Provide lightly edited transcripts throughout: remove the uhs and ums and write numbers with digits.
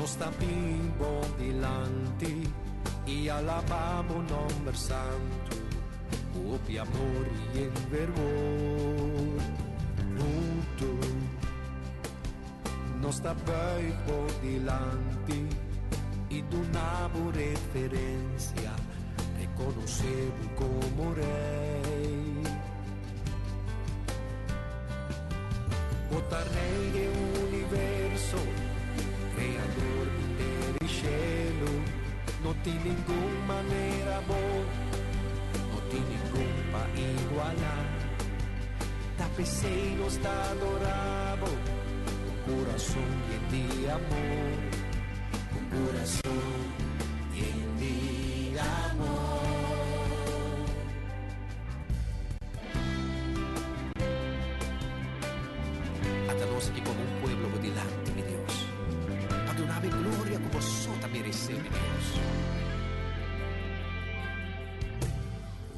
Nos ta bin bo dilanti i alabá bo nòmber santu ku hopi amor i en fervor. Huntu nos ta buig bo dilanti i duna bo referensia, rekonosé bo komo Rei. Bo ta Rei den universo, Kreador di tera i shelu. No tin ningun manera bo, no tin ningun pa igualá. Ta p'esei nos ta adorá bo, ku kurason yen di amor, ku kurason yen di amor. Ata nos aki komo un pueblo bo dilanti, mi Dios, pa duna bo e gloria ku bo so ta meresé, mi Dios.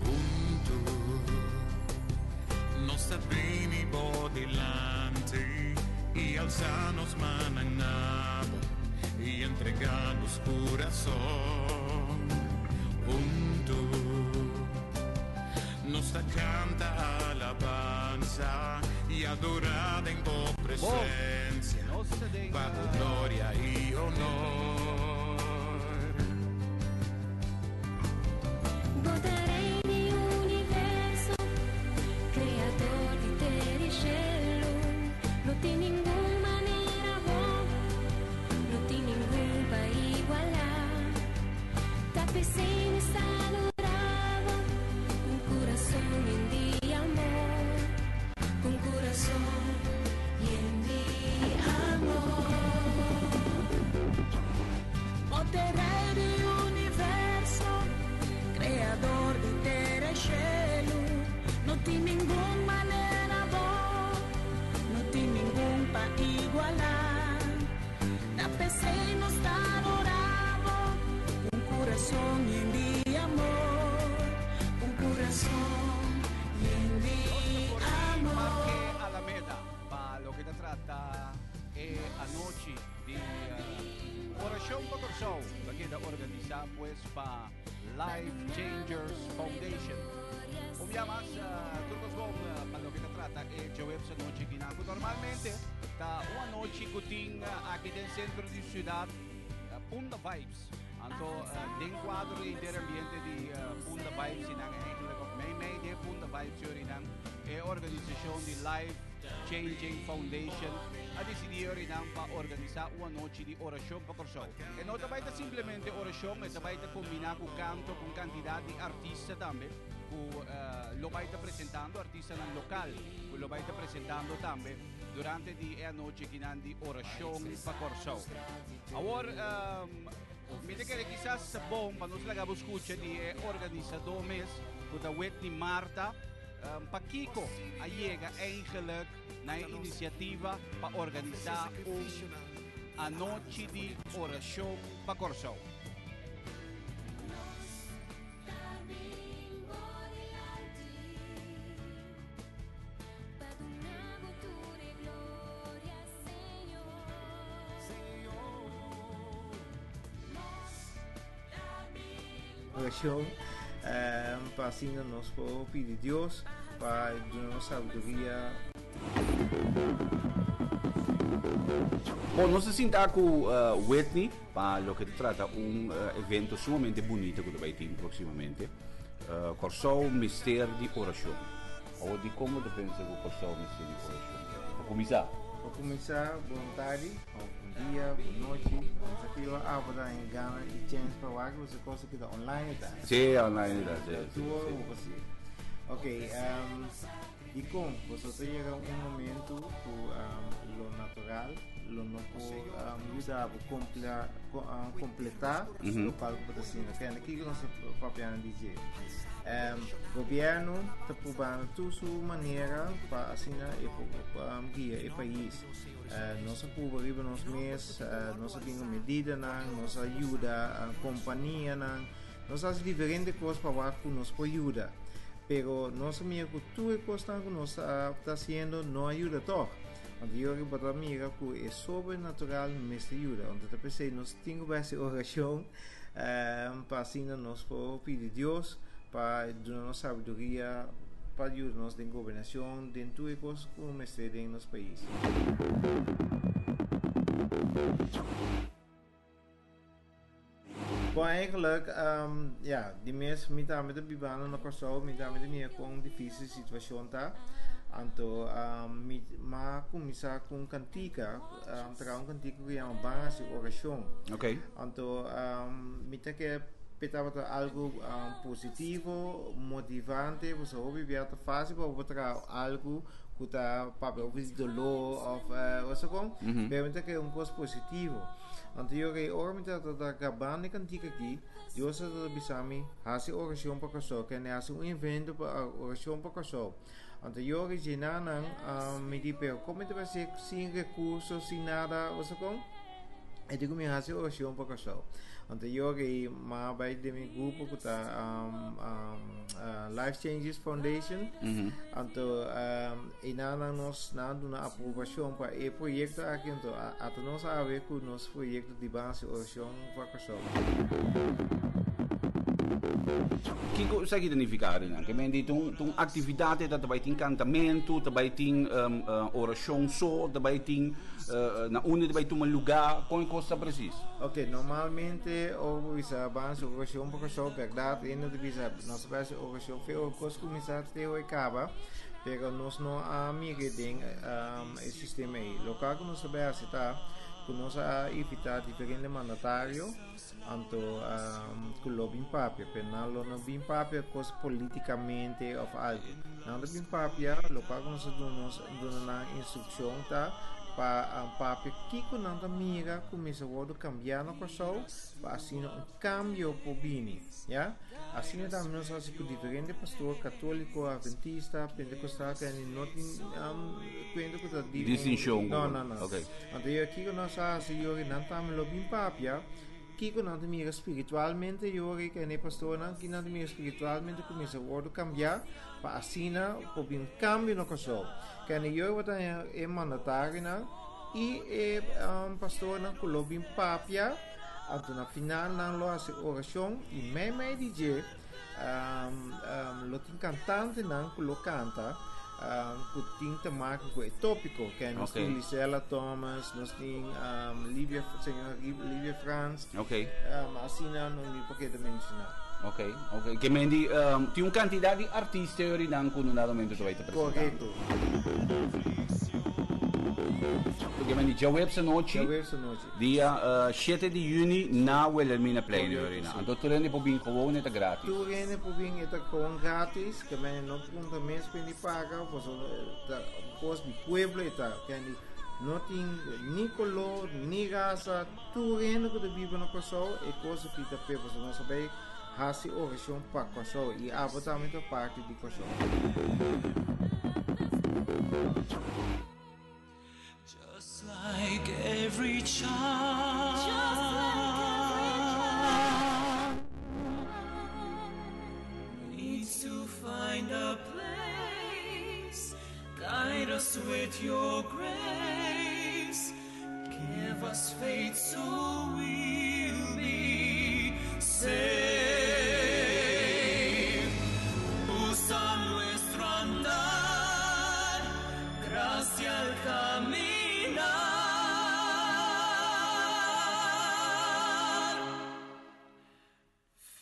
Huntu nos ta bini bo dilanti i alsa nos mannan na bo i entrega nos kurason. Huntu. Nos ta canta alabanza y adora den bo presencia pa bo gloria y honor. Bo ta Rey di universo, Creador di tera y shelu. No tin ningun manera bo, no tin ningun pa iguala. Ta p'esei mi sta adorá bo, un kurason yen di amor, un kurason yen di amor. Bo t'e Rei di universo, Kreador di tera i shelu. No tin ningun manera bo, no tin ningun pa igualá. Ta p'esei nos ta adorá bo, un kurason yen di amor, un kurason yen di amor. Parke Alameda pa loke ta trata e anochi di Orashon pa Kòrsou ta keda organisá pues pa Life Changers Foundation. Un bia mas tur kos bon pa loke ta trata e djaweps anochi akinan ku normalmente ta un anochi ku tin aki den sentro di siudat Punda Vibes. Anto den kuadro di henter ambiente di Punda Vibes i nan eigenlijk of mei mei den Punda Vibes yorinan e organisashon di Life Changing Foundation a disidí yorinan pa organisá un anochi di orashon pa Kòrsou. E no ta bai ta simplemente orashon, e ta bai ta kombiná ku kanto ku un kantidat di artista tambe ku lo bai ta presentando, artistanan lokal ku lo bai ta presentando tambe durante di e anochi akinan di orashon pa Kòrsou. Awor mi ta kere kisas ta bon pa nos laga bo skucha di e organisadó mes ku ta Whitney Martha pakiko a yega eigenlijk na e inisiativa pa organisá un anochi di orashon pa Kòrsou. Oracion pa asina nos por pidi Dios pa duna nos sabiduria. Bon, nos ta sinta ku Whitney pa loke ta trata un evento sumamente bunita ku ta bai tin próximamente. Kòrsou mester di orashon. Awor dikon bo ta pensa ku Kòrsou mester di orashon? Pa kuminsá. Pa kuminsá, bon tardi, òf bon dia, bon nochi. Pensa ku yo a abo ta haña gana i chèns pa wak boso kos ku ta online ta. Sí, online ta, sí, sí, sí. Ok, Dikon? Boso ta yega un momentu ku lo natural lo no por yuda bo kompletá lokual ku bo ta haciendo. Kende kiko nos ta papiando di dje? Gobièrnu ta probando tur su manera pa asina e por guia e pais. Nos a pruba riba nos mes, nos a bin ku medidanan, nos a yuda kompanianan. Nos a hasi diferente kos pa wak ku nos por yuda, pero nos a mira ku tur e kosnan ku nos ta hasiendo no a yuda tòg. Anto yo riba ta mira ku e sobrenatural mester yuda. Anto ta p'esei nos tin ku hasi orashon pa asina nos por pidi Dios pa duna nos sabiduria pa yuda nos den gobernashon, den tur e kos ku mester den nos pais. Bon eigenlijk ja di mes mi tambe ta bibando na Kòrsou mi tambe ta mira kon difisil situashon ta anto mi a kuminsá ku un kantika traha un kantika ku yama ban hasi orashon anto mi ta kere p'e tabata algu positivo motivante pasobra hopi bia ta fásil pa bo traha algu ku ta papia hopi di doló òf osa kon pero mi ta kere un kos positivo. Anto yo rei, ora mi tabata ta grabando e kantika aki, Dios tabata bisa mi, Hasi orashon pa Kòrsou. Kende hasi un evento pa orashon pa Kòrsou. Anto yo rei dje nan, mi di, pero kon mi ta bai hasi sin rekurso, sin nada, bo sa kon? E di ku mi hasi orashon pa Kòrsou. Anto yo rei, m'a bai den mi grupo ku ta Life Changes Foundation. Anto E nan nan nos nan duna aprobacion pa e proyecto aki anto ata nos awe cu nos proyecto di base oracion pa Corsou. Kiko esaki ta nifiká Renan? Ke men di ta un ta un aktividat e ta bai tin kantamentu, ta bai tin orashon so, ta bai tin na unda ta bai tuma lugá, kon e kos ta presis? Ok, normalmente ora bo bisa base orashon pa Kòrsou, bèrdat hende ta bisa nos ta bai hasi orashon fe ora kos kuminsá te ora e kaba. Pero nos no a mira den e sistema ei. Lokual ku nos ta bai hasi ta ku nos a invitá diferente mandatario anto ku lo bin papia, pero nan lo no bin papia kos politikamente òf algu. Nan ta bin papia lokual ku nos a duna nos duna nan instrukshon ta pa papia kiko nan ta mira ku mester wòrdu kambiá na Kòrsou pa asina un kambio por bini, ya. Asina tambe nos hasi ku diferente pastor katóliko, adventista, pentekostal ku hende no tin kuenta ku ta di un Distinshon. No, no, no. Ok. Anto yo kiko nos a hasi yori nan tambe lo bin papia kiko nan ta mira spiritualmente yori ku hende pastornan ki nan ta mira spiritualmente ku mester wòrdu kambiá pa asina por bin un kambio na Kòrsou. Ku hende yori bo ta haña e mandatarionan i e pastornan ku lo bin papia. Anto na final nan lo hasi orashon i meimei di dje lo tin kantantenan ku lo kanta ku tin te make ku e topiko. Ke nos tin Lisela Thomas, nos tin Livia, señora Livia Frans. Asina no mi por keda menshoná. Ok, ok. Ke men di tin un kantidat di artista yorinan ku no dado momento ta bai ta presentando. Korekto. Ke men di djaweps anochi. Djaweps anochi. Dia shete di juni na Wilhelminaplein Yorina. Anto tur hende por bin gewoon e ta gratis. Tur hende por bin e ta gewoon gratis, ke men no punta mes pa hende paga pasobra ta un kos di pueblo e ta. Kende no tin ni kolor ni rasa, tur hende ku ta biba na Kòrsou e kos aki ta p'e pasobra nos a bai hasi orashon pa Kòrsou i abo tambe ta parti di Kòrsou. Just like every child needs to find a place Guide us with your grace Give us faith so we'll be saved Usa nuestro andar Gracia al caminar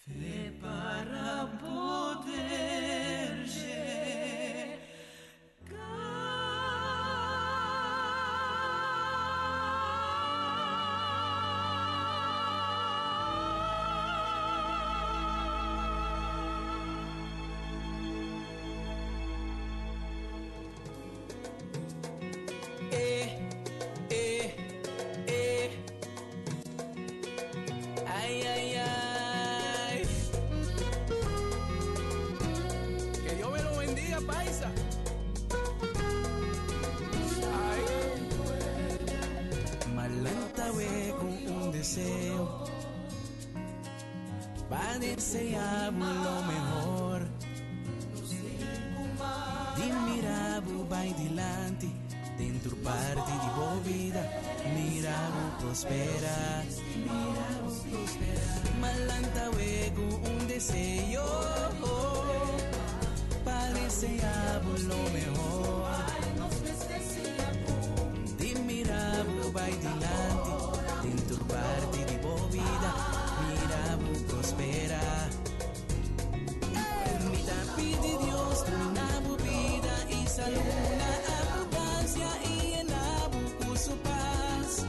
Fe para poder llegar. Eh, eh, eh. Ay, ay, ay. Que Dios me lo bendiga, paisa. Ay. M'a lanta awe ku un deseo Pa deseá bo lo mehor Di mira bo bai dilanti. Dentro parte di bo vida, mira bo prospera, mira bo prospera. Malanta wego un deseo, pa desear lo mehor. Di mira bo bai dilanti, dentro parte di bo vida, mira bo prospera. Mi ta pidi Dios duna bo bida y salud na abundancia y llena bo cu su paz.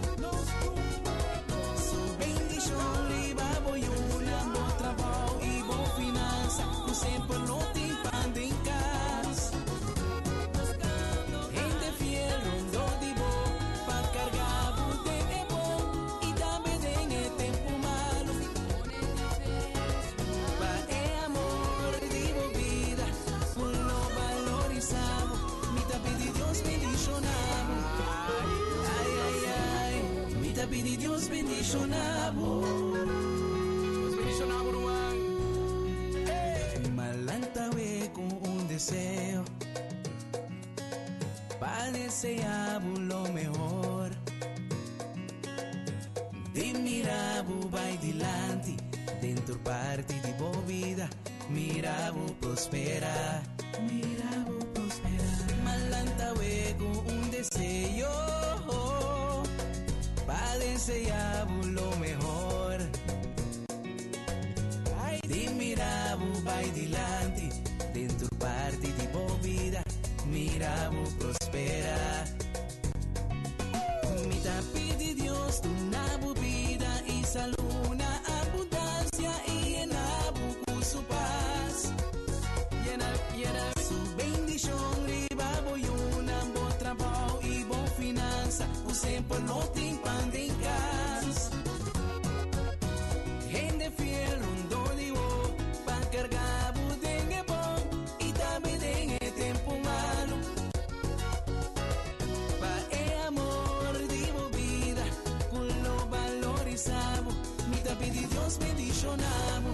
Su bendicion riba bo yiunan, bo trabou y bo finanza, cu semper lo tin pan den cas. Hende fiel rondó di bo, pa carga bo den e bon y tambe den e tempo malo. Pa e amor di bo bida, cu lo valorisa bo. Mi ta pidi Dios bendiciona bo. Ay, ay, ay. Mi ta pidi Dios bendiciona bo. Dios bendiciona bo, ruman. M'a lanta awe cu un deseo, pa desea bo lo mehor. Di mira bo bai dilanti, den tur parti di bo bida, mira bo prospera, mira bo prospera. M'a lanta awe cu un deseo, pa desea bo lo mehor. Di mira bo bai dilanti, den tur parti di bo bida, mira bo prospera. Mi ta pidi Dios duna bo bida y salud na abundancia y llena bo cu su paz. Llena, llena su bendicion riba bo yiunan, bo trabou y bo finanza, cu semper lo tin pan den cas. Hende fiel rondó di bo, pa carga bo den e bon y tambe den e tempo malo. Pa e amor di bo bida, cu lo valorisa bo. Mi ta pidi Dios bendiciona bo.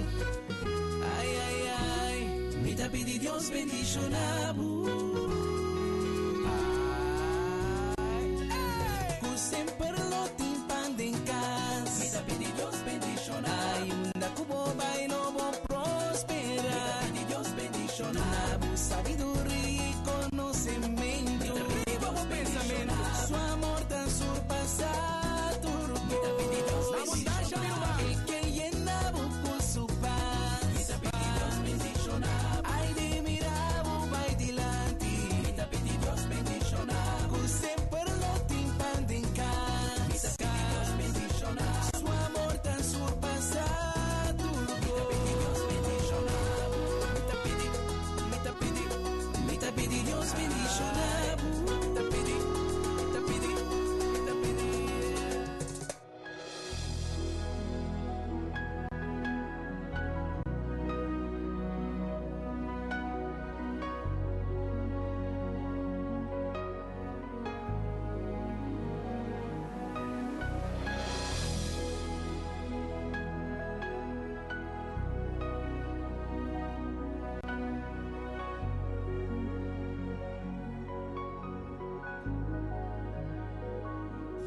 Ay, ay, ay. Mi ta pidi Dios bendiciona bo. Cu semper lo tin pan den cas. Mi ta pidi Dios bendiciona. Ay, unda cu bo bay lo bo prospera. Mi ta pidi Dios bendiciona. Duna bo sabiduria y conocimento. Mi ta pidi Dios bendiciona. Su amor ta surpasa tur Mi ta pidi Dios bendiciona. El que llena bo cu su paz. Mi ta pidi Dios bendiciona. Ay, di mira bo bay dilanti. Mi ta pidi Dios bendiciona. Cu semper lo tin pan den cas. Mi ta pidi Dios bendiciona. Su amor ta surpasa tur Mi ta pidi Dios bendiciona. Mi ta pidi, mi ta pidi, mi ta pidi Dios bendiciona. Mi ta pidi, mi ta pidi, mi ta pidi.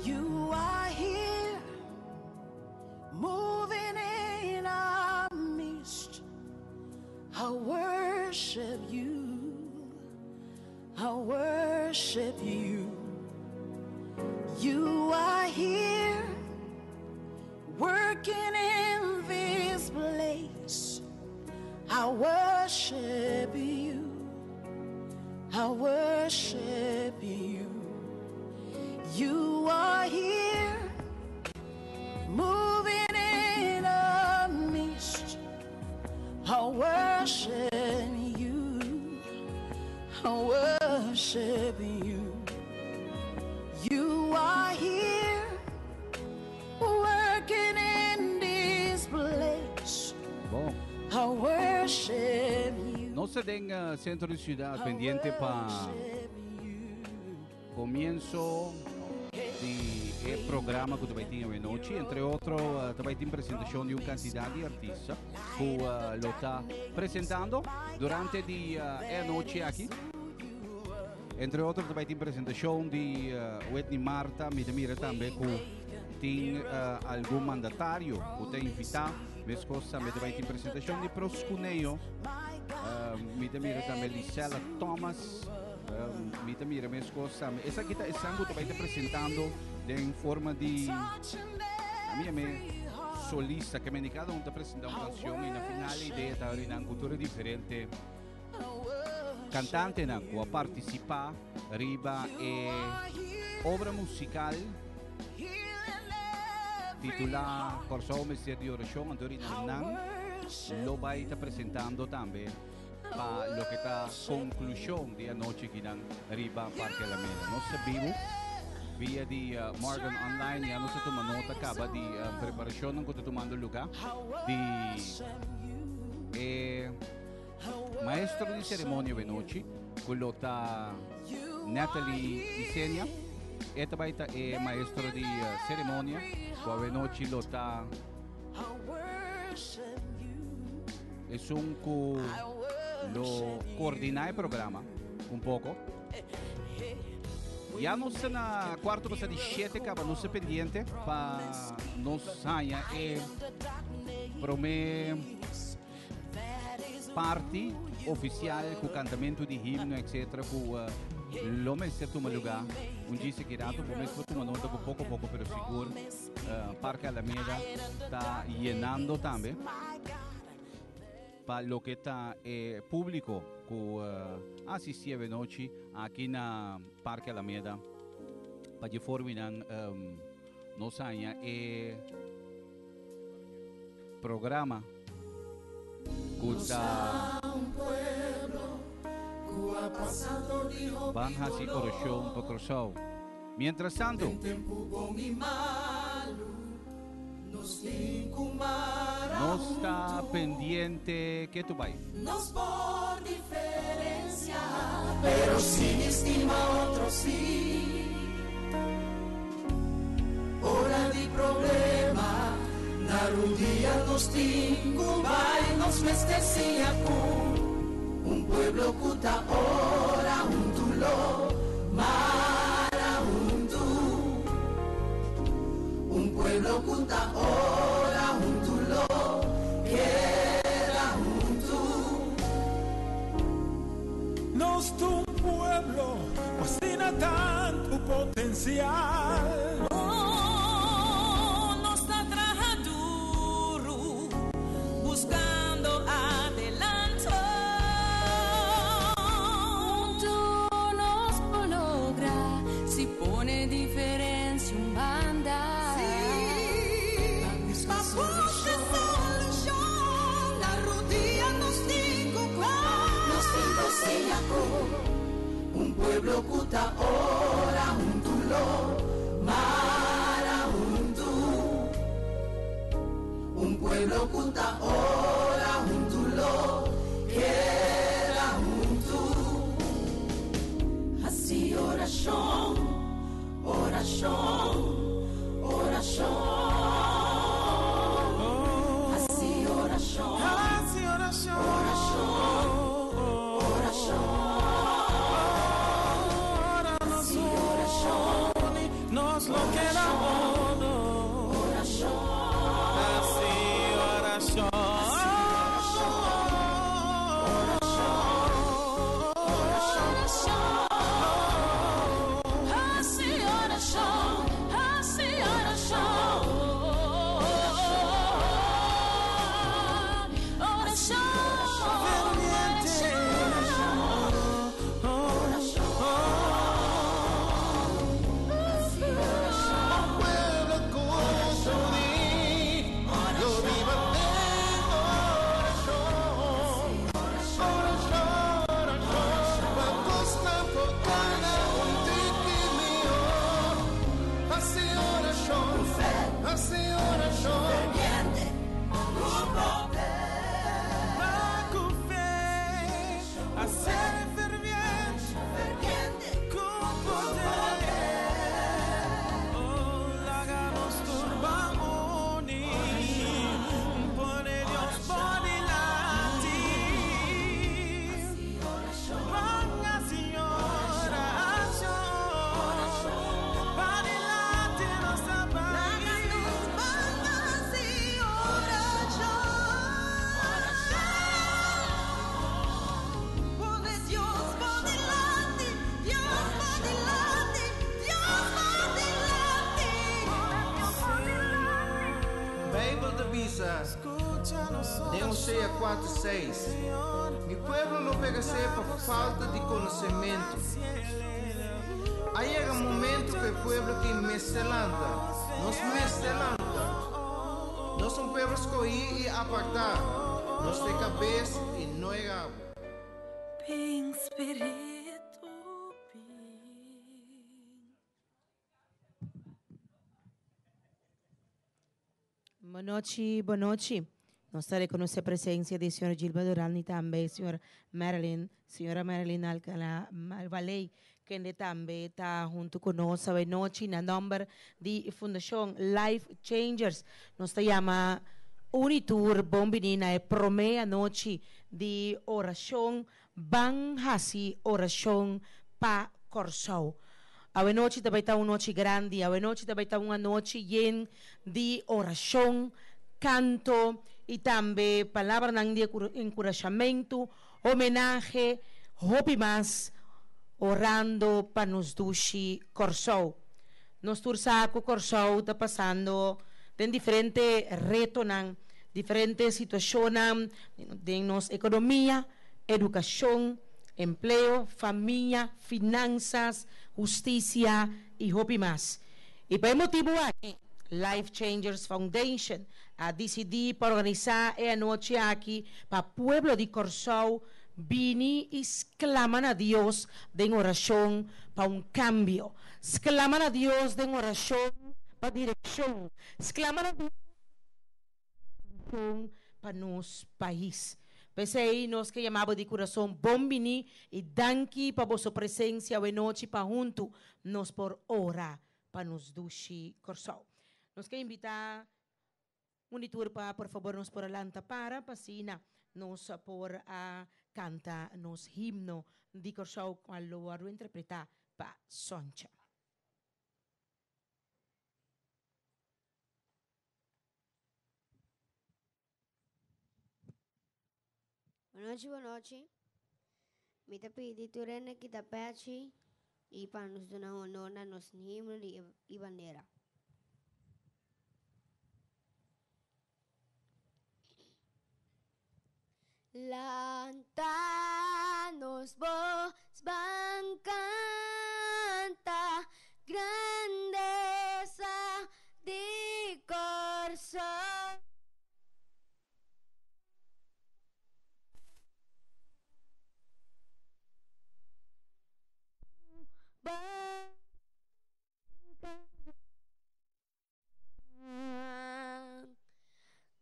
You are here, moving in our midst. I worship you. I worship you. You are here, working in this place. I worship you. I worship you. You are here, moving in our midst. I worship you. I worship you. You are here, working in this place. Bon. I worship you. Nos ta den centro di ciudad pendiente pa comienzo di e programa cu ta bay tin awenochi. Entre otro ta bay tin presentacion di un cantidad di artista cu lo ta presentando durante di e anochi aki. Entre otro tambe tin presentacion di Whitney Marta, mi ta mira tambe cu tin algun mandatario cu ta invita. Mescos tambe ta bay tin presentacion di Proscuneo. Mi ta mira tambe Lisella Thomas. Mi ta mira mescos tambe. Esaki ta esan cu ta bay ta presentando den forma di a mi ame solista que men cada un ta presenta un cancion y na final e idea ta rinan cu tur diferente Cantantenan cu a participa riba e obra musical titula Corsou Mester di Oracion, anto riba nan lo bay ta presentando tambe pa loke ta conclusion di anochi kinan riba Parke Alameda. Nos ta bibu via di Morgan Online, ya nos a tuma nota caba di preparacionnan cu ta tumando luga di e Maestro di ceremonia wenochi cu lo ta Natalie Isenia. E ta bay ta e maestro di ceremonia cu awenochi lo ta esun cu lo coordina e programa un poco. Ya nos ta na cuarto pasa di siete caba nos ta pendiente pa nos haya e prome Parti oficial cu cantamento di himno etc. Cu lo mester tuma lugar un djis aki rato. Bo mes por tuma nota cu poco poco pero sigur Parke Alameda ta yenando tambe pa loke ta e publico cu asisti avenochi aki na Parke Alameda pa dje forminan nos haña e Programa ku ta Ban hasi orashon pa Kòrsou. Mientras tantu. Nos ta pendiente ke tu bai. Ora di problema, na rudia nos tin cu bay, nos mester siña cu un pueblo cu ta ora huntu lo mara huntu. Un pueblo cu ta ora huntu lo keda huntu. Nos ta un pueblo cu asina tantu potencial. Oh, nos ta traha duru, buscando adelanto. Hunto nos por logra, si pone diferencia un banda. Sí, pa busca solucion, na rudia nos tin cu Nos tin cu siña cu un pueblo cu ta ora huntu lo mara huntu. Un pueblo cu ta ora huntu lo keda huntu. Haci oracion, oracion, oracion. Haci oracion, Haci oracion, oracion, oracion. Ora nos Haci oracion, uni, nos lo keda uno. oracion. Haci oracion. Haci oracion, haci oracion, oracion, Ferviente. bisa den Hosea 4, 6, Mi pueblo lo peresé pa falta di konosementu. A yega momentu ku e pueblo ki mester lanta. Nos mester lanta. Nos ta un pueblo skohí i apartá. Nos ta e kabes i no e rabo. Bin spiritu bin. Bonochi, bonochi. Nos ta rekonosé presensia di señor Gilbert Duran i tambe señor Marilyn, señora Marilyn Alcala Malvaley, kende tambe ta huntu ku nos awe nochi na nòmber di Fundashon Life Changers. Nos ta yama un i tur bon bini na e promé anochi di orashon Ban hasi orashon pa Kòrsou. Awenochi ta bai ta un nochi grandi, awenochi ta bai ta un anochi yen di orashon, kanto i tambe palabranan di enkurashamentu, homenahe, hopi mas orando pa nos dushi Kòrsou. Nos tur sa ku Kòrsou ta pasando den diferente retonan, diferente situashonnan den nos ekonomia, edukashon, empleo, famia, finansas, hustisia i hopi mas. I pa e motibu aki, Life Changers Foundation a disidí pa organisá e anochi aki pa pueblo di Kòrsou bini i sklama na Dios den orashon pa un kambio. Sklama na Dios den orashon pa direkshon. Sklama na Dios den orashon pa nos pais. P'esei nos ke yama bo di kurason bon bini i danki pa boso presensia awenochi pa huntu nos por ora pa nos dushi Kòrsou. Nos ke invitá un di tur pa por fabor nos por a lanta para pa asina nos por a kanta nos himno di Kòrsou kual lo wòrdu interpretá pa Soncha. Bonochi bonochi mi ta pidi tur hende kita pechi y pa nos duna honor na nos himno y bandera. Lanta nos bos ban canta grandeza di Corsou.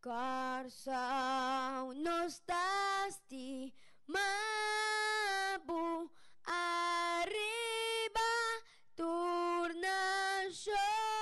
Kòrsou nos ta stima bo ariba tur nashon.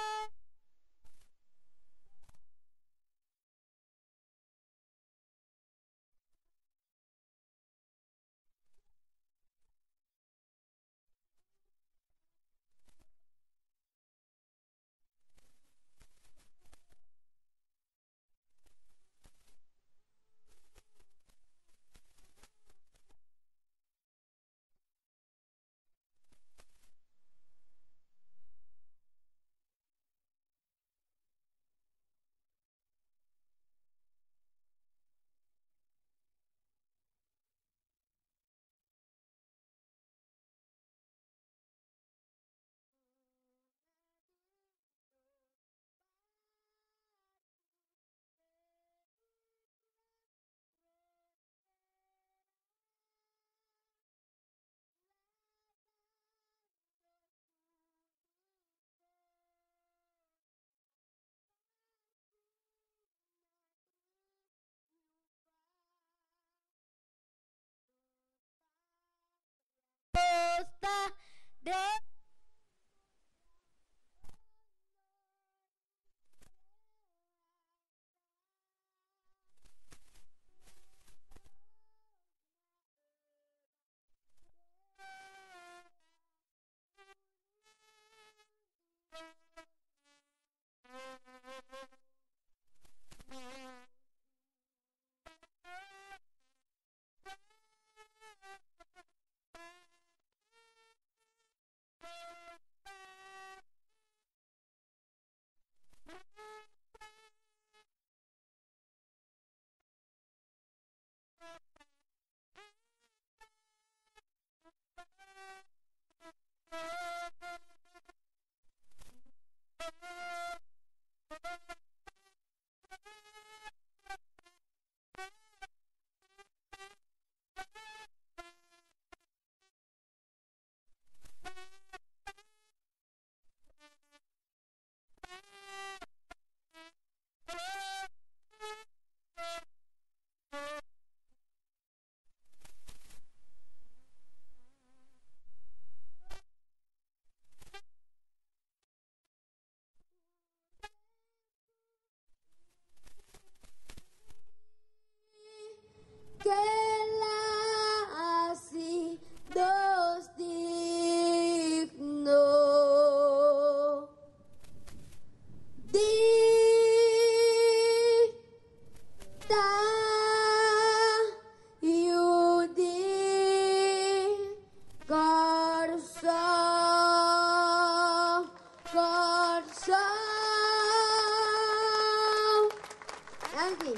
tin.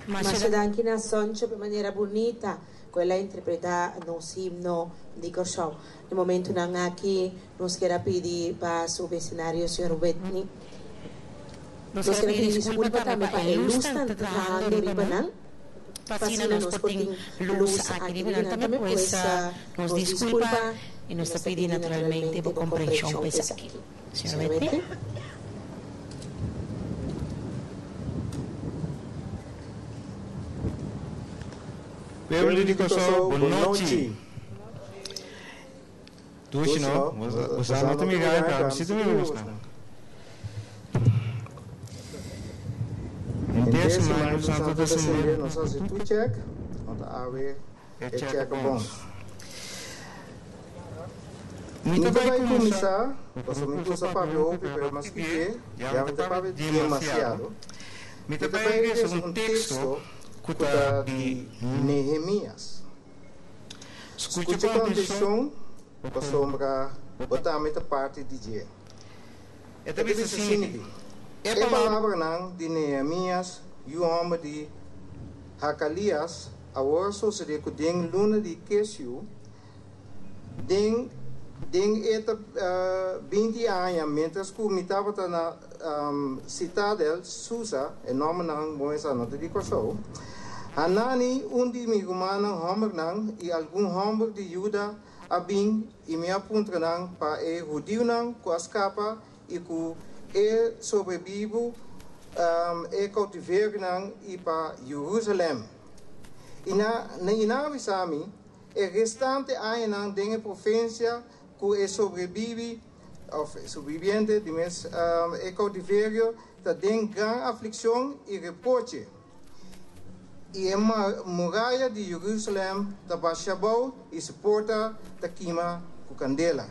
Masha danki na Soncho p'e manera bunita ku el a interpretá nos himno di Kòrsou. E momentunan aki nos kier a pidi pa subi esenario señor Whitney. Nos kier a pidi disculpa tambe pa e lusnan ta trahando riba nan, pa asina nos por tin lus aki riba nan tambe. Pues nos disculpa y nos ta pidi naturalmente bo comprension pa esaki. Señor Whitney. Pueblo di Kòrsou, bon nochi. Dushi no, boso no ta mira pero ami si ta mira bosnan. Henter semana nos a ta sende. Nos a hasi tur check, nos ta awe e check bon. Mi ta Mi ta bai bai kuminsá, kuminsá, pasobra pasobra mi mi gusta gusta papia papia hopi, hopi, pero pero mas mas kipe, kipe, ya ya mi mi ta ta papia papia demasiado. demasiado. Mi Mi ta ta bai bai lesa lesa un un teksto teksto ku ku ta ta di di Nehemías. Skucha Skucha ku ku atenshon, atenshon, pasobra bo tambe ta parti di dje. E ta E ta bisa bisa asina, asina, E E palabra. palabranan di Nehemías, yu hòmber di Hakalías, awor a sosodé ku den luna di Kesiu, den den e ta 20 aña, miéntras ku mi tabata na sitadel Susa, e nòmbernan bo mester anota di Kòrsou, Hanani, un di mi rumannan hòmbernan, i algun hòmber di Juda a bin i mi a puntra nan pa e hudiunan ku a skapa i ku e sobrebibu e koutiverionan i pa Jerusalèm. I na i nan a bisa mi, E restante añanan den e provinsia ku e sobrebibi òf sobrebibiente di mes e koutiverio ta den gran aflikshon i reproche, i e muraya di Jerusalèm ta basha abou i su porta ta kima ku kandela.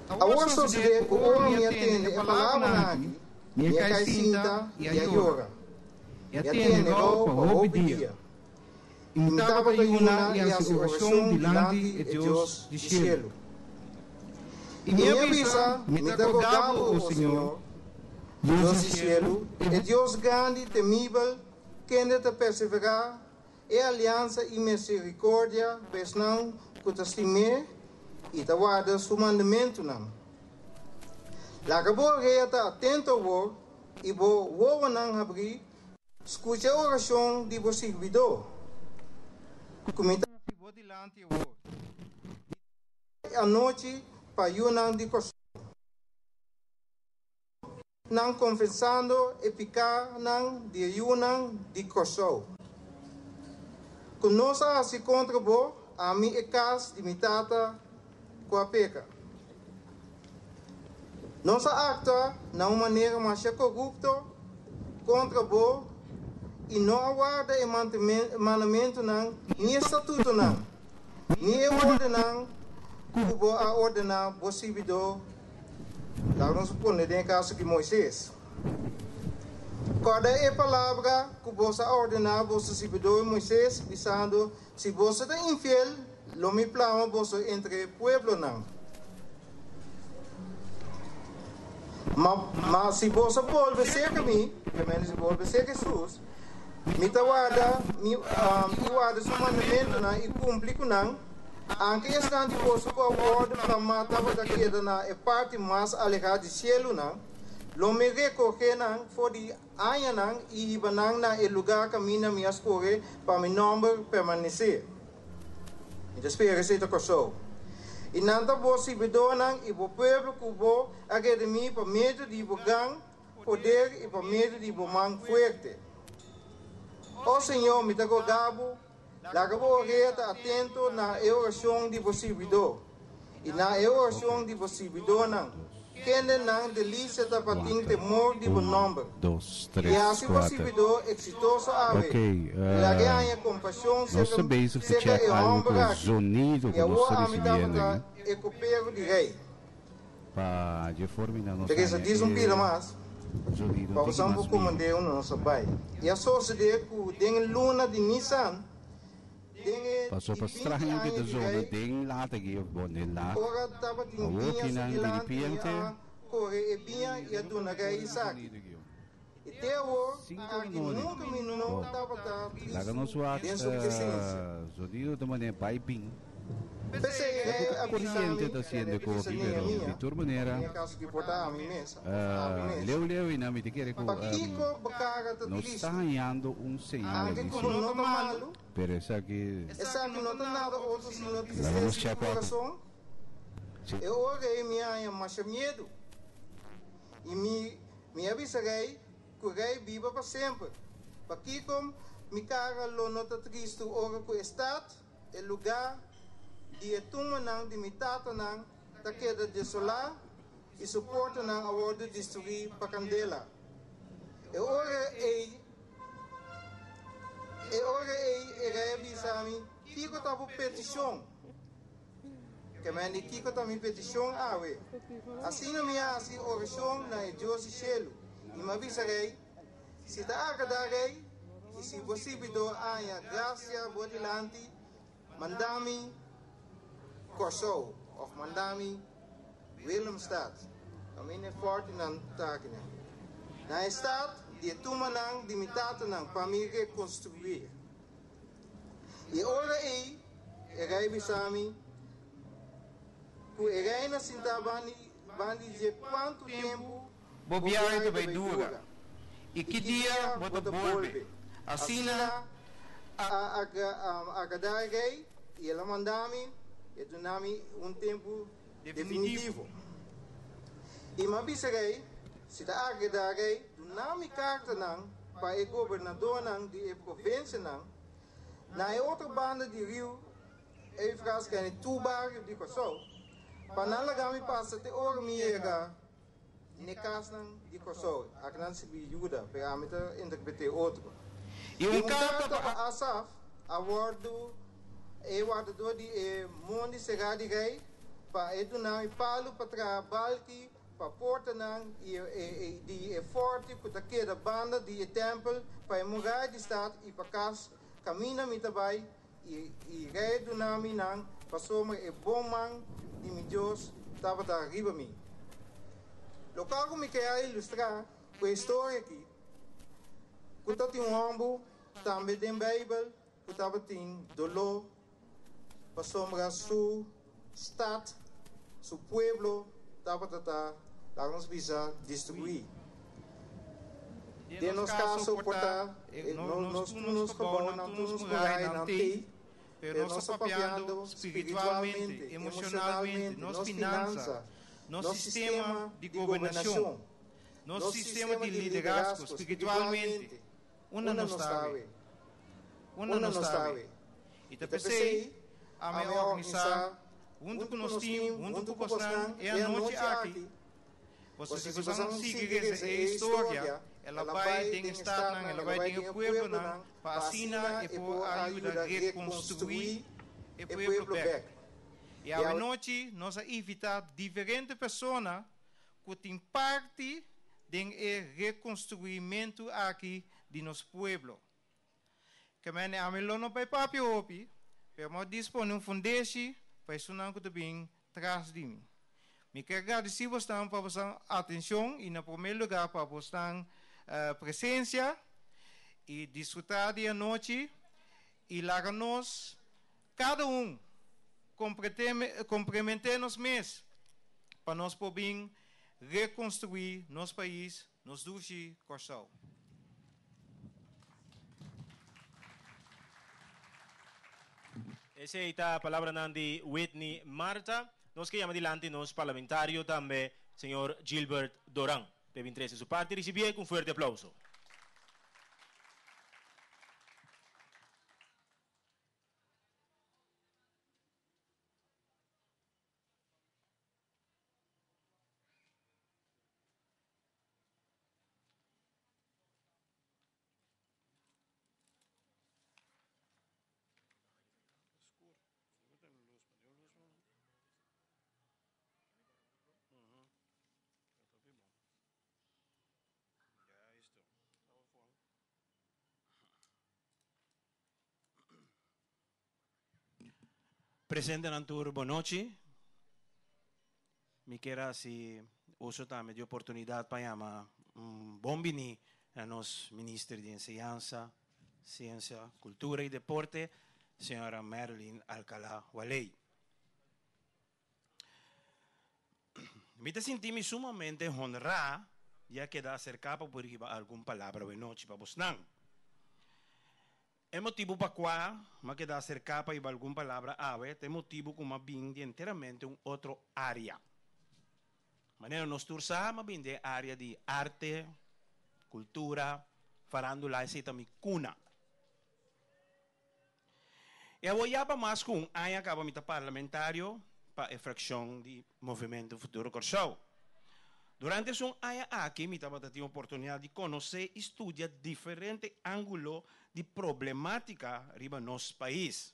Awor Awor sosodé sosodé ku ku ora ora mi mi a a tende tende e e palabranan palabranan aki, aki, mi a mi a kai kai sinta sinta i a i a yora, yora, i a i a tene tene rou rou pa pa hopi hopi dia. dia. I mi Mi tabata tabata yuna yuna i i hasi hasi orashon orashon dilanti dilanti e e Dios Dios di di shelu. shelu. I I mi mi a a bisa, bisa, Mi Mi ta ta roga roga bo, bo, o o Señor, Señor, Dios Dios di di shelu, shelu, e Dios grandi, temibel, kende ta perseverá e aliansa i miserikordia pa esnan ku ta stim'é i ta warda su mandamentunan. Laga bo orea ta atento awor i bo wowonan habrí Skucha e orashon di bo sirbidó, ku mi ta hasi bo dilanti awor, di anochi pa yunan di Kòrsou, nan konfesando e pikánan di e yunan di Kòrsou, ku nos a hasi kontra bo, ami e kas di mi tata ku a peka. Nos a aktua na un manera masha korupto kontra bo i no a warda e mandamentunan ni e statutonan, ni e ordennan ku bo a ordená bo sirbidó, laga nos pone den e kaso di Moises. Kòrda e palabra ku boso a ordená boso sirbidó Moises, bisando, Si boso ta infiel, lo mi plama boso entre e pueblonan. Ma, ma si boso bolbe serka mi, primeramente si bolbe serka Hesus, mi ta warda mi, i warda su mandamentunan i kumpli ku nan, anke esnan di boso ku a wòrdu plamá tabata keda na e parti mas alehá di sielunan, lo mi rekohé nan for di Añanan i hiba nan na e lugá kaminda mi a skohe pa mi nòmber permanesé. Mi ta spera esei ta Kòrsou. I nan ta bo sirbidónan i bo pueblo ku bo a redimí pa medio di bo gran poder i pa medio di bo man fuerte. O Señor, mi ta roga bo, laga bo orea ta atento na e orashon di bo sirbidó i na e orashon di bo sirbidónan, kende nan delisia ta pa tin Kuater, temor di bo un, nòmber. dos, I tres, hasi bo kuater. sirbidó eksitoso awe, Ok, i laga e haña kompashon nos ta serka bezig te serka check e algo hòmber ku e aki. zonido I ku nos awor ta ami risibiendo tabata aki. e kopero di rei. Pa dje forma nos Ta kesa haña dis un e pida mas, zonido pa un tiki boso mas por mihó. komand'é unda nos a bai. I a sosodé ku den luna di Nisan, den e Paso di pa 20 straño ki aña ta di zona rei, den laat aki of bon den laat. ora tabatin Awor biña ki su nan dilanti, mi diripiente a kore e biña i a duna rei esaki. I te awor aki nunka mi no tabata Laga nos tristu wak den su presensia. zonido ta manera bai bin. P'esei Ya rei ku ta a bisa koriente mi, ta siendo el a ku bisa hopi, pero di Nehemia, tur manera den e kaso ki por ta ami mes, òf abi mes, leu leu i nan mi ta kere ku Pakiko bo kara ta nos ta tristu? hañando un señal Anke di ku si. bo no ta malu? Pero esaki. Esaki no ta nada otro sino Laga nos tristesa di check wak. kurason. Si. E ora ei mi a haña masha miedu, i mi mi a bisa rei ku rei biba pa semper. Pakiko mi kara lo no ta tristu ora ku e stat, e lugá di e tumbanan di mi tatanan, ta keda desolá i su portanan a wòrdu destruí pa kandela? E ora ei e ora ei e rei a bisa mi, Kiko ta bo petishon? Kemende kiko ta mi petishon awe? Asina mi a hasi orashon na e Dios di shelu, i mi a bisa rei, Si ta agradá rei, i si bo sirbidó haña grasia bo dilanti, manda mi Kòrsou òf manda mi Willemstad, kaminda e fòrtinan ta akinan, na e stat di e tumbanan di mi tatanan pa mi rekonstruí. I e ora ei e rei bisa mi ku e reina sintá bandi dje kuantu tempu Bo biahe ta bai dura, i ki dia bo ta bolbe? Asina a agradá e rei, i el a manda mi, i a duna mi un tempu definitivo. I mi a bisa rei, Si ta agradá rei, duna mi kartanan pa e gobernadornan di e provinsianan na e otro banda di riu Eufras, kende tur bario di Kòrsou, pa nan laga mi pasa te ora mi yega n'e kasnan di Kòrsou. Aki nan sirbi yuda, pero ami ta interpret'é otro. I I un un karta karta pa pa Asaf a wòrdu e wardadó di e mondi será di rei, pa e duna mi palu pa traha balki pa portanan i e di e forti ku ta keda banda di e tèmpel, pa e muraya di stat i pa kas kaminda mi ta bai, i i rei duna mi nan, pasobra e bon man di mi Dios tabata riba mi. Lokal ku mi ke a ilustrá ku e historia aki, ku ta tin un hòmber tambe den Beibel ku tabatin doló pasobra su stat, su pueblo tabata ta, laga nos bisa, destruí. Den nos kaso por ta nos tur nos gebounan, tur nos murayanan t'ei, pero nos ta papiando spiritualmente, emocionalmente, nos finansa, nos sistema di gobernashon, nos sistema di liderazgo spiritualmente. Unda nos ta awe? Unda nos ta awe? I ta p'esei ami a organisá huntu ku nos tim, huntu ku bosnan e anochi aki. Pasobra si bosnan sigui resa e historia, el a bai den e statnan, el a bai den e pueblonan pa asina e por a yuda rekonstruí e pueblo bèk. I awe nochi nos a invitá diferente persona ku tin parti den e rekonstruimentu aki di nos pueblo. Kemende ami lo no bai papia hopi, pero mi a dispone un fundeshi pa esunnan ku ta bin tras di mi. Mi ke gradisí bosnan pa bosnan atenshon i na promé lugá pa bosnan presensia i disfrutá di anochi i laga nos Kada un komprementé nos mes pa nos por bin rekonstruí nos pais, nos dushi Kòrsou. Esei ta palabranan di Whitney Martha. Nos ke yama dilanti nos parlamentario tambe, señor Gilbert Doran. P'e bin trese su parti, risibié ku un fuerte aplauso. Presentenan tur bonochi. Mi kier hasi uso tambe di oportunidat pa yama un bon bini na nos Minister di Enseñansa, Siensia, Kultura i Deporte, señora Marilyn Alcalá Walley. Mi ta sinti mi sumamente honrá di a keda aserká pa por hiba algun palabra awenochi pa bosnan. E motibu pa kua m'a keda aserká pa hiba algun palabra awe ta e motibu ku m'a bin di enteramente un otro área. Manera nos tur sa, m'a bin den e área di arte, kultura, farándula, esei ta mi kuna. E awor ya pa mas ku un aña kaba mi ta parlamentario pa e frakshon di Movementu Futuro Kòrsou. Durante esun aña aki mi tabata tin oportunidat di konosé i studia diferente ángulo di problemátika riba nos pais.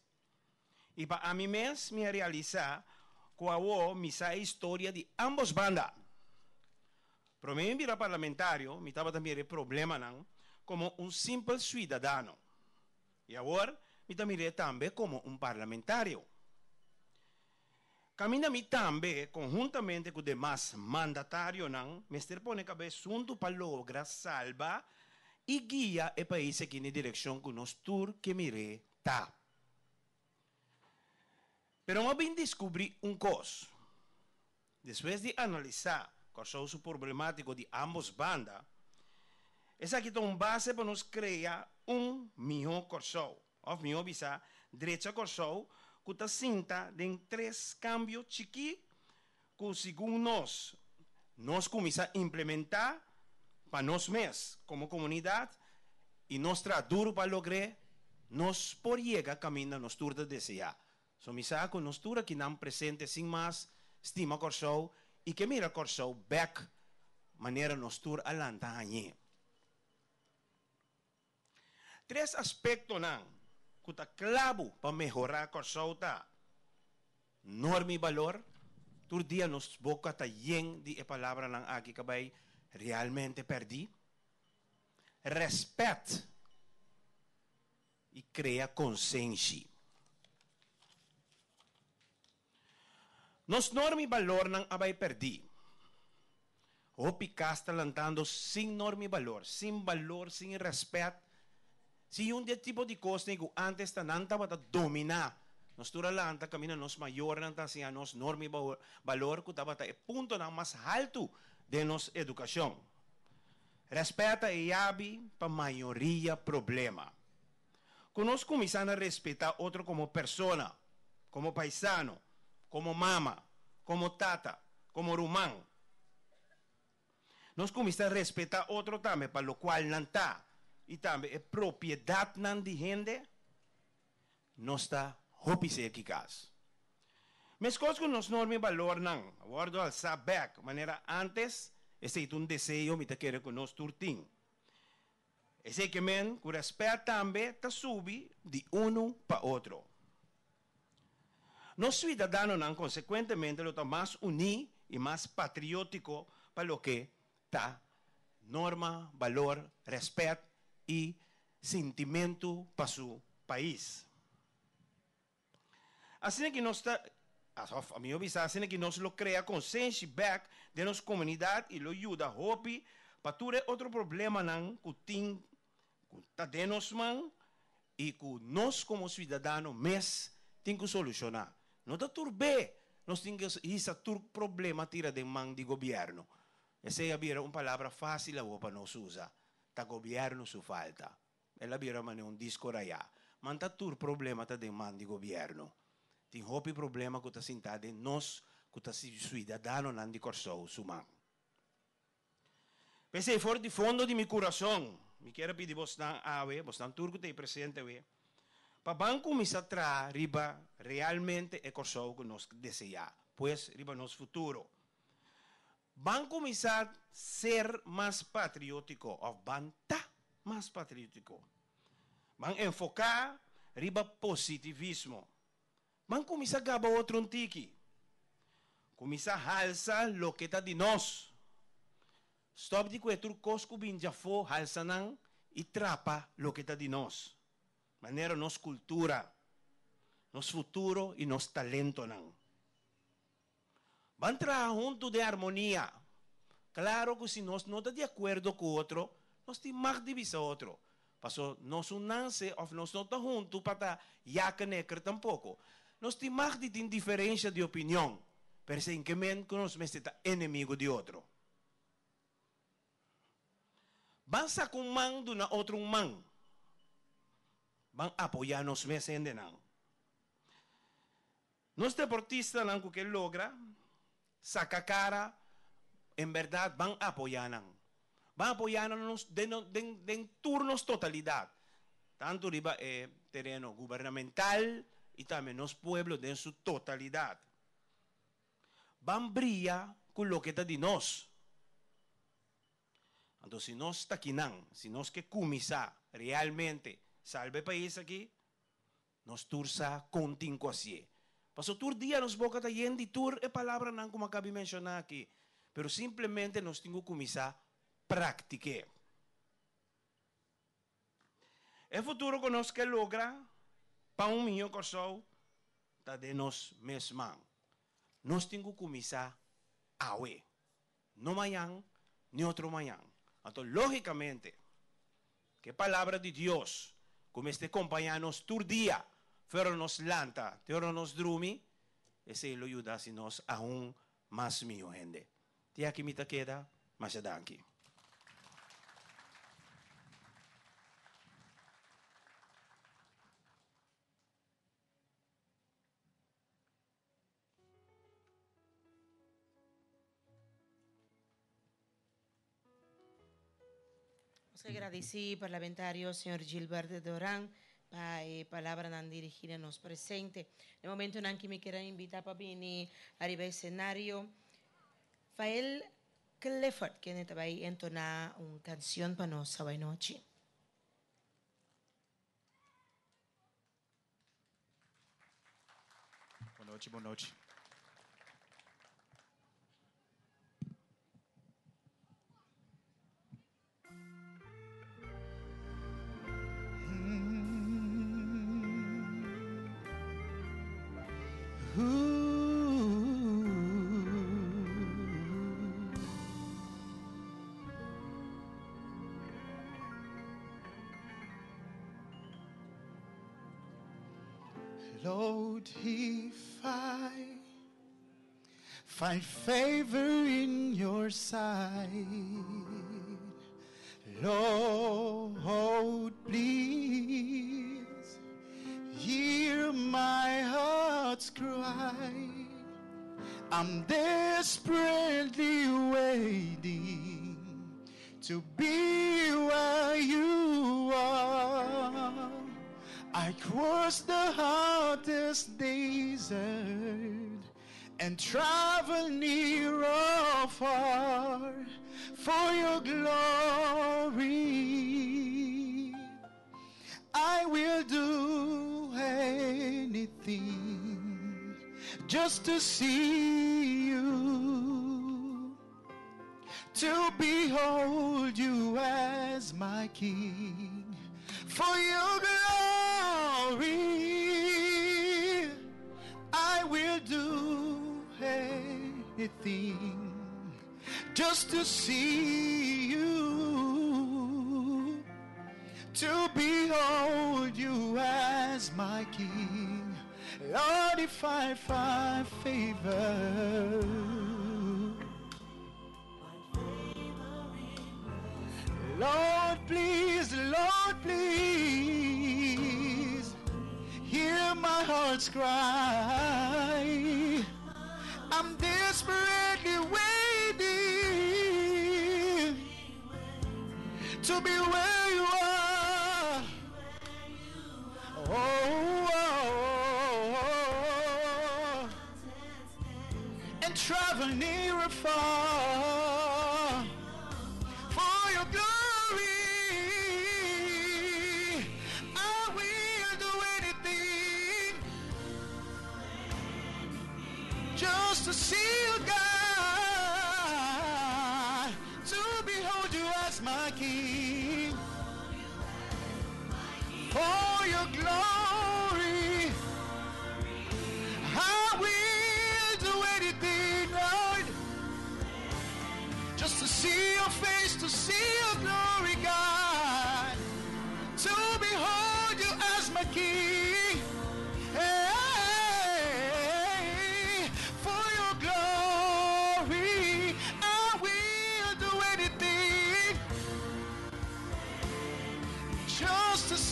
I pa ami mes mi a realisá ku awor mi sa e historia di ámbos banda. Promé mi bira parlamentario mi tabata mira e problemanan komo un simpel suidadano. I awor mi ta mir'é tambe komo un parlamentario. Kaminda mi tambe, konhuntamente ku demas mandatarionan, mester pone kabes huntu pa logra salba i guia e pais aki n'e direkshon ku nos tur ke mir'é ta. Pero m'a bin diskubrí un kos. Despues di analisá Kòrsou su problemátiko di ámbos banda, esaki ta un base pa nos krea un mihó Kòrsou, òf mihó bisá, drecha Kòrsou ku ta sinta den tres kambio chikí ku segun nos, nos kuminsá implementá pa nos mes komo komunidat i nos traha duru pa logr'é, nos por yega kaminda nos tur ta deseá. So mi sa ku nos tur akinan presente sin mas stima Kòrsou i ke mira Kòrsou bèk manera nos tur a lanta hañ'é. Tres aspektonan ku ta klabu pa mehorá Kòrsou ta, norma i balor, tur dia nos boka ta yen di e palabranan aki ka bai realmente pèrdí, rèspèt, i krea konsenshi. Nos norma i balornan a bai pèrdí. Hopi kas ta lantando sin norma i balor, sin balor, sin rèspèt, sin un di e tipo di kosnan ku ántes ta nan tabata dominá. Nos tur a lanta kaminda nos mayornan ta siña nos norma i balor ku tabata e puntonan mas haltu den nos edukashon. Rèspèt ta e yabi pa mayoria problema. Ku nos kuminsá na respetá otro komo persona, komo paisano, komo mama, komo tata, komo ruman. Nos kuminsá respetá otro tambe pa lokual nan ta i tambe e propiedatnan di hende, nos ta hopi serki kas. Meskos ku nos norma i balornan a wòrdu alsá bèk manera ántes, esei ta un deseo mi ta kere ku nos tur tin. Esei ke men ku rèspèt tambe ta subi di unu pa otro. Nos suidadanonan konsekuentemente lo ta mas uní i mas patriótiko pa loke ta norma, balor, rèspèt i sintimentu pa su pais. Asina ki nos ta, of mihó bisa, asina ki nos lo krea konsenshi bèk den nos komunidat i lo yuda hopi pa tur e otro problemanan ku tin ku ta den nos man i ku nos komo suidadano mes tin ku solushoná. No ta tur be nos tin ku hisa tur problema tira den man di gobièrnu. Esei a bira un palabra fásil awor pa nos usa, ta gobièrnu su falta. El a bira manera un disco rayá. Man ta tur problema ta den man di gobierno. Tin hopi problema ku ta sintá den nos ku ta suidadanonan di Kòrsou su man. P'esei for di fondo di mi kurason mi kier a pidi bosnan awe, bosnan tur ku ta ei presente awe, pa ban kuminsá traha riba realmente e Kòrsou ku nos deseá, pues riba nos futuro. Ban kuminsá ser mas patriótiko òf ban ta mas patriótiko. Ban enfoká riba positivismo. Ban kuminsá gaba otro un tiki. Kuminsá halsa loke ta di nos. Stòp di kue tur kos ku bin djafó, halsa nan i trapa loke ta di nos. Manera nos kultura, nos futuro i nos talentonan. Ban traha huntu den armonia. Klaro ku si nos no ta di akuerdo ku otro, nos tin mag di bisa otro. Paso nos un nanse òf nos no ta huntu pa ta yakeneker tampoko. Nos tin mag di tin diferensha di opinion, pero esei ke men ku nos mester ta enemigu di otro. Ban saka un man duna otro un man. Ban apoyá nos mes hendenan. Nos deportistanan ku ke logra saka kara en bèrdat ban apoyá nan. Ban apoyá nan nos den den den tur nos totalidat, tantu riba e tereno gubernamental i tambe nos pueblo den su totalidat. Ban bria ku loke ta di nos. Anto si nos ta kinan, si nos ke kuminsá realmente salba e pais aki, Nos tur sa kon tin ku hasié. Paso tur dia nos boka ta yen di tur e palabranan ku mi a kabi menshoná aki, pero simplemente nos tin ku kuminsá praktik'é. E futuro ku nos ke logra pa un mihó Kòrsou ta den nos mes man. Nos tin ku kuminsá awe. No mañan ni otro mañan. Anto lógicamente ku e palabra di Dios ku mester kompañá nos tur dia for ora nos lanta te ora nos drumi, esei lo yuda hasi nos aun mas mihó hende. Te aki mi ta keda. Masha danki. Nos ke gradisí parlamentario señor Gilbert Doran pa e palabranan dirigí na nos presente. Na e momentonan ki mi kier a invitá pa bini ariba esenario Fael Clifford kende ta bai entoná un kansion pa nos awanochi. Bon nochi, bon nochi. Lord, if I find favor in your sight, Lord, please hear my heart's cry. I'm desperately waiting to be where you are. I cross the hottest desert and travel near or far for your glory. I will do anything just to see you, to behold you as my king. For your glory, I will do anything just to see you, to behold you as my king. Lord, if I find favor. Lord, please, Lord, please, hear my heart's cry. I'm desperately waiting to be where you are. Oh, oh, oh, oh. And travel near or far for your glory. I will do anything just to see you, God, to behold you as my King. For your glory, I will do anything, Lord, just to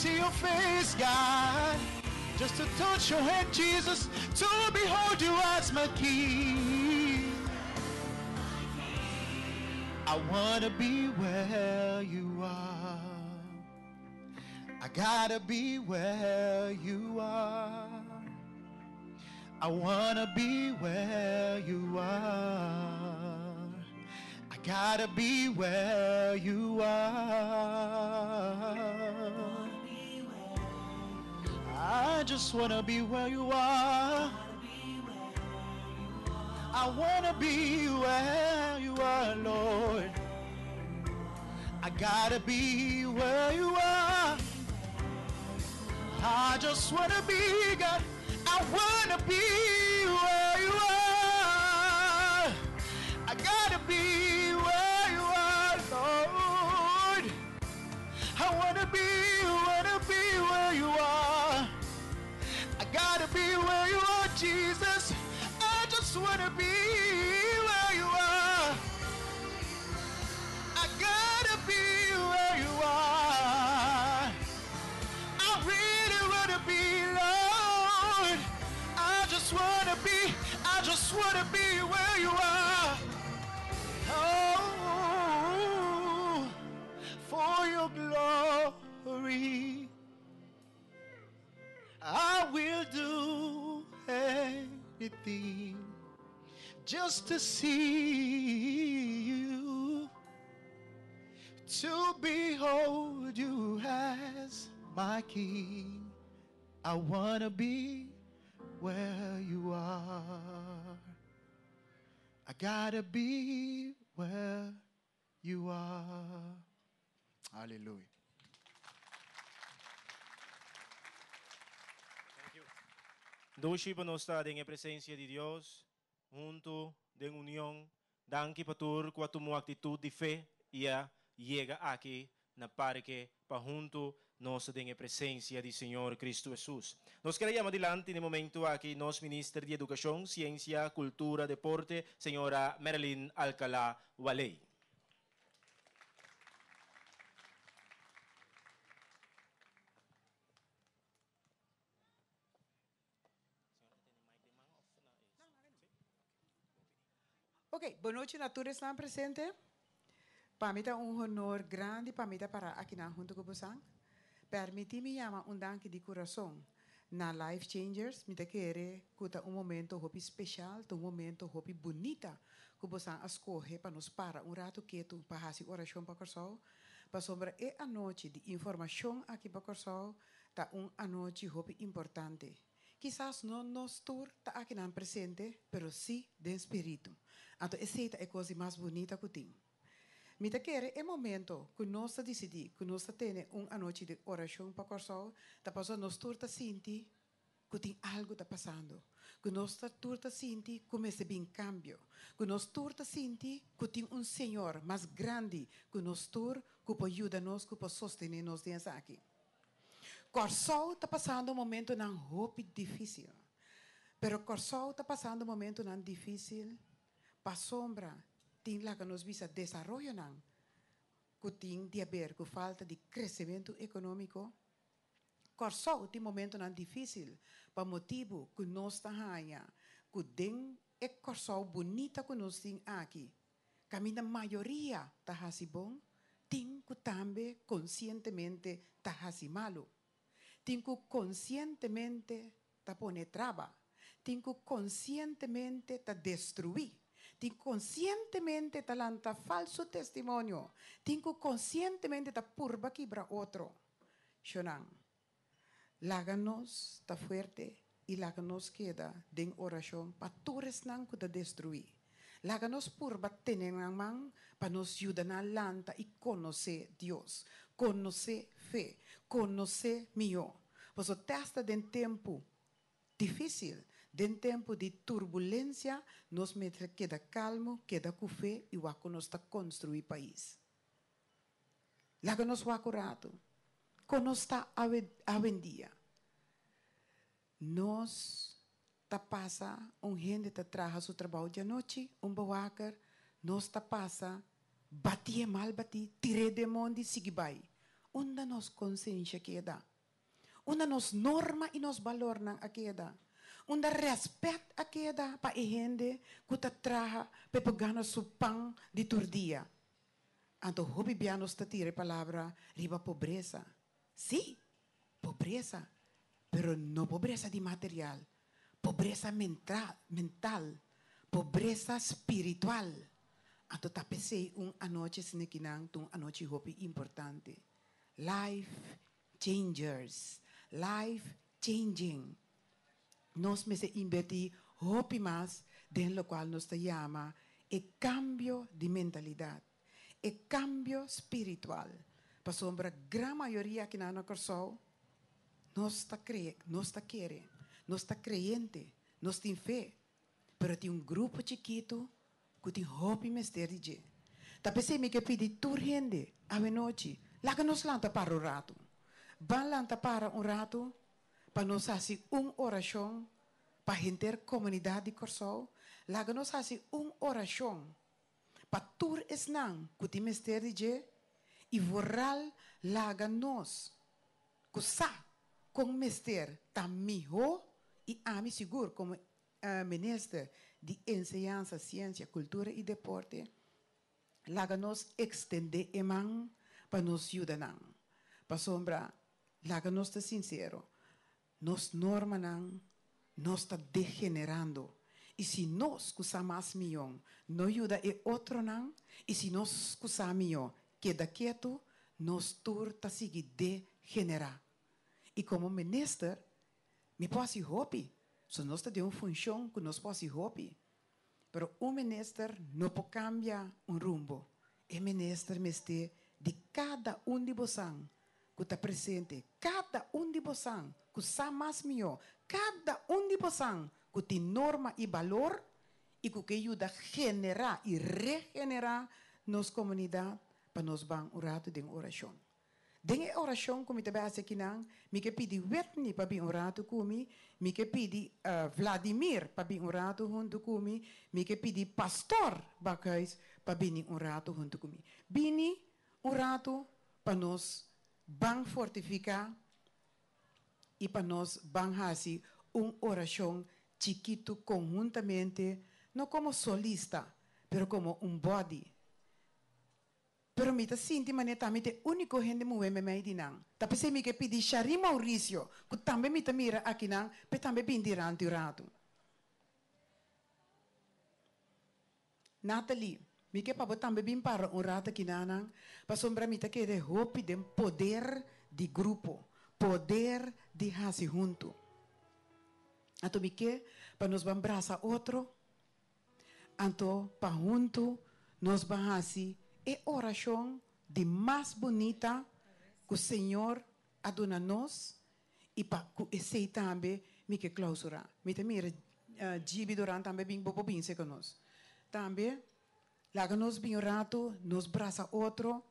see your face, God. Just to touch your hand, Jesus. To behold you as my King. I wanna be where you are. I gotta be where you are. I wanna be where you are. I gotta be where you are. I just wanna be where you are. I wanna be where you are, Lord. I gotta be where you are. I just wanna be, God. I wanna be where you are. I gotta be where you are, Lord. I wanna be, wanna be where you are. I gotta be where you are, Jesus. I just wanna be where you are. I gotta be where you are. I really wanna be, Lord. I just wanna be, I just wanna be where you are. Oh, for your glory, I will do anything just to see you, to behold you as my King. I wanna be where you are. I gotta be where you are. Hallelujah. Dushi pa nos ta den e presencia di Dios, hunto den union. Danki pa tur cu a tuma un actitud di fe y a yega aki na parke pa hunto nos ta den e presencia di Señor Cristo Jesus. Nos kier a yama dilanti na e momento aki nos Minister di Educacion, Ciencia, Cultura, Deporte, Señora Marilyn Alcalá Walley. Ok, bon nochi na tur esnan presente. Pa mi ta un honor grandi pa mi ta para akinan hunto ku bosan. Permití mi yama un danki di kurason na Life Changers. Mi ta kere ku ta un momento hopi speshal, ta un momento hopi bunita ku bosan a skohe pa nos para un ratu ketu pa hasi orashon pa Kòrsou. Pasobra e anochi di informashon aki pa Kòrsou ta un anochi hopi importante. Kisas no nos tur ta akinan presente, pero sí den spiritu. Anto esei ta e kos di mas bunita ku tin. Mi ta kere e momento ku nos ta disidí ku nos ta tene un anochi di orashon pa Kòrsou ta pasobra nos tur ta sinti ku tin algu ta pasando, ku nos ta tur ta sinti ku mester bin kambio, ku nos tur ta sinti ku tin un Señor mas grandi ku nos tur ku por yuda nos, ku por sostené nos den esaki. Kòrsou ta pasando momentonan hopi difísil. Pero Kòrsou ta pasando momentonan difísil pasobra tin laga nos bisa desaroyonan ku tin di haber ku falta di kresementu ekonómiko. Kòrsou tin momentonan difísil pa motibu ku nos ta haña ku den e Kòrsou bunita ku nos tin aki Kaminda mayoria ta hasi bon, tin ku tambe konsientemente ta hasi malu. Tin ku konsientemente ta pone traba. Tin ku konsientemente ta destruí. Tin konsientemente ta lanta falsu testimonio. Tin ku konsientemente ta purba kibra otro. Shonnan, laga nos ta fuerte i laga nos keda den orashon pa tur esnan ku ta destruí. Laga nos purba tene nan man pa nos yuda nan lanta i konosé Dios, konosé fe, konosé mihó. Pasobra te asta den tempu difísil, den tempu di turbulensia, nos mester keda kalmu, keda ku fe i wak ku nos ta konstruí pais. Laga nos wak un ratu kon nos ta awendia. Nos ta pasa un hende ta traha su trabou djanochi, un bewaker, nos ta pasa batié mal batí, tir'é den mondi, sigui bai. Unda nos konsensha keda? Unda nos norma i nos balornan a keda? Unda rèspèt a keda pa e hende ku ta traha pa e por gana su pan di tur dia? Anto hopi bia nos ta tira e palabra riba pobresa. Sí, pobresa, pero no pobresa di material, pobresa mental, pobresa spiritual. Anto ta p'esei un anochi asinakinan ta un anochi hopi importante. Life changers, life changing. Nos mester invertí hopi mas den lokual nos ta yama e kambio di mentalidat, e kambio spiritual. Pasobra gran mayoria akinan na Kòrsou nos ta kree, nos ta kere, nos ta kreyente, nos tin fe, pero tin un grupo chikitu ku tin hopi mester di dje. Ta p'esei mi ke pidi tur hende awenochi, laga nos lanta para un ratu. Ban lanta para un ratu pa nos hasi un orashon pa henter komunidat di Kòrsou. Laga nos hasi un orashon pa tur esnan ku tin mester di dje i vooral laga nos ku sa kon mester ta mihó i ami sigur komo Minister di Enseñansa, Siensia, Kultura i Deporte, laga nos ekstendé e man pa nos yuda nan. Pasobra, laga nos ta sinsero, nos normanan nos ta degenerando. I si nos ku sa mas mion no yuda e otronan i si nos ku sa mihó keda ketu, nos tur ta sigui degenerá. I komo minister Mi por hasi hopi. So nos ta den un funshon ku nos por hasi hopi. Pero un minister no por kambia un rumbo. E minister mester di kada un di bosan ku ta presente, kada un di bosan ku sa mas mihó, kada un di bosan ku tin norma i balor i ku ke yuda generá i regenerá nos komunidat pa nos ban un ratu den orashon. Den e orashon ku mi ta bai hasi akinan, mi ke pidi Whitney pa bin un ratu ku mi, mi ke pidi Vladimir pa bin un ratu huntu ku mi, mi ke pidi Pastor Bakhuis pa bini un ratu huntu ku mi. Bini un ratu pa nos ban fortifiká i pa nos ban hasi un orashon chikitu konhuntamente, no komo solista, pero komo un body. Pero mi ta sinti manera ta mi ta e úniko hende muhé meimei di nan. Ta p'esei mi ke pidi Shari Mauricio, ku tambe mi ta mira akinan, p'e tambe bin diranti un ratu. Natalie, mi ke pa bo tambe bin para un ratu akinanan, pasobra mi ta kere hopi den poder di grupo, poder di hasi huntu. Anto mi ke pa nos ban brasa otro, Anto pa huntu nos ban hasi e orashon di mas bunita ku Señor a duna nos i pa ku esei tambe mi ke klausurá. Mi ta mira Gibi Duran tambe bin bo por binse ku nos. Tambe laga nos bin un ratu nos brasa otro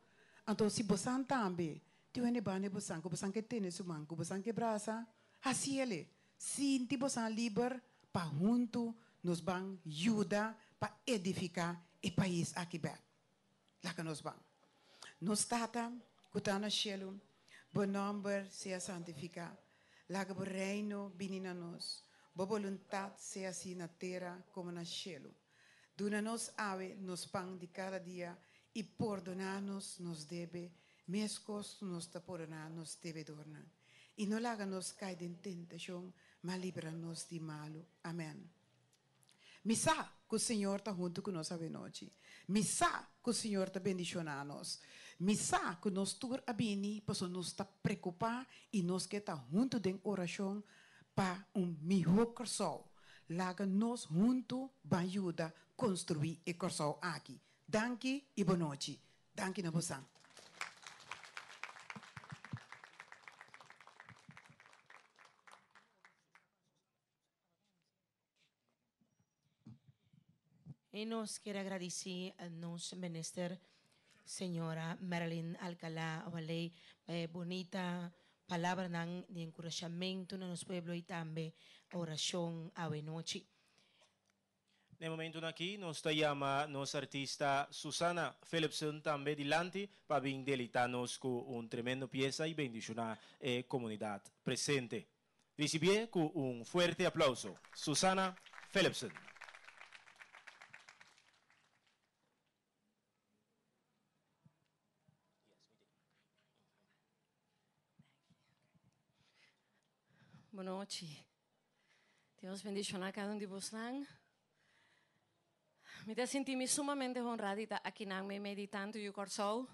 anto si bosan tambe tin hende banda di bosan ku bosan ke tene su man ku bosan ke brasa hasiele Sinti bosan liber pa huntu nos ban yuda pa edifiká e pais aki bèk. Laga nos ban. Nos Tata ku ta na shelu, bo nòmber sea santifiká. Laga bo Reino bini na nos. Bo boluntat sea hasi na tera komo na shelu. Duna nos awe nos pan di kada dia i pordoná nos nos debe, meskos ku nos ta pordoná nos debedornan. I no laga nos kai den tentashon, ma libra nos di malu. Amèn. Mi sa ku Señor ta huntu ku nos awenochi. Mi sa ku Señor ta bendishoná nos. Mi sa ku nos tur a bini pasobra nos ta preokupá i nos ke ta huntu den orashon pa un mihó Kòrsou. Laga nos huntu ban yuda konstruí e Kòrsou aki. Danki i bonochi. Danki na bosan. Y nos kier agradeci nos minister señora Marilyn Alcalá Waley pa e bunita palabranan di encurashamento na nos pueblo y tambe oracion awe nochi. Na e momentonan aki nos ta yama nos artista Susana Philipson tambe dilanti pa bin deleita nos cu un tremendo pieza y bendiciona e comunidad presente. Ricibié cu un fuerte aplauso, Susana Philipson. Bonochi. Dios bendiciona cada un di bosnan. Mi ta sinti mi sumamente honrá di ta akinan meimei di tantu yu Kòrsou.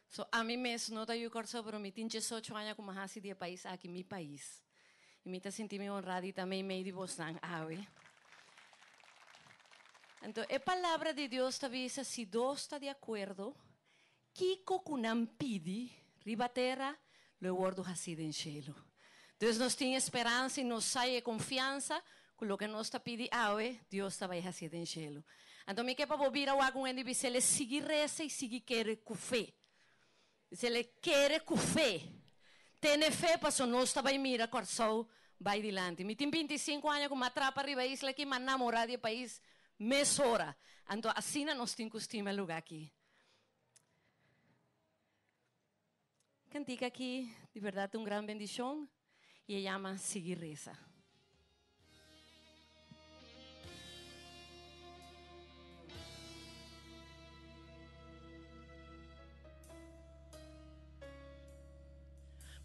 So ami mes no ta yu Kòrsou pero mi tin diesocho aña ku mi a hasi di e pais aki mi pais. I mi ta sinti mi honrá di ta meimei di bosnan awe. Anto e palabra di Dios ta bisa si dos ta di akuerdo Kiko ku nan pidi riba tera lo e wòrdu hasí den shelu. Dus nos tin e speransa i nos sa i e konfiansa ku loke nos ta pidi awe, Dios ta bai hasié den shelu. Anto mi ke pa bo bira wak un hende i bis'el sigui resa i sigui kere ku fe. Bis'el kere ku fe. Tene fe paso nos ta bai mira Kòrsou bai dilanti. Mi tin 25 aña ku mi a trapa riba e isla aki, mi a namorá di e pais mesora. Anto asina nos tin ku stima e lugá aki. Cantica aki di berdad ta un gran bendicion y e yama Sigui Reza.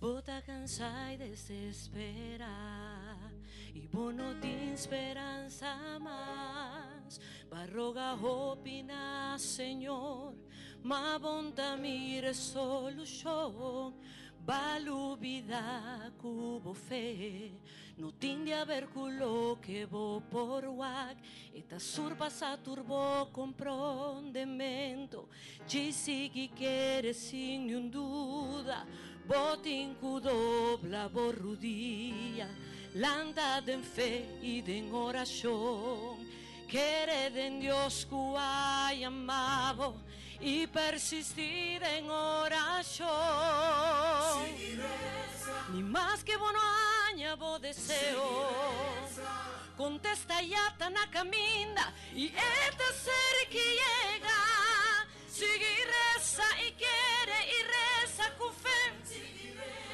Bo ta cansa y desespera y bo no tin speransa mas. Ba roga hopi na Señor, ma bon ta mi resolucion. Ba lubida cu bo fe no tin di haber cu loke bo por wak. E ta surpasa tur bo comprondemento. Djei sigui kere sin niun duda, bo tin ku dobla bo rudia, lanta den fe i den orashon, kere den Dios ku a yama bo i persistí den orashon. Ni maske bo no haña bo deseo, kontesta ya ta na kaminda. I e ta ser ki yega. Sigui resa i kere i resa ku fe.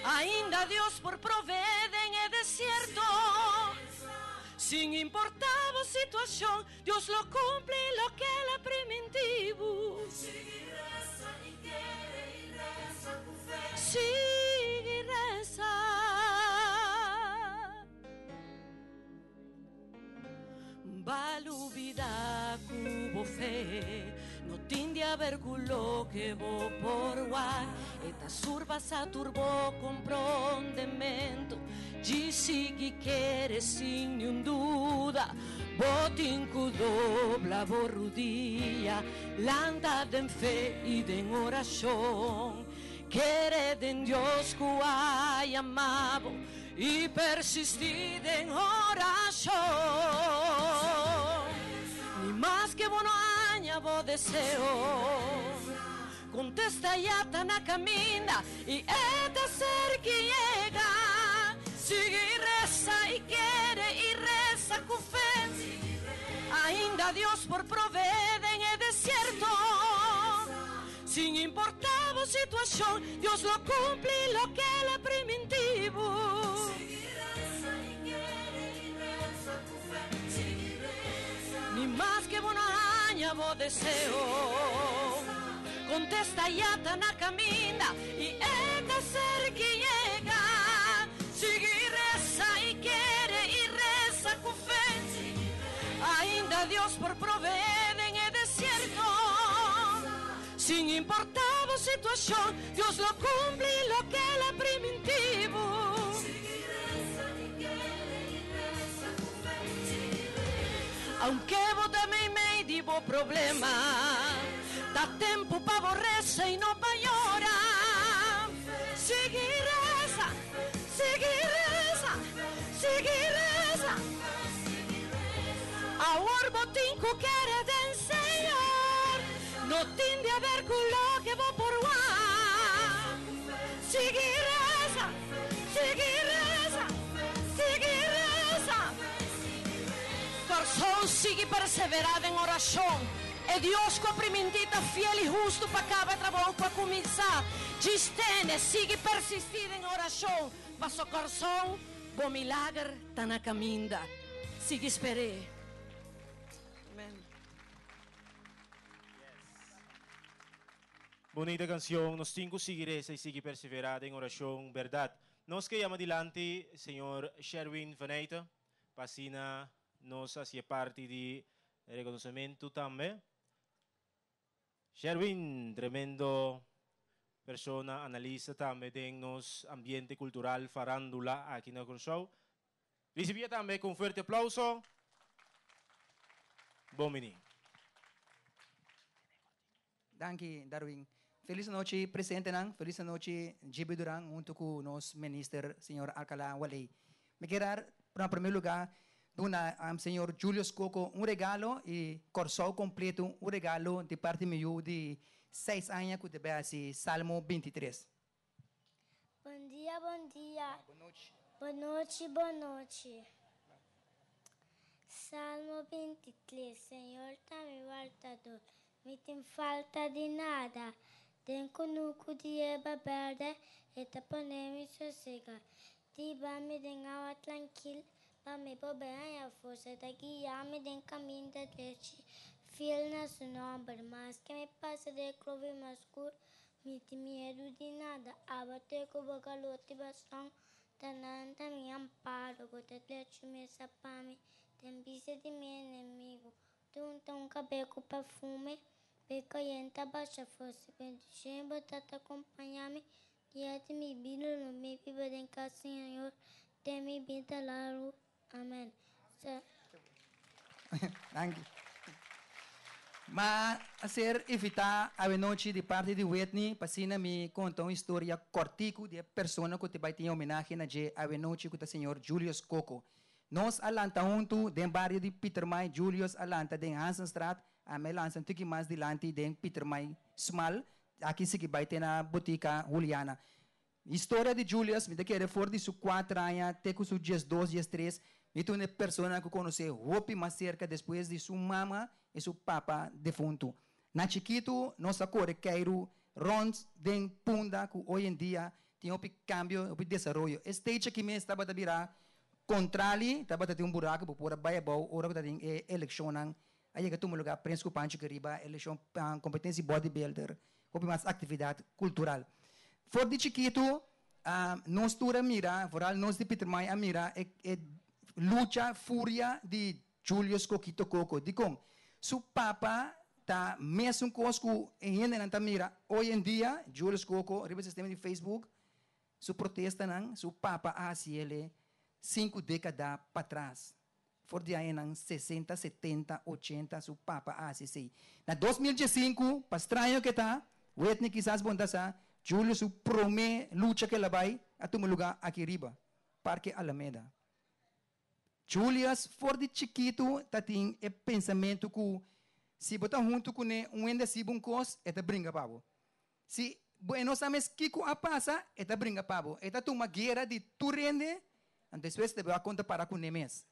Ainda Dios por provee den e desierto. Sin importa bo situacion, Dios lo cumpli loke el a priminti bo. Sigui resa. Ba lubida ku bo fe no tin di haber ku loke bo por wak. E ta surpasa tur bo komprondementu. Djis sigui kere sin niun duda. Bo tin ku dobla bo rudia, lanta den fe i den orashon. Kere den Dios ku a yama bo. I persistí den orashon. Ni maske bo no haña bo deseo, kontesta ya ta na kaminda i e ta serki yega. Sigui resa i kere i resa ku fe. Ainda Dios por proveé den e desierto. Sin importá bo situashon, Dios lo kumpli loke el a primintí bo. Ni maske bo no haña bo deseo, kontesta ya ta na kaminda i e ta serki yega. Sigui resa i kere i resa ku fe. Ainda Dios por proveé den e desierto. Sin importá bo situashon, Dios lo kumpli loke el a primintí bo. Aunke bo ta meimei di bo problema, ta tempu pa bo resa i no pa yora. Sigui resa, sigui resa, sigui resa. Awor bo tin ku kere den Señor, no tin di haber ku loke bo por wak. Sigui resa, sigui resa, sigui resa. Kòrsou sigui perseverá den orashon. E Dios ku a primintí ta fiel i hustu pa kaba e trabou ku a kuminsá. Djis tene, sigui persistí den orashon, paso Kòrsou, bo milager ta na kaminda. Sigui sper'é. Amen. Bunita kanshon, nos tin ku sigui resa i sigui perseverá den orashon, bèrdat. Nos ke yama dilanti señor Sherwin van Eijten pa asina nos hasi e parti di rekonosementu tambe. Sherwin, tremendo persona, analista tambe den nos ambiente kultural farándula aki na Kòrsou. Risibí e tambe ku un fuerte aplauso. Bon bini. Danki Darwin. Felis anochi presentenan, felis anochi GB Duran hunto cu nos Minister señor Alcala Waley. Mi kier dar na primer lugar duna señor Julius Coco un regalo y Corsou completo un regalo di parti mi yu di seis aña cu ta bay haci Salmo 23. Bon dia, bon dia. Bon nochi, bon nochi. Salmo 23, Señor ta mi wardador, mi tin falta di nada. Den kunuku di yerba bèrdè e ta pone mi sosegá. Hiba mi den awa trankil, pa mi por bai haña forsa. E ta guia mi den kaminda drechi, fiel na su nòmber. Maske mi pasa den e klovi mas skur, Mi tin miedu di nada, aba te ku bo kalor di baston ta nan ta mi amparo, bo ta drecha mesa pa mi den bista di mi enemigu. Bo ta unta un kabé ku perfume, be kayenta basha forsa. Bendishon bo ta ta kompañá mi dia di mi bida, lo mi biba den kas Señor te mi bida largu. Amen. Danki. Ma a ser invitá awenochi di parti di Whitney pa asina mi konta un historia kòrtiku di e persona ku ta bai tin homenahe na dje awenochi ku ta señor Julius Coco. Nos a lanta huntu den bario di Pietermaai, Julius a lanta den Hansenstraat, ami a lansa un tiki mas dilanti den Pietermaai Smal, aki sigui bai te na botika Juliana. Historia di Julius, mi ta kere for di su kuater aña te ku su diesdos, diestres, mi ta un e personanan ku konosé hopi mas serka despues di su mama i su papa defuntu. Na chikitu nos a kore keiru rònt den Punda ku oy en dia tin hopi kambio, hopi desaroyo. E stage aki mes tabata bira kontrali, tabata tin un buraku bo por a bai abou ora ku ta tin e elekshonnan a yega tuma lugá Prins ku Pancho Keriba, elekshon kompetensia bodybuilder. Hopi mas aktividat kultural. For di chikitu nos tur a mira, foral nos di Pietermaai a mira e e lucha, furia di Julius Kokito Koko. Dikon? Su papa ta mesun kos ku e hendenan ta mira hoy en dia, Julius Koko riba e sistema di Facebook, su protestanan, su papa a hasiele sinku dekada patras. For di añanan sesenta, setenta, ochenta su papa a hasi esei. Na 2015, pa straño ke ta, Whitney kisas bon ta sa, Julio su promé lucha ke el a bai a tuma lugá aki riba, Parke Alameda. Julius for di chikitu ta tin e pensamentu ku si bo ta huntu kuné un hende hasi bo un kos, e ta bringa pa bo. Si bo e no sa mes kiko a pasa, e ta bringa pa bo. E ta tuma guera di tur hende, anto despues e ta bai konta para kuné mes.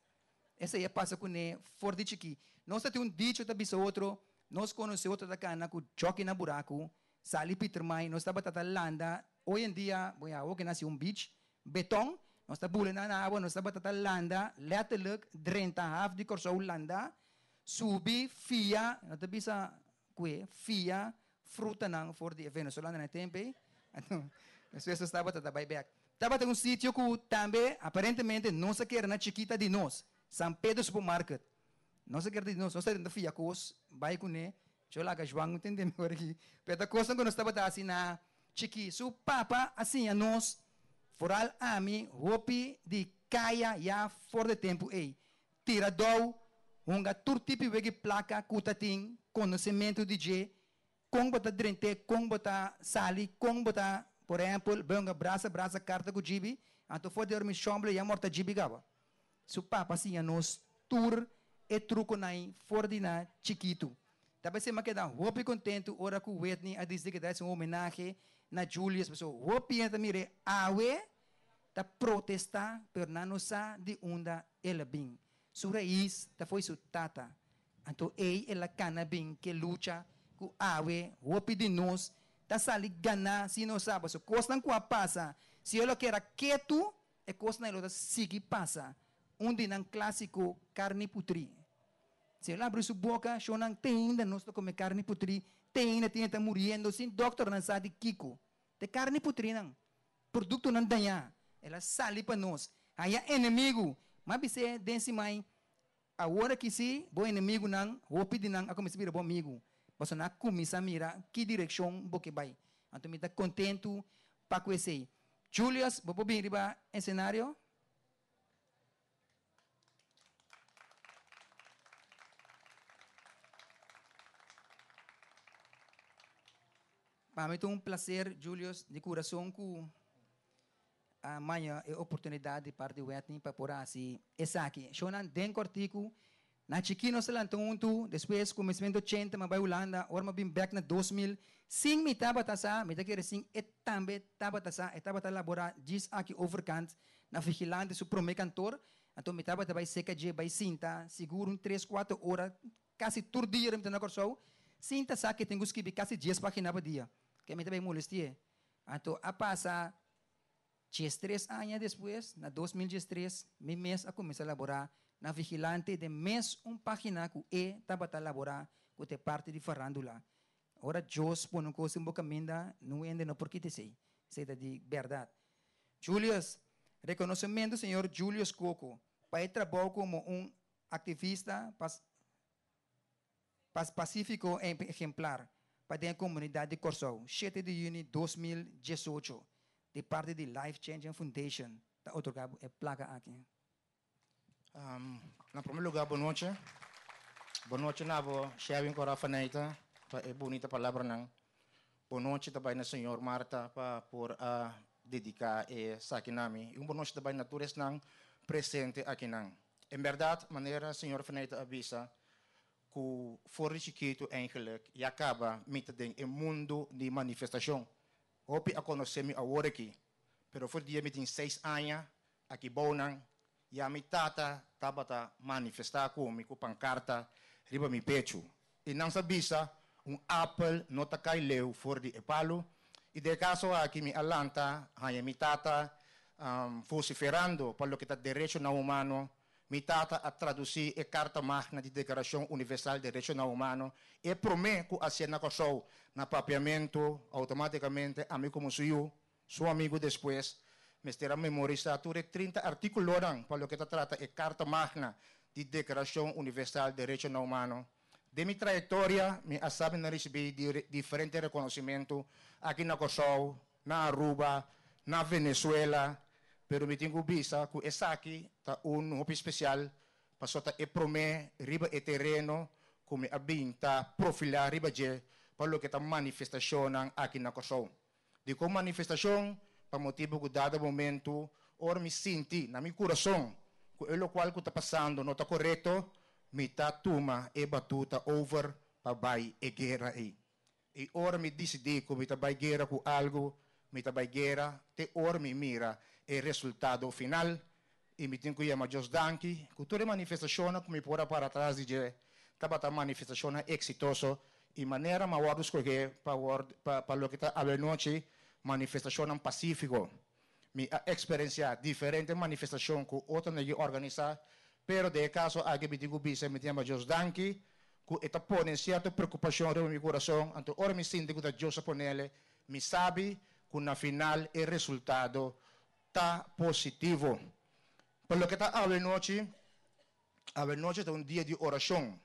Esei a pasa kuné for di chikí. Nos ta tin un dicho ta bisa otro, nos konosé otro ta kana ku djòki na buraku, sali Pietermaai, nos tabata ta landa, hoy en dia, bo ya awor ke nasi un beach, beton, nos ta bula nan awa, nos tabata ta landa, letterlijk drenta haf di Kòrsou landa, subi, fia, no ta bisa kue, fia, frutanan for di e venezolanonan e tempo ei, anto despues nos tabata ta bai bek. Tabata un sitio ku tambe aparentemente nos a kere na chikita di nos, San Pedro Supermarket. Nos a kere di nos, nos ta tenta fia kos bai kuné, yo laga Juan no tende mi ora aki, pero ta kosnan ku nos tabata hasi na chikí. Su papa a siña nos, foral ami, hopi di kaya ya for di e tempu ei. Tira dou, hunga tur tipi wegi plaka ku ta tin konosementu di dje, kon bo ta drent'é, kon bo ta sali, kon bo ta, por ehèmpel, bai hunga brasa brasa karta ku djibi, anto for di ora mi shòmble ya morta djibi kaba. Su papa siña nos tur e trukonan for di na chikitu. Ta p'esei mi a keda hopi kontentu ora ku Whitney a disidi ku ta hasi un homenahe na Julius, pasobra hopi hende ta mir'é awe ta protestá, pero nan no sa di unda el a bin. Su rais ta fo'i su tata. Anto ei el a kana bin ke lucha ku awe hopi di nos ta sali ganá si nos sa. Pasobra kosnan ku a pasa, si el lo keda ketu, e kosnan ei lo ta sigui pasa. Un di nan klásiko, karni putrí. Si el abri su boka, shownan te ainda nos ta kome karni putrí, te ainda tin e ta muriendo sin dòkternan sa di kiko. Ta e karni putrínan, produktonan dañá. El a sali pa nos. Haña enemigu. M'a bis'é den si mai, Awor aki sí, bo enemigunan, hopi di nan a kuminsá bira bo amigu, pasobra nan a kuminsá mira ki direkshon bo ke bai. Anto mi ta kontentu pa ku esei. Julius, bo por bini riba esenario? Pa mi ta un placer, Julius, di kurason ku a maña e oportunidat di parti Wetny pa por hasi esaki. Shownan den kòrtiku, na chikí nos ta lanta huntu, despues kuminsamentu ochenta mi a bai Hulanda, ora mi a bin bèk na 2000, sin mi tabata sa, mi ta kere sin e tambe tabata sa, e tabata laborá djis aki overkant na Vigilante su promé kantor, anto mi tabata bai seka dje bai sinta sigur un tres kuater ora kasi tur dia ora mi ta na Kòrsou, sin ta sa ke tin ku skibi kasi dies página pa dia, ke mi ta bai molesti'é. Anto a pasa 13 aña despues, na 2013, mi mes a kuminsá laborá na Vigilante den mes un página ku e tabata laborá ku ta e parti di farándula. Ora Dios pone un kos den bo kaminda, nun hende no por kita esei. Esei ta di bèrdat. Julius, Rekonosementu señor Julius Coco pa e trabou komo un aktivista pas pasífiko e ejemplar pa den e komunidat di Kòrsou, shete di yüni 2018, di parti di Life Changing Foundation ta otorgá bo e plaka aki. Na prome lugar bo nochi. Bo nochi na bo Sherwin ku Rafa Neita pa e bunita palabranan. Bo nochi ta bai na señor Marta pa por a dedica e saki na mi. Y un bo nochi ta bai na tur esnan presente akinan. En berdad manera señor Fneita a bisa ku for di chikitu eigenlijk ya kaba mi ta den e mundu di manifestacion. Hopi a konosé mi awor aki, pero for dia mi tin seis aña aki bounan ya mi tata tabata manifestá ku mi ku pankarta riba mi pechu. I nan sa bisa, un apel no ta kai leu for di e palu. I den e kaso aki mi a lanta haña mi tata vosiferando pa loke ta derechonan humano. Mi tata a tradusí e Karta Magna di Deklarashon Universal Derechonan Humano, e promé ku a ser na Kòrsou, na papiamentu. Outomátikamente ami komo su yu, su amigu despues, mester a memorisá tur e 30 artíkulonan pa loke ta trata e Karta Magna di Deklarashon Universal Derechonan Humano. Den mi trayektoria mi a sabi na risibí diferente rekonosimentu aki na Kòrsou, na Aruba, na Venezuela, pero mi tin ku bisa ku esaki ta un hopi spesial pasobra ta e promé riba e tereno ku mi a bin ta profilá riba dje pa loke ta manifestashonnan aki na Kòrsou. Dikon manifestashon? Pa motibu ku dado momentu ora mi sinti na mi kurason ku e lokual ku ta pasando no ta korekto, mi ta tuma e batuta over pa bai e guera ei. I ora mi disidí ku mi ta bai guera ku algu, mi ta bai guera te ora mi mira e resultado final. I mi tin ku yama Dios danki ku tur e manifestashonnan ku mi por a para tras di dje tabata manifestashonnan eksitoso i manera mi a wòrdu skohé pa wòrdu pa loke ta awenochi manifestashonnan pasífiko. Mi a eksperensiá diferente manifestashon ku otronan a organisá, pero den e kaso aki mi tin ku bisa mi ta yama Dios danki ku e ta pone sierto preokupashon riba mi kurason, anto ora mi sinti ku ta Dios a ponele, mi sabi ku na final e resultado ta positivo. Pa loke ta awenochi, awenochi ta un dia di orashon,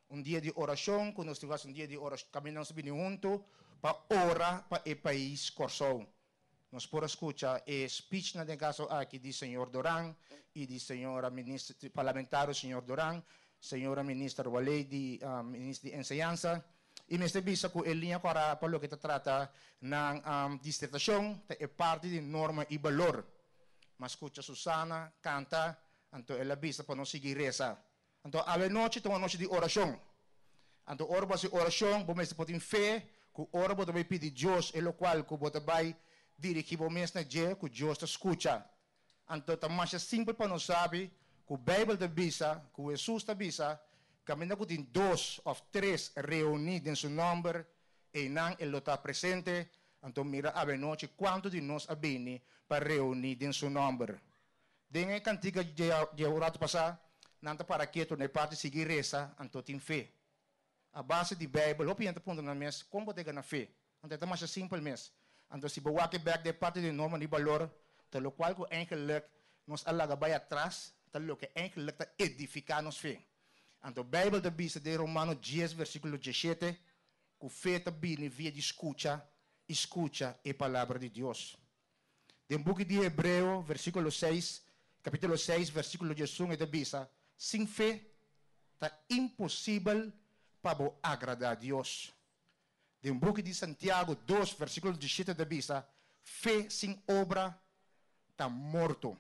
un dia di orashon ku nos tin ku hasi un dia di orashon kaminda nos ta bini huntu pa ora pa e pais Kòrsou. Nos por a skucha e speechnan den kaso aki di señor Doran i di señora minister, parlamentario señor Doran, señora minister Wallé di minister di enseñansa i mester bisa ku e liña kòrá pa loke ta trata nan disertashon ta e parti di norma i balor. M'a skucha Susana kanta anto el a bisa pa nos sigui resa. Anto awe nochi ta un anochi di orashon. Anto ora bo hasi orashon, bo mester por tin fe ku ora bo ta bai pidi Dios e lokual ku bo ta bai dirigí bo mes na dje, ku Dios ta skucha. Anto ta masha simpel pa nos sabi ku Beibel ta bisa, ku Hesus ta bisa, kaminda ku tin dos òf tres reuní den su nòmber, einan e lo ta presente. Anto mira awenochi kuantu di nos a bini pa reuní den su nòmber. Den e kantika dje un ratu pasá, nan ta para ketu na e parti sigui resa, anto tin fe. A base di Beibel, hopi hende ta puntra nan mes, Kon bo ta gana fe? Anto e ta masha simpel mes. Anto si bo wak e bek den e parti di norma di balor, ta lokual ku eigenlik nos a laga bai atras ta loke eigenlik ta edifiká nos fe. Anto Beibel ta bisa den Romano dies versíkulo dieshete ku fe ta bini via di skucha i skucha e Palabra di Dios. Den buki di Hebreo, versíkulo seis, kapítulo seis, versíkulo diesun e ta bisa, Sin fe ta imposibel pa bo agradá Dios. Den buki di Santiago dos, versíkulo diesshete ta bisa, Fe sin obra ta morto.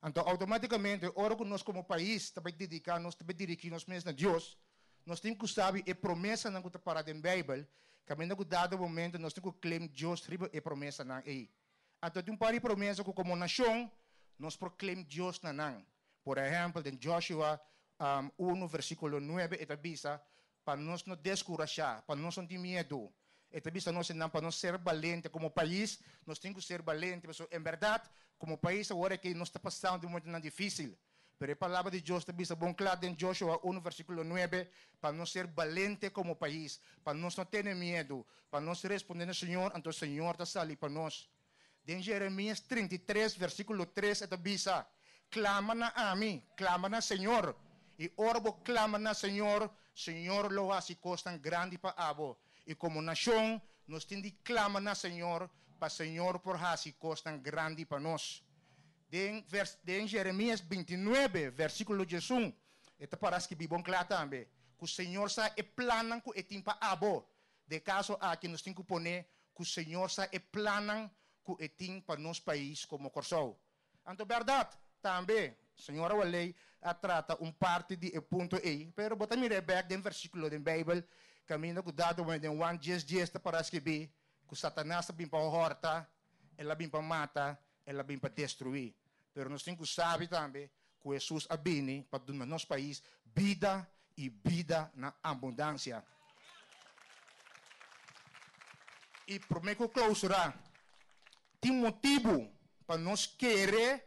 Anto automáticamente ora ku nos komo pais ta bai dediká nos, ta bai dirigí nos mes na Dios, nos tin ku sabi e promesanan ku ta pará den Beibel, kaminda ku dado momento nos tin ku claim Dios riba e promesanan ei. Anto tin un par di promesa ku komo nashon nos por claim Dios na nan. Por ehèmpel den Joshua unu versíkulo nuebe e ta bisa, Pa nos no deskurashá, pa nos no tin miedu. E ta bisa nos esnan pa nos ser balente. Komo pais, nos tin ku ser balente, pasobra en bèrdat, komo pais awor aki nos ta pasando den momentunan difísil. Pero e Palabra di Dios ta bisa bon kla den Joshua unu versíkulo nuebe, pa nos ser balente komo pais, pa nos no tene miedu, pa nos respondé na Señor, anto Señor ta sali pa nos. Den Jeremías 33, versíkulo tres, e ta bisa, Klama na ami, klama na Señor, i ora bo klama na Señor, Señor lo hasi kosnan grandi pa abo. I komo nashon, nos tin di klama na Señor pa Señor por hasi kosnan grandi pa nos. Den vers, den Jeremías 29, versíkulo 11, e ta para skibí bon kla tambe, ku Señor sa e plannan ku e tin pa abo. Den e kaso aki nos tin ku pone ku Señor sa e plannan ku e tin pa nos pais komo Kòrsou. Anto bèrdat, tambe Señora Waley a trata un parti di e punto ei, pero bo ta mira e bèk den versíkulo den Beibel kaminda ku dado momento den Juan dies dies ta pará skibí ku Satanas ta bin pa hòrta, el a bin pa mata, el a bin pa destruí. Pero nos tin ku sabi tambe ku Hesus a bini pa duna nos pais bida i bida na abundansia. I promé ku klousurá, tin motibu pa nos kere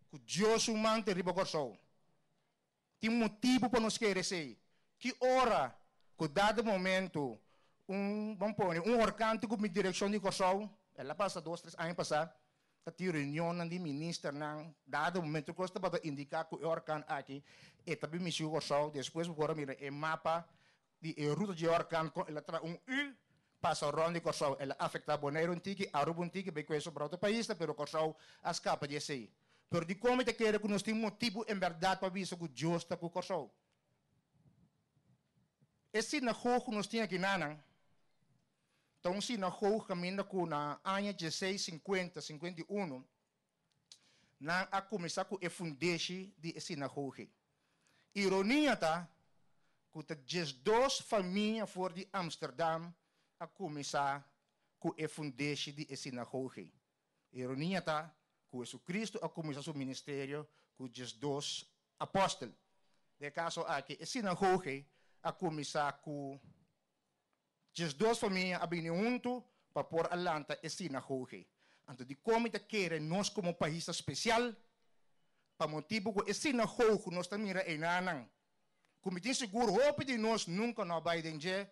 ku Dios su man ta riba Kòrsou. Tin motibu pa nos kere esei. Ki ora ku dado momento un, ban pone, un horkan tin ku bin direkshon di Kòrsou, el a pasa dos, tres aña pasá, ta tin reunionnan di ministernan, dado momento kos tabata indiká ku e horkan aki e ta bin mishi ku Kòrsou, despues bo por a mira e mapa di e ruta di e horkan kon el a traha un U pasa rònt di Kòrsou, el a afektá Boneiru un tiki, Aruba un tiki, bai ku e sobra otro paisnan, pero Kòrsou a skapa di esei. Pero dikon mi ta kere ku nos tin motibu en bèrdat pa bisa ku Dios ta ku Kòrsou? E sinagoog ku nos tin akinanan ta un sinagoog kaminda ku na aña dieseis sinkuenta, 51, nan a kuminsá ku e fundeshi di e sinagoge. Ironia ta ku ta 12 famia for di Amsterdam a kuminsá ku e fundeshi di e sinagoge. Ironia ta ku Hesukristu a kuminsá su ministerio ku 12 apòstel. Den e kaso aki e sinagoge a kuminsá ku 12 famia a bini huntu pa por a lanta e sinagoge. Anto dikon mi ta kere nos komo pais ta spesial? Pa motibu ku e sinagoge ku nos ta mira einanan, ku mi tin sigur hopi di nos nunka no a bai den dje,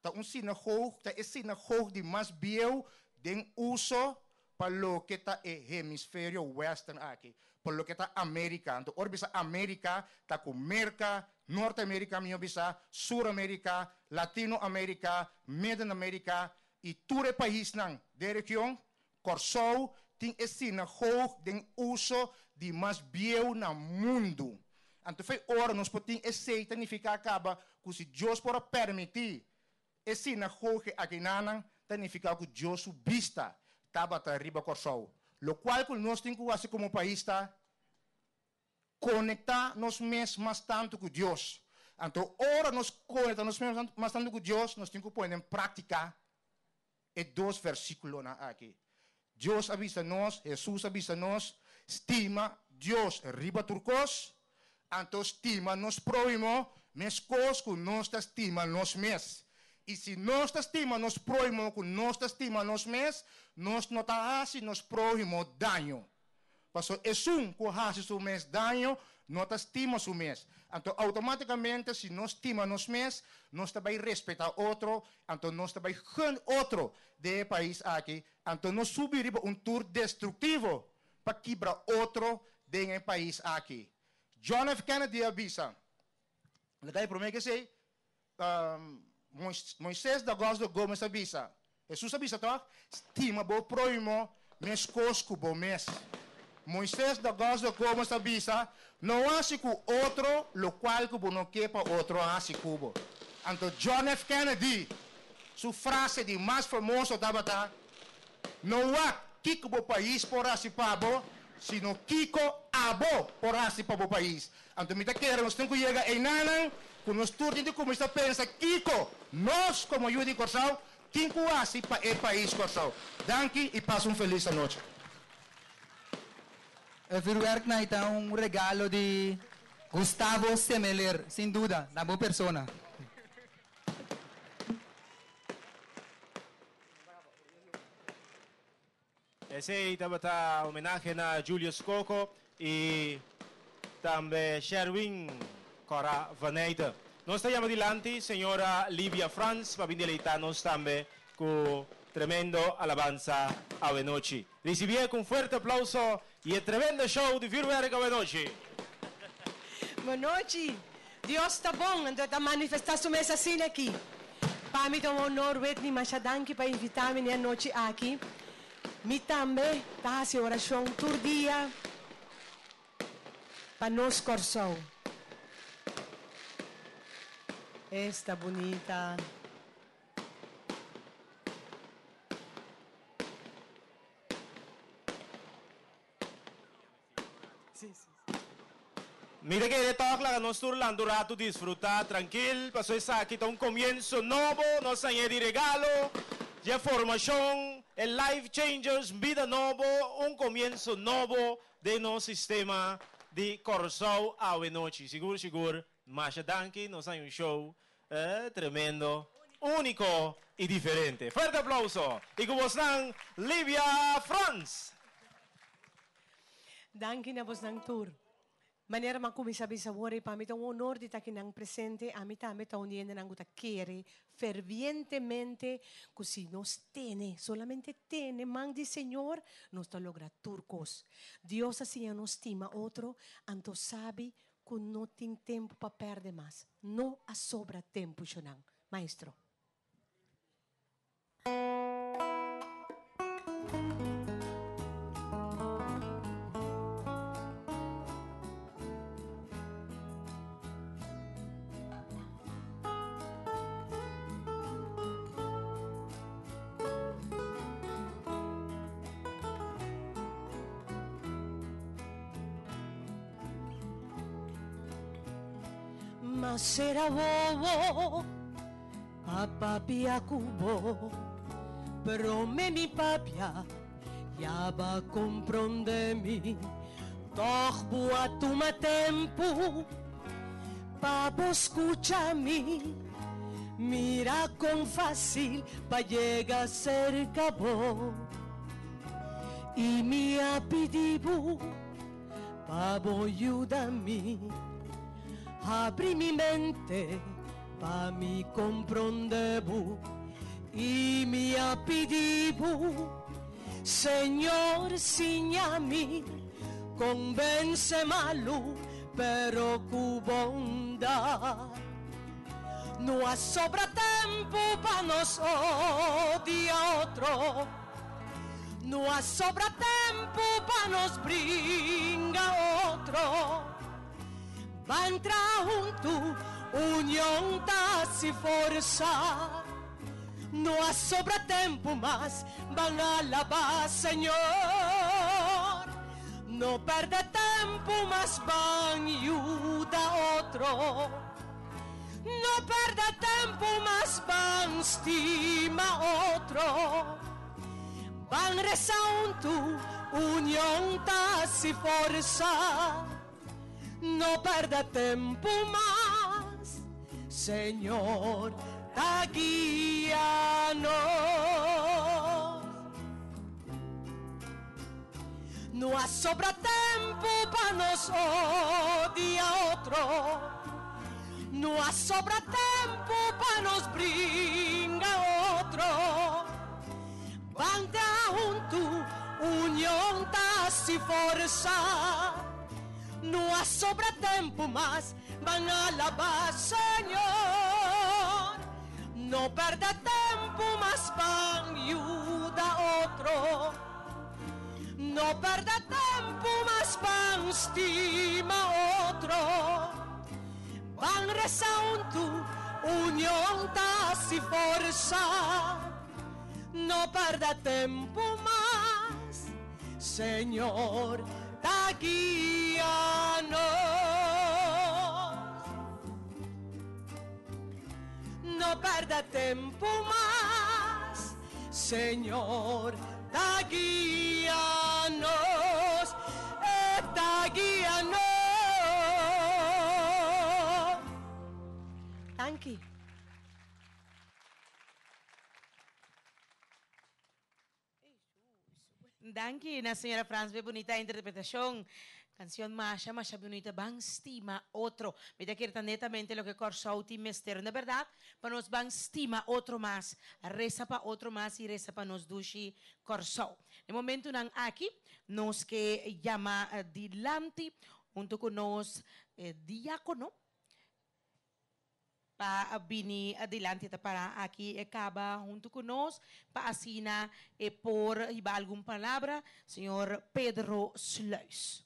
ta un sinagoge, ta e sinagoge di mas bieu den uso pa loke ta e hemisferio western aki, pa loke ta Amerika. Anto ora bisa Amerika ta ku Merka, Nort Amerika mihó bisa, Sur Amerika, Latino Amerika, Midden Amerika i tur e paisnan den region. Kòrsou tin e sinagoog den uso di mas bieu na mundu. Anto fei ora nos por tin esei ta nifiká kaba ku si Dios por a permití E sinagoge akinanan ta nifiká ku Dios su bista tabata riba Kòrsou. Lokual ku nos tin ku hasi komo pais ta konektá nos mes mas tantu ku Dios. Anto ora nos konektá nos mes mas tantu ku Dios, nos tin ku pone den práktika e dos versíkulonan aki. Dios a bisa nos, Hesus a bisa nos, stima Dios riba tur kos, anto stima nos próhimo meskos ku nos ta stima nos mes. I si nos ta stima nos próhimo ku nos ta stima nos mes, nos no ta hasi nos próhimo daño. Pasobra esun ku hasi su mes daño no ta stima su mes. Anto outomátikamente si nos stima nos mes, nos ta bai respetá otro, anto nos ta bai gun otro den e pais aki, anto no subi riba un tur destruktivo pa kibra otro den e pais aki. John F. Kennedy a bisa, Laga e promé ke esei, Moises D'Agosto Gomes a bisa, Hesus a bisa tòg, Stima bo próhimo meskos ku bo mes. Moises D'Agosto Gomes a bisa, No hasi ku otro lokual ku bo no ke pa otro hasi ku bo. Anto John F. Kennedy su frase di mas famoso tabata, No wak kiko bo pais por hasi pa bo, sino kiko abo por hasi pa bo pais. Anto mi ta kere nos tin ku yega einanan ku nos tur tin di kuminsá pensa kiko nos komo yu di Kòrsou tin ku hasi pa e pais Kòrsou. Danki i pasa un felis anochi. E vuurwerk na ta un regalo di Gustavo Semeler, sin duda, na bo persona. Esey tabata homenahe na Julius Coco y tambe Sherwin Cora Vaneite. Nos ta yama dilanti señora Livia Frans pa bin deleita nos tambe cu tremendo alabansa awenochi. Ricibié cu un fuerte aplauso y e tremendo show di vuurwerk awenochi. Bonochi. Dios ta bon, anto e ta manifestá su mes asina aki. Pa mi ta un honor, Whitney, masha danki pa invitá mi n'e anochi aki. Mi tambe ta hasi orashon tur dia pa nos Kòrsou. Esta bunita. Mi ta kere tòg laga nos tur lanta un ratu disfrutá trankil, pasobra esaki ta un komienso nobo, nos hañ'é di regalo dje formashon, e Life Changers, bida nobo, un komienso nobo den nos sistema di Kòrsou awe nochi. Sigur sigur, masha danki, nos haña un show tremendo, úniko i diferente. Fuerte aplauso! I ku bosnan, Livia Frans! Danki na bosnan tur. Manera mi a kuminsá bisa awor ei pa mi ta un honor di ta akinan presente. Ami tambe ta un di hendenan ku ta kere fervientemente ku si nos tene, solamente tene man di Señor, nos ta logra tur kos. Dios a siña nos stima otro, anto sabi ku no tin tempu pa pèrdè mas. No a sobra tempu, shonnan. Maestro. Ma sera wowo pa papia ku bo, prome mi papia ya b'a kompronde mi. Tòg bo a tuma tempu pa bo skucha mi. Mira kon fásil pa yega serka bo. I mi a pidi bo pa bo yuda mi habri mi mente pa mi kompronde bo. I mi a pidi bo, Señor, siña mi kon vense malu pero ku bondat. No a sobra tempu pa nos odia otro. No a sobra tempu pa nos bringa otro. Ban traha huntu, union ta hasi forsa. No a sobra tempu mas, ban alabá Señor. No pèrdè tempu mas, ban yuda otro. No pèrdè tempu mas, ban stima otro. Ban resa huntu. Union ta hasi forsa. No pèrdè tempu mas, Señor ta guia nos. No a sobra tempu pa nos odia otro. No a sobra tempu pa nos bringa otro. Ban traha huntu, union ta hasi forsa. No a sobra tempu mas, ban alabá Señor. No pèrdè tempu mas, ban yuda otro. No pèrdè tempu mas, ban stima otro. Ban resa huntu, union ta hasi forsa. No pèrdè tempu mas, Señor ta guia nos. No pèrdè tempu mas, Señor ta guia nos. E ta guia nos. Danki. Danki na señora Frans p'e bunita interpretacion. Cancion masha masha bunita ban stima otro. Mi ta kere ta netamente loke Kòrsou tin mester. No berdad? Pa nos ban stima otro mas, resa pa otro mas y resa pa nos dushi Kòrsou. Na e momentunan aki nos ke yama dilanti hunto ku nos diakono. Pa bini adilanti ta para aki e kaba huntu ku nos pa asina e por hiba algun palabra, señor Pedro Sluis.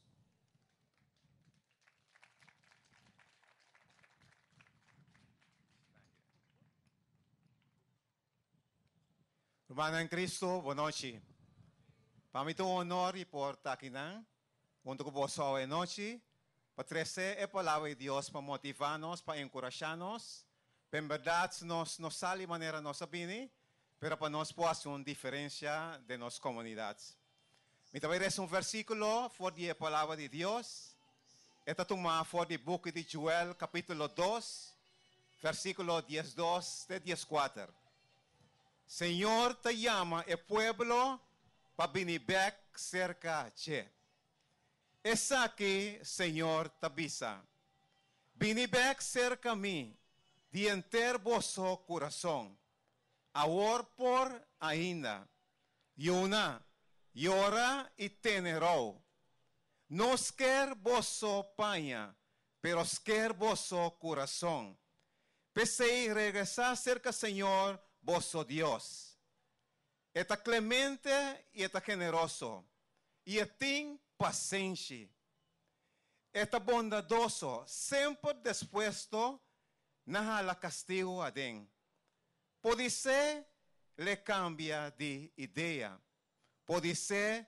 Rumannan en Cristo, bo nochi. Pa mi ta un honor di por ta akinan hunto ku boso awe nochi pa trese e Palabra di Dios pa motivá nos, pa enkurashá nos, pa en bèrdat nos no sali manera nos a bini, pero pa nos por hasi un diferensia den nos komunidat. Mi ta bai resa un versíkulo for di e Palabra di Dios. E ta tumá for di buki di Joel kapítulo dos, versíkulo diesdos te dieskuater. Señor ta yama e pueblo pa bini bek serka dje. Esaki Señor ta bisa, Bini bek serka mi di henter boso kurason, awor por ainda. Yuna, yora i tene rou. No sker boso paña, pero sker boso kurason. P'esei regresá serka Señor boso Dios. E ta klemente i e ta generoso, i e tin pasenshi. E ta bondadoso, semper despuesto na hala kastigu aden. Podisé l'e kambia di idea. Podisé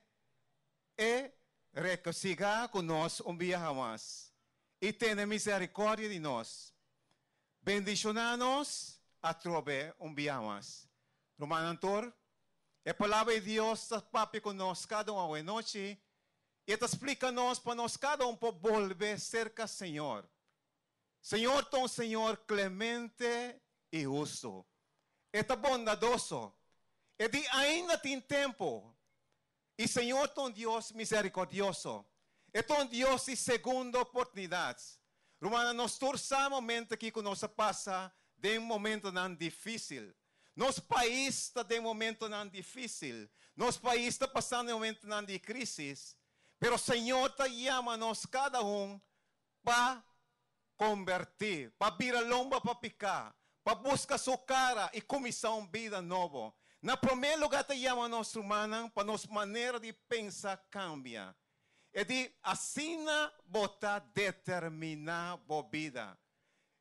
e rekosigá ku nos un biaha mas i tene miserikòrdia di nos. Bendishoná nos atrobe un biaha mas. Rumannan tur, e Palabra di Dios ta papia ku nos kada un awenochi i e ta splika nos pa nos kada un por bolbe serka Señor. Señor ta un Señor clemente y husto. E ta bondadoso. E di ainda tin tempo. Y Señor ta un Dios misericordioso. E ta un Dios di segundo oportunidad. Rumannan, nos tur sa momento aki cu nos a pasa den momentonan dificil. Nos pais ta den momentonan dificil. Nos pais ta pasando den momentonan di crisis. Pero Señor ta yama nos cada un pa kombertí, pa bira lomba pa piká, pa buska su kara i kuminsá un bida nobo. Na promé lugá ta yama nos rumannan pa nos manera di pensa kambia. E di, Asina bo ta determiná bo bida.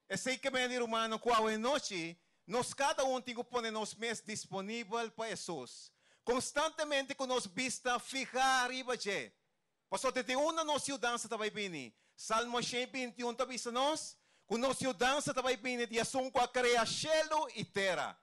Esei ke mende, rumannan, ku awenochi nos kada un tin ku pone nos mes disponibel pa Hesus, konstantemente ku nos bista fihá riba dje. Pasobra te unda nos yudansa ta bai bini? Salmo 121 ta bisa nos ku nos yudansa ta bai bini di esun ku a krea shelu i tera.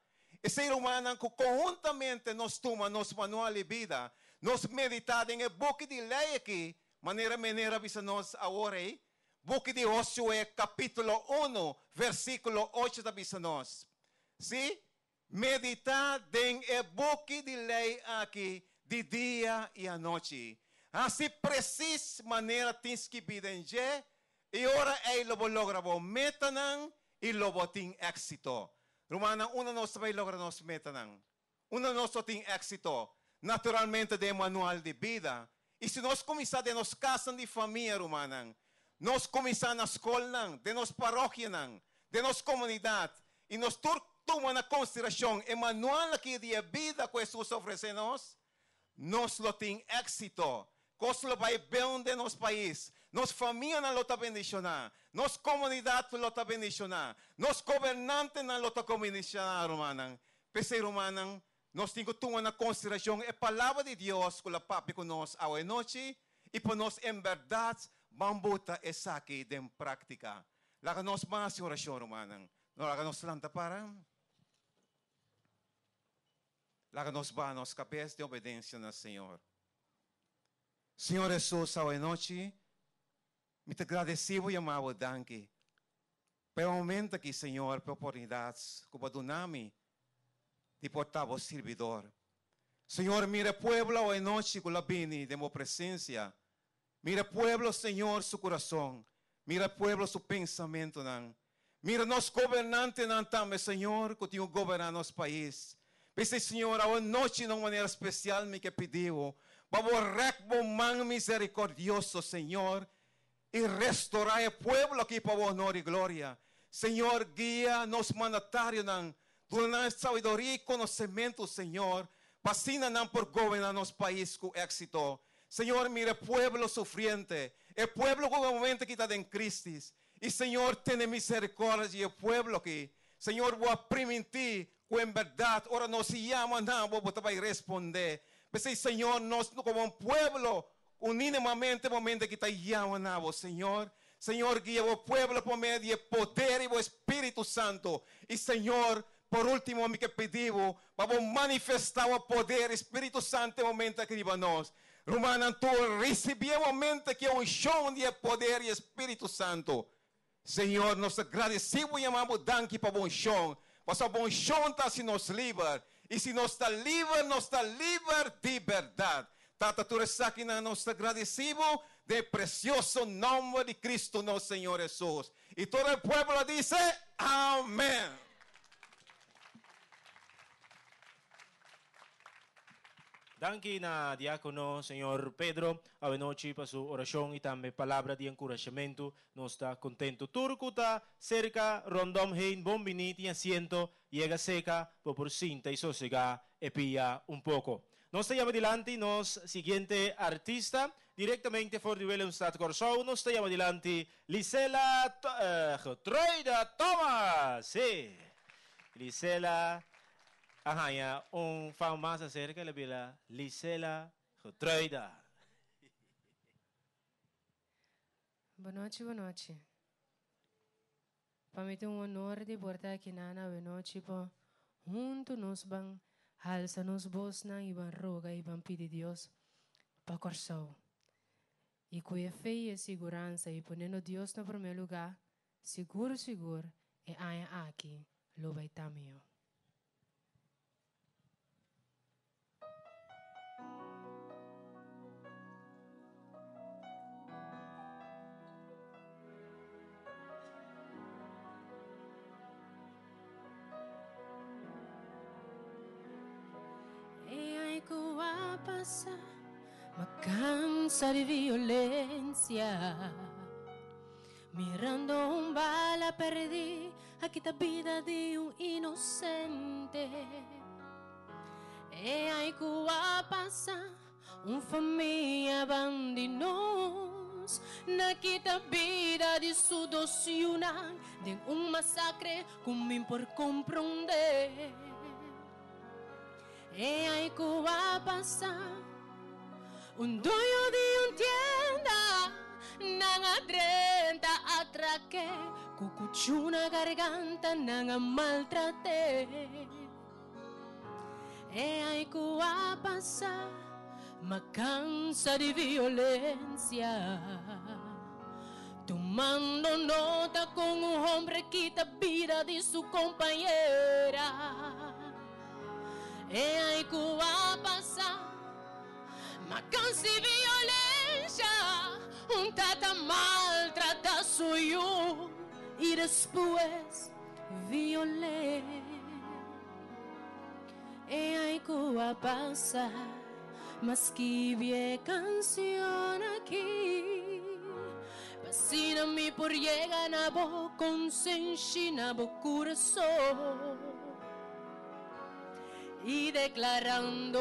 Esei rumannan ku konhuntamente nos tuma nos manual di bida, Nos meditá den e buki di lei aki, manera mener a bisa nos awor ei. Buki di Josué kapítulo unu, versíkulo ocho ta bisa nos, Sí, meditá den e buki di lei aki di dia i anochi. Hasi presis manera tin skibí den dje, i ora ei lo bo logra bo metanan i lo bo tin éksito. Rumannan, unda nos ta bai logra nos metanan? Unda nos lo tin éksito? Naturalmente den e manual di bida. I si nos kuminsá den nos kasnan di famia, rumannan, nos kuminsá na skolnan, den nos parokianan, den nos komunidat, i nos tur tuma na konsiderashon e manual aki di e bida ku Hesus a ofresé nos, nos lo tin éksito. Kos lo bai bon den nos pais. Nos famianan lo ta bendishoná. Nos komunidat lo ta bendishoná. Nos gobernantenan lo ta bendishoná, rumannan. P'esei, rumannan, nos tin ku tuma na konsiderashon e Palabra di Dios ku lo papia ku nos awe nochi i pa nos en bèrdat ban buta esaki den práktika. Laga nos ban hasi orashon, rumannan. No laga nos lanta para. Laga nos baha nos kabes den obedensia na Señor. Señor Hesus, awe nochi mi ta gradesí bo yama bo danki pa e momento aki, Señor, pa e oportunidat ku bo a duna mi di por ta bo sirbidor. Señor, mira e pueblo awe nochi ku lo a bini den bo presensia. Mira e pueblo, Señor, su kurason. Mira e pueblo su pensamentunan. Mira nos gobernantenan tambe, Señor, ku tin ku goberná nos pais. P'esei, Señor, awe nochi na un manera spesial mi ke pidi bo pa bo rèk bo man miserikordioso, Señor, i restorá e pueblo aki pa bo honor i gloria. Señor, guia nos mandatarionan, duna nan e sabiduria i konosementu, Señor, pa asina nan por goberná nos pais ku éksito. Señor, mira e pueblo sufriente, e pueblo ku e momento aki ta den krísis. I Señor, tene miserikòrdia di e pueblo aki. Señor, bo a primintí ku en bèrdat ora nos yama na bo, bo ta bai respondé. P'esei, Señor, nos komo un pueblo unínimamente momento aki ta yama na bo, Señor. Señor, guia bo pueblo por medio di e poder di bo Spiritu Santu. I, Señor, por último mi ke pidi bo pa bo manifestá bo poder i Spiritu Santu e momento aki riba nos. Rumannan tur, risibí e momento aki e unshon di e poder di e Spiritu Santu. Señor, nos ta gradesí bo i yama bo danki pa bo unshon, pasobra bo unshon ta hasi nos liber, i si nos ta liber, nos ta liber di bèrdat. Tata, tur esakinan nos ta gradesí bo den e presioso nòmber di Cristo nos Señor Hesus. I tur e pueblo a dise, Amèn. Danki na Diakono Señor Pedro awenochi pa su orashon i tambe palabra di enkurashamentu. Nos ta kontentu. Tur ku ta serka rondom heen bon bini tin asiento, yega seka bo por sinta i sosegá e pia un poko. Nos ta yama dilanti nos siguiente artista direktamente for di Willemstad Kòrsou. Nos ta yama dilanti Lisela Getruida Thomas. Sí, Lisela a haña un fan mas aserka, el a bira Lisela Getruida. Bonochi, bonochi. Pa mi ta un honor di por ta akinan awenochi pa huntu nos ban halsa nos bosnan i ban roga i ban pidi Dios pa Kòrsou. I ku e fe i e siguransa i ponendo Dios na promé lugá, sigur sigur e aña aki lo bai ta mihó. E aña ku a pasa, m'a kansa di violensia. Mirando un bala perdí a kita bida di un inosente. E ai ku a pasa, un famia bandi nos na kita bida di su dos yunan den un masakre ku min por komprondé. E ai ku a pasa, un doño di un tienda nan a drenta atraké ku kuchú na garganta nan a maltraté. E ai ku a pasa, Ma cansa di violencia. Tomando nota con un hombre quita vida de su compañera. E ay Cuba pasa, ma cansa di violencia. Un tata maltrata su yu y despues viol'é. E ay Cuba pasa, ma skibi e canción aki. P'asina mi por yega na bo consenshi, na bo curason. Y declarando,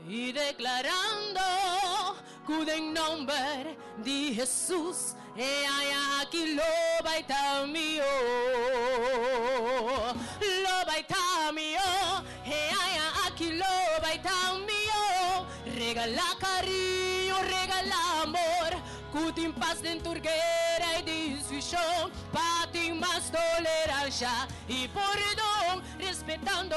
y declarando, cu den nomber di Jesus e aña aki lo bay ta mihó. Lo bay ta mihó, e aña aki lo bay ta mihó. Regala cariño, regala amor, cu tin pas den tur guera y discusion, pa tin mas tolerancia y pordon, respetando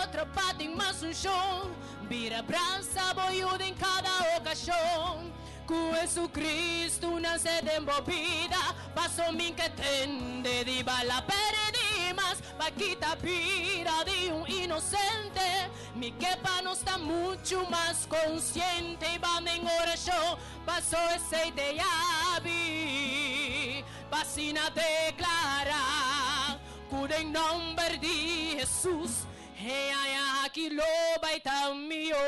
otro pa tin mas uncion. Bira brasa bo yu den kada okashon. Ku Jesucristo nase den bo bida, paso min ke tende di bala perdí mas pa kita bida di un inosente. Mi ke pa nos ta muchu mas konsiente i ban den orashon paso esei te yabi pa asina deklará ku den nomber di Jesus E aña aki lo bai ta mihó,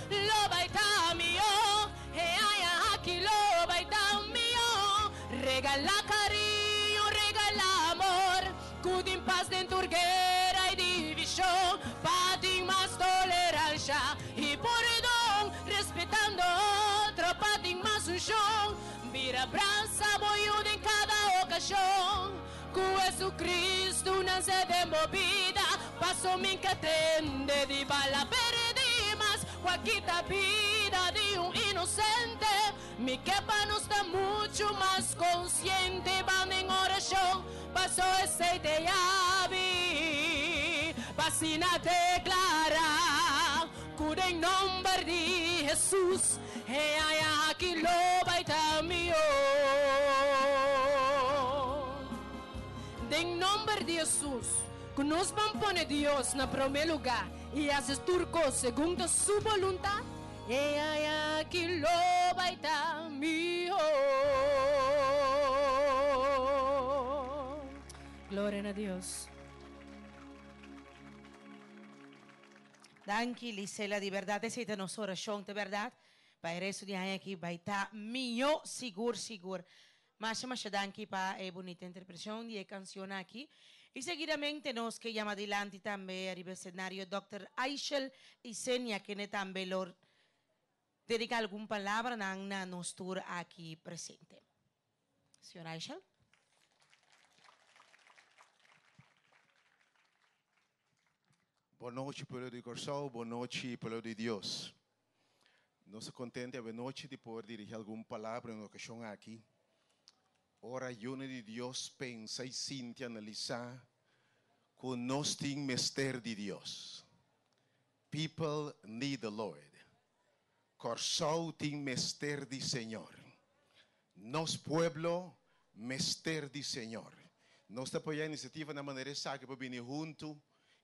lo bai ta mihó. E aña aki lo bai ta mihó. Regalá kariño, regalá amor, ku tin pas den tur guera i divishon, pa tin mas toleransha i pordon, respetando otro pa tin mas unshon. Bira brasa bo yu den kada okashon. Ku Jesucristo nase den bo bida, paso min ka tende di bala perdí mas ku a kita bida di un inosente. Mi ke pa nos ta muchu mas konsiente ban den orashon, paso esei te yabi pa asina deklará ku den nomber di Jesus E aña aki lo bai ta mihó. Den nomber di Hesus, ku nos ban pone Dios na promé lugá i hasi tur kos segun ta Su boluntat, e aña aki lo bai ta mihó. Gloria na Dios. Danki Lisela di berdad esey ta nos oracion ta berdad pa e resto di aña aki bay ta miyo sigur sigur masha masha danki pa e bunita interpretacion di e cancion aki y seguidamente nos ke yama dilanti tambe ariba escenario Dòkter Aishel Isenia kende tambe lo dedica algun palabranan na nos tur aki presente. Señor Aishel. Bon nochi pueblo di Kòrsou, bon nochi pueblo di Dios. Nos ta kontente awe nochi di por dirigi algun palabra en okashon aki. Ora yunan di Dios pensa i sinti analisá ku nos tin mester di Dios. People need the Lord. Kòrsou tin mester di Señor. Nos pueblo mester di Señor. Nos ta apoyá inisiativanan manera esaki pa bini huntu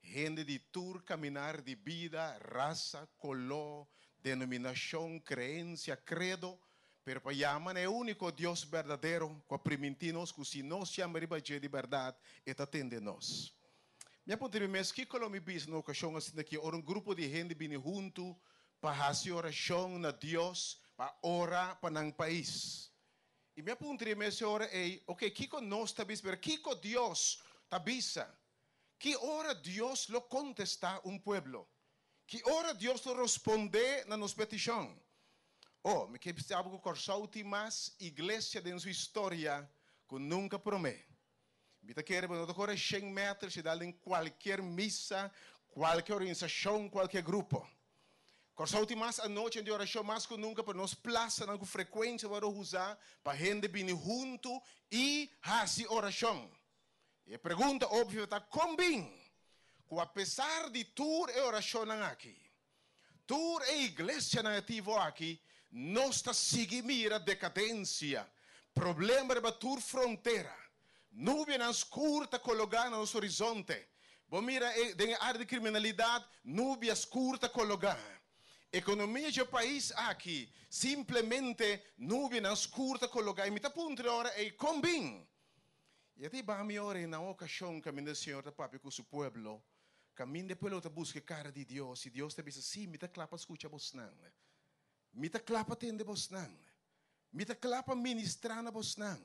hende di tur kaminar di bida, rasa, koló, denominashon, kreensia, kredo, pero pa yama na e úniko Dios berdadero ku a primintí nos ku si nos yama riba dje di bèrdat, e ta tende nos. Mi a puntra mi mes, Kiko lo mi bisa na un okashon asina aki ora un grupo di hende bini huntu pa hasi orashon na Dios pa ora pa nan pais? I mi a puntra mi mes e ora ei, Oke, kiko nos ta bisa? Pero kiko Dios ta bisa? Ki ora Dios lo kontestá un pueblo? Ki ora Dios lo rospondé na nos petishon? Oh, mi ke bisa bo ku Kòrsou tin mas iglesia den su historia ku nunka promé. Mi ta kere bo no ta kore shen meter si dal den kualkier misa, kualke organisashon, kualke grupo. Kòrsou tin mas anochi di orashon mas ku nunka pero nos plasanan ku frekuensia wòrdu usa pa hende bini huntu i hasi orashon. E pregunta obvio ta kon bin? ku apesar di tur e orashonnan aki, tur e iglesianan ativo aki, nos ta sigui mira dekadensia, problema riba tur frontera, nubianan skur ta kologá na nos horizonte. Bo mira e den e área di kriminalidat, nubia skur ta kologá. Ekonomia dje pais aki, simplemente nubianan skur ta kologá. I mi ta puntra e ora ei, kon bin? I a ta hiba mi ora ei na un okashon kaminda e Señor ta papia ku su pueblo, kaminda e pueblo ta buska e kara di Dios, i Dios ta bisa, Sí, mi ta kla pa skucha bosnan. Mi ta kla pa tende bosnan. Mi ta kla pa ministrá na bosnan.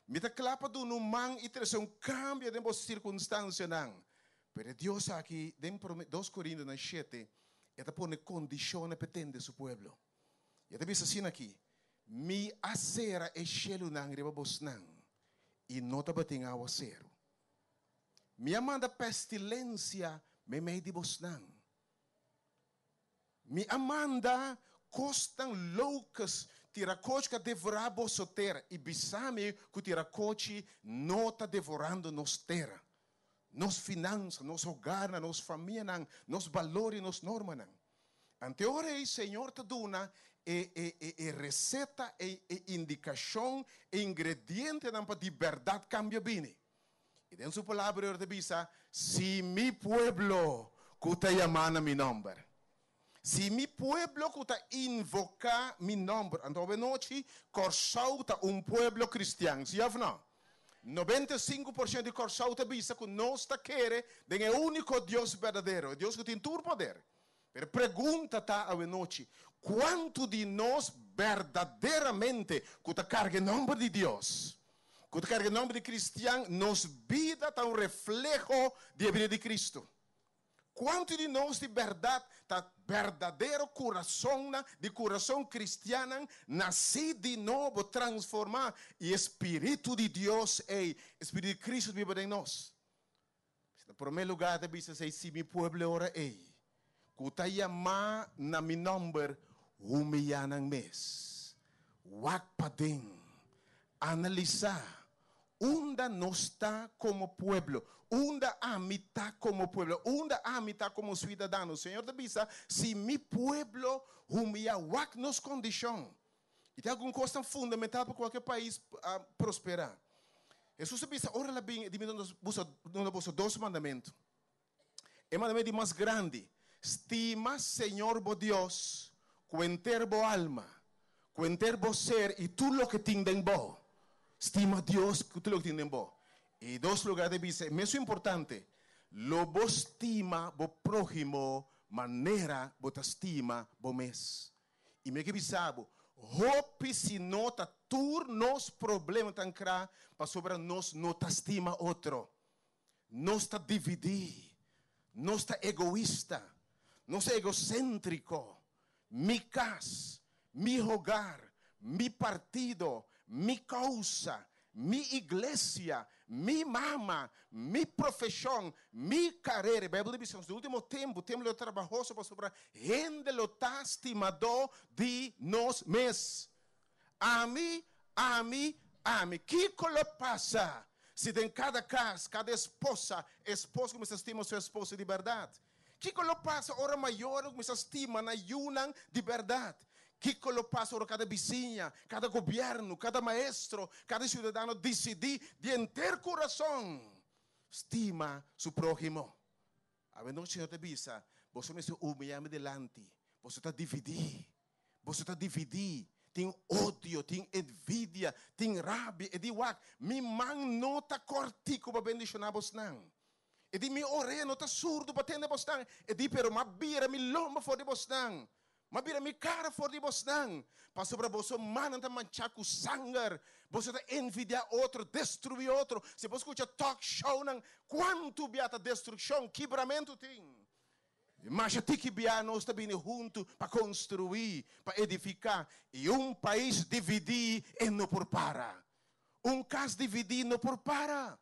Mi ta kla pa duna un man i trese un kambio den bo sirkunstansianan. Pero e Dios aki, den prome dos Korintonan shete, e ta pone kondishonnan pa e tende su pueblo. I e ta bisa asina aki, Mi a sera e shelunan riba bosnan, i no tabatin awaseru. Mi a manda pestilensia meimei di bosnan. Mi a manda kosnan locus tirakochi ku a devorá boso tera, i bisa mi ku tirakochi no ta devorando nos tera, nos finansa, nos hogarnan, nos famianan, nos balor i nos normanan. Ante ora ei Señor ta duna e e e e reseta, e e indikashon, e ingredientenan pa di bèrdat kambia bini. I den su palabra Dios ta bisa, Si mi pueblo ku ta yamá na mi nòmber, si mi pueblo ku ta invoká mi nòmber. Anto awenochi Kòrsou ta un pueblo kristian, si òf nò? 95 por shento di Kòrsou ta bisa ku nos ta kere den e úniko Dios berdadero, e Dios ku tin tur poder. Pero e pregunta ta awenochi, kuantu di nos berdaderamente ku ta karga e nòmber di Dios, ku ta karga e nòmber di kristian, nos bida ta un refleho di e bida di Kristu? Kuantu di nos di bèrdat ta berdadero kurasonnan, di kurason kristiannan, nasí di nobo, transformá, i e spiritu di Dios ei, e spiritu di Kristu ta biba den nos? Na promé lugá ta bisa esei, Si mi pueblo e ora ei, ku ta yamá na mi nòmber, humiyá nan mes, wak paden, analisá unda nos ta komo pueblo, unda ami ta komo pueblo, unda ami ta komo suidadano. Señor ta bisa, Si mi pueblo humiyá, wak nos kondishon. I tin algun kosnan fundamental pa kualke pais prosperá. Hesus a bisa ora el a bin, e di mi duna boso dos mandamentu. E mandamentu di mas grandi, stima Señor bo Dios ku henter bo alma, ku henter bo ser i tur loke tin den bo. Stima Dios ku tur loke tin den bo. I dos lugar ta bisa e mesun importante, lo bo stima bo próhimo manera bo ta stima bo mes. I mi ke bisa bo, hopi si no ta tur nos problema ta ankra pasobra nos no ta stima otro. Nos ta dividí, nos ta egoista, nos ta egoséntriko. Mi kas, mi hogar, mi partido, mi kousa, Mi iglesia, mi mama, mi profeshon, mi karera. E Bijbel ta bisa nos, den ultimo tempu, tempu lo ta trabahoso pasobra hende lo ta stimadó di nos mes. Ami, ami, ami. Kiko lo pasa si den kada kas, kada esposa, esposo kuminsá stima su esposo di bèrdat? Kiko lo pasa ora mayornan kuminsá stima nan yunan di bèrdat? Kiko lo pasa ora kada bisiña, kada gobièrnu, kada maestro, kada siudadano disidí di henter kurason stima su próhimo? Awenochi Señor ta bisa, Boso mester humiyá mi dilanti. Boso ta dividí. Boso ta dividí. Tin odio, tin envidia, tin rabia. E di, Wak, mi man no ta kòrtiku pa bendishoná bosnan. E di, Mi orea no ta surdu pa tende bosnan. E di, Pero m'a bira mi lomba for di bosnan. M'a bira mi kara for di bosnan, pasobra boso mannan ta manchá ku sanger. Boso ta envidiá otro, destruí otro. Si bo skucha talk shownan, kuantu bia ta destrukshon, kibramentu tin. I masha tiki bia nos ta bini huntu pa konstruí, pa edifiká. I un pais dividí e no por para. Un kas dividí no por para.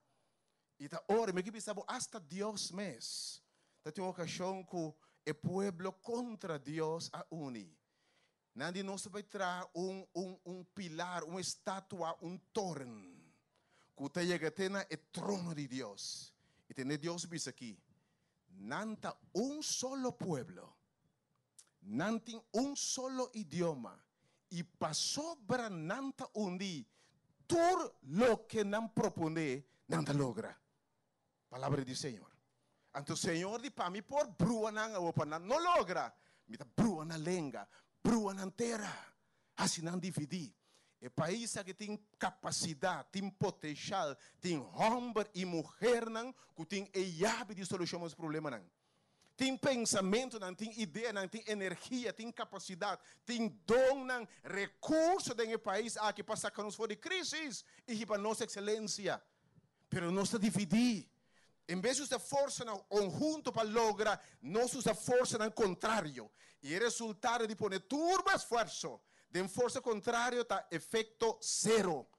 I ta ora, mi ke bisa bo, asta Dios mes ta tin un okashon ku e pueblo kontra Dios a uni. Nan di nos ta bai traha un, un, un pilar, un estatua, un toren ku ta yega te na e trono di Dios. I tende Dios bisa aki. Nan ta un solo pueblo. Nan tin un solo idioma. I pasobra nan ta undi, tur loke nan proponé, nan ta logra. Palabra di Señor. Anto Señor di, Pa mi por brua nan awor, pa nan no logra, mi ta brua nan lenga, brua nan tera, hasi nan dividí. E pais aki tin kapasidat, tin potenshal, tin hòmber i muhernan ku tin e yabi di solushon pa nos problemanan. Tin pensamentunan, tin ideanan, tin energia, tin kapasidat, tin donnan, rekurso den e pais aki pa saka nos for di krísis i hiba nos ekselensia. Pero nos ta dividí. En bes di usa forsanan konhunto pa logra, nos usa forsanan kontrario. I e resultado di pone tur bo esfuerso den forsa kontrario ta efekto sero.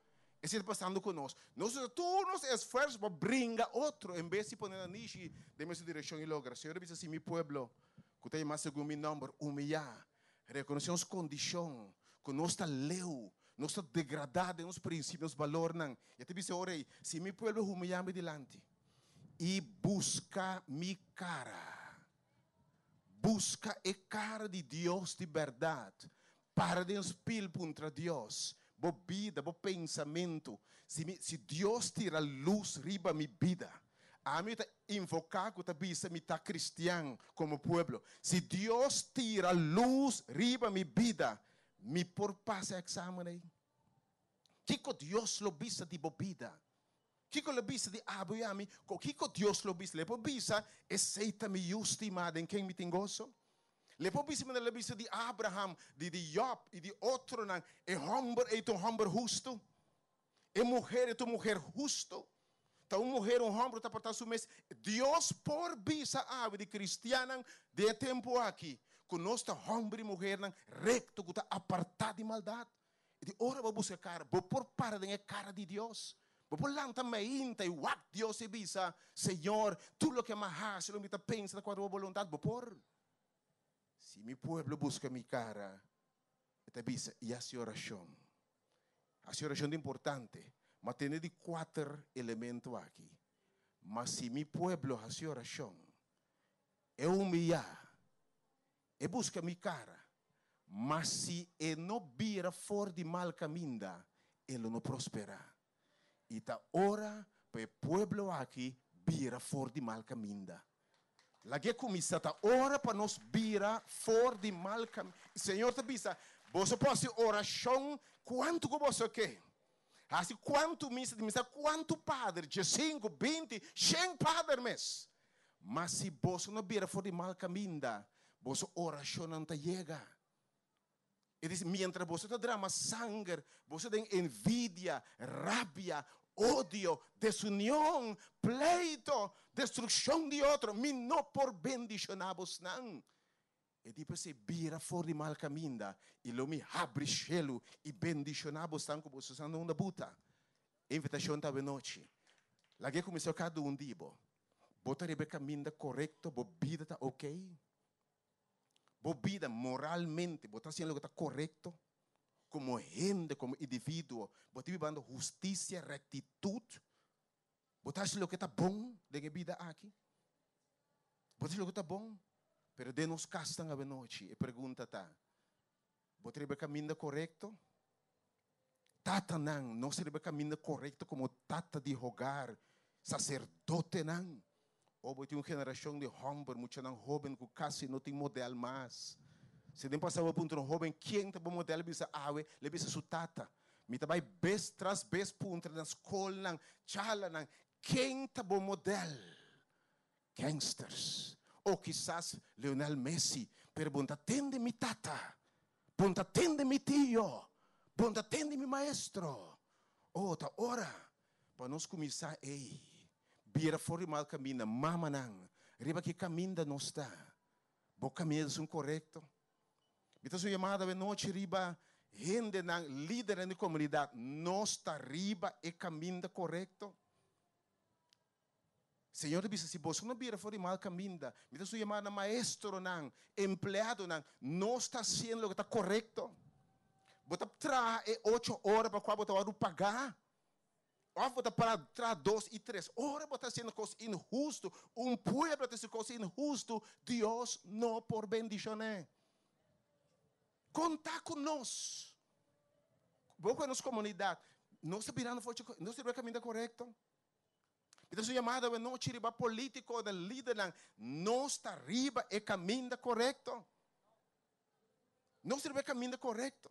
Esei ta pasando ku nos. Nos usa tur nos esfuerso pa bringa otro en bes di pone nan nishi den mesun direkshon i logra. Señor a bisa, Si mi pueblo, ku ta yamá segun mi nòmber, humiyá, rekonosé nos kondishon, ku nos ta leu, nos ta degradá den nos prinsipio, nos balornan. I e ta bisa ora ei, Si mi pueblo humiyá mi dilanti i buska mi kara, buska e kara di Dios di bèrdat, para den spil puntra Dios, bo bida, bo pensamentu, si mi, si Dios tira lus riba mi bida, ami ta invoká ku ta bisa mi ta kristian komo pueblo, si Dios tira lus riba mi bida, mi por pasa e eksamen ei? Kiko Dios lo bisa di bo bida? Kiko lo bisa di abo i ami? Ko kiko Dios lo bisa? Lo e por bisa, Esei ta mi yu stimá den ken mi tin goso? Lo e por bisa manera lo a bisa di Abraham, di di Job i di otronan, E hòmber ei ta un hòmber hustu. E muher ei ta un muher hustu. Ta un muher, un hòmber ta portá su mes. Dios por bisa awe di kristiannan den e tempu aki ku nos ta hòmber i muhernan rekto ku ta apartá di maldat. I di ora bo buska kara, bo por para den e kara di Dios. Bo por lanta meinta i wak Dios i bisa, Señor, tur loke mi a hasi, loke mi ta pensa ta kuadra bo boluntat. Bo por. Si mi pueblo buska mi kara, e ta bisa, i hasi orashon. Hasi orashon ta importante, ma tene di kuater elemento aki. Ma si mi pueblo hasi orashon, e humiyá, E buska mi kara, ma si e no bira for di mal kaminda, e lo no prosperá. I ta ora pa e pueblo aki bira for di mal kaminda. Lag'é kuminsá, ta ora pa nos bira for di mal kaminda. Señor ta bisa, Boso por hasi orashon kuantu ku boso ke. Hasi kuantu misa di misa, kuantu pader, diesinku, binti, shen pader mes. Ma si boso no bira for di mal kaminda, boso orashonnan ta yega. E dici, mientras boso ta drama sanger, boso den envidia, rabia, odio, desunion, pleito, destrukshon di otro, mi no por bendishoná bosnan. E di p'esei, Bira for di mal kaminda, i lo mi habri shelu i bendishoná bosnan ku boso sa na unda buta. E invitashon ta awenochi. Laga e kuminsá kada un di bo. Bo ta riba e kaminda korekto? Bo bida ta okey? Bo bida moralmente, bo ta hasiendo loke ta korekto? Komo hende, komo individuo, bo ta bibando hustisia, rektitut? Bo ta hasi loke ta bon den e bida aki? Bo ta hasi loke ta bon? Pero den nos kasnan awenochi, e pregunta ta, Bo ta riba e kaminda korekto? Tatanan, nos ta riba e kaminda korekto komo tata di hogar, saserdotenan? O bo tin un generashon di hòmber, muchanan hóben ku kasi no tin modèl mas? Si den pasado bo puntra un hóben ken ta bo modèl, e bisa awe, lo e bisa su tata. Mi ta bai bes tras bes puntra na skolnan, chalanan, ken ta bo modèl? Gangsters. O kisas Lionel Messi, pero bo no ta tende mi tata, bo no ta tende mi tio, bo no ta tende mi maestro. Oh, ta ora pa nos kuminsá ei bira for di mal kaminda. Mamanan, riba ki kaminda nos ta? Bo kaminda ta esun korekto? Mi ta haci un yamada awe nochi riba hendenan, lidernan di komunidat, nos ta riba e kaminda korekto? Señor ta bisa, si boso no bira for di mal kaminda, mi ta su yamá na maestronan, empleadonan, nos ta hasiendo loke ta korekto. Bo ta traha e ocho ora pa kua bo ta wòrdu pagá. Òf bo ta para tra dos i tres ora bo ta hasiendo kos inhustu, un pueblo ta hasi kos inhustu, Dios no por bendishon'é. Konta ku nos. Bo ku nos komunidat, nos ta birando for dje, nos ta riba e kaminda korekto? Mi ta hasi un yamada awe nochi riba polítikonan, lidernan, nos ta riba e kaminda korekto? Nos ta riba e kaminda korekto?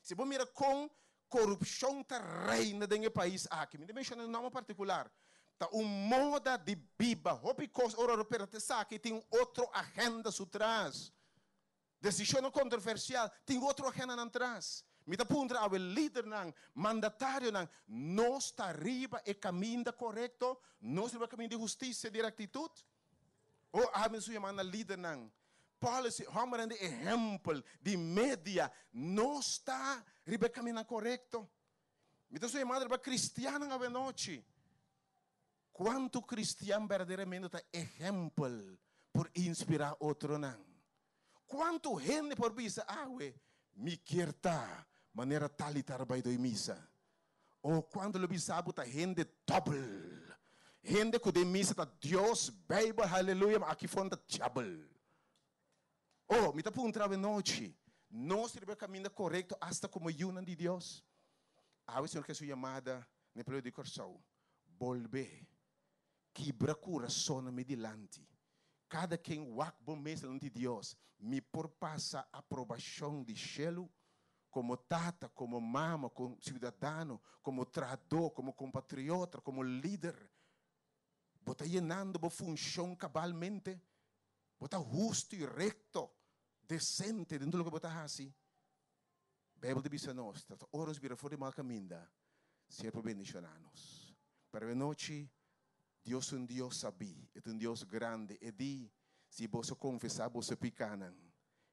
Si bo mira kon korupshon ta reina den e pais aki, mi ta menshona un nòmber partikular, ta un moda di biba. Hopi kos ora ora pero ta esaki tin un otro agenda su tras. Desishonnan kontroversial tin otro agendanan tras. Mi ta puntra awe lidernan, mandatarionan, nos ta riba e kaminda korekto? Nos riba e kaminda di hustisia, di rektitut? O ami su yama na lidernan, policy, hombernan di ehempel, di media, nos ta riba e kaminda korekto? Mi ta su yamada riba kristiannan awe nochi. Kuantu kristian berdaderamente ta ehempel por inspirá otronan? Kuantu hende por bisa awe, Mi kier ta manera tal i tal bai doi misa? O kuantu lo bisa bo ta hende dòbel, hende ku den misa ta Dios, Beibel, haleluya, ma aki for ta diabel? O, mi ta puntra awe nochi, nos riba e kaminda korekto asta komo yunan di Dios? Awe Señor ke su yamada na e pueblo di Kòrsou. Bolbe, kibra kurasonnan mi dilanti. Kada ken wak bo mes dilanti Dios. Mi por pasa aprobashon di shelu? Komo tata, komo mama, komo siudadano, komo trahadó, komo kompatriota, komo lider, bo ta yenando bo funshon kabalmente? Bo ta hustu i rekto, desente den tur loke bo ta hasi? Bijbel ta bisa nos, ta ora nos bira for di mal caminda, Señor por bendiciona nos. Pero e nochi, Dios ta un Dios sabí, E ta un Dios grandi. E di, Si boso confesa boso picanan,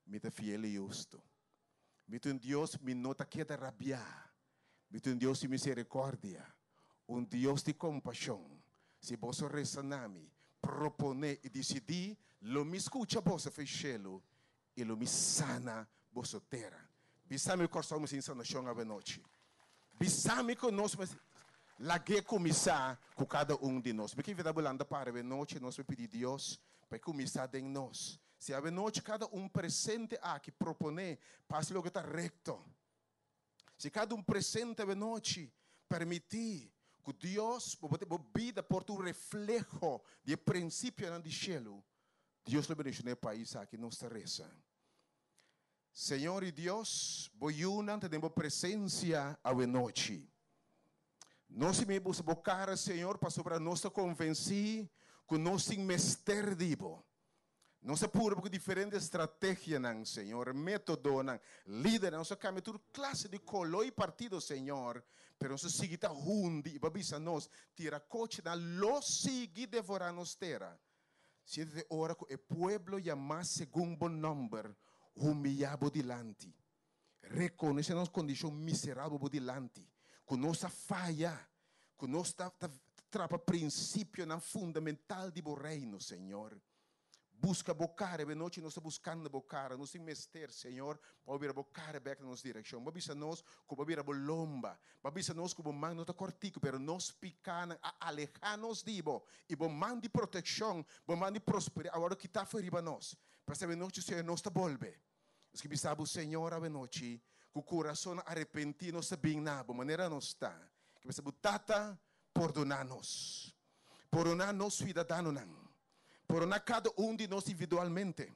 Mi ta fiel i hustu. Mi ta un Dios, mi no ta keda rabiá. Mi ta un Dios di misericordia, un Dios di compasion. Si boso resa na mi, propone i dicidí, lo mi scucha boso fe shelu i lo mi sana boso tera. Bisa mi Kòrsou mester tin sanashon awenochi. Bisa mi ku nos mester lag'é kuminsá ku kada un di nos. Mi ke invitá bo lanta para awenochi, nos por pidi Dios pa e kuminsá den nos. Si awenochi kada un presente aki proponé pa hasi loke ta rekto, si kada un presente awenochi permití ku Dios, bo bida por ta un refleho di e prinsipionan di shelu, Dios lo bendiciona e pais aki nos ta reza. Señor y Dios, bo yiunan ta den bo presencia awe nochi. Nos si mi busca bo cara, Señor, pasobra nos ta convenci cu nos tin mester di bo. Nos a purba cu diferente strategianan, Señor, metodonan, lidernan, nos a cambia tur clase di colo y partido, Señor, pero nos a sigui ta hundi y bo a bisa nos, tira cochenan lo sigui devora nos tera. Si ta e ora ku e pueblo yamá segun bo nòmber humiyá bo dilanti, rekonosé nos kondishon miserabel bo dilanti, ku nos a faya, ku nos ta trapa prinsipionan fundamental di bo Reino, Señor. Buska bo kara, e nochi nos ta buskando bo kara, nos tin mester, Señor, pa bo bira bo kara bèk na nos direkshon. Bo a bisa nos ku bo a bira bo lomba, Bo a bisa nos ku bo man no ta kòrtiku, pero nos pikánan a alehá nos di bo, i bo man di protekshon, bo man di prosperidat a wòrdu kitá for riba nos. P'esei awenochi, Señor, nos ta bolbe. Nos ke bisa bo, Señor, awenochi, ku kurasonnan arepentí nos ta bin na bo, manera nos ta. Ke bisa bo, Tata, pordoná nos. Pordoná nos siudadanonan. Pordoná kada un di nos individualmente.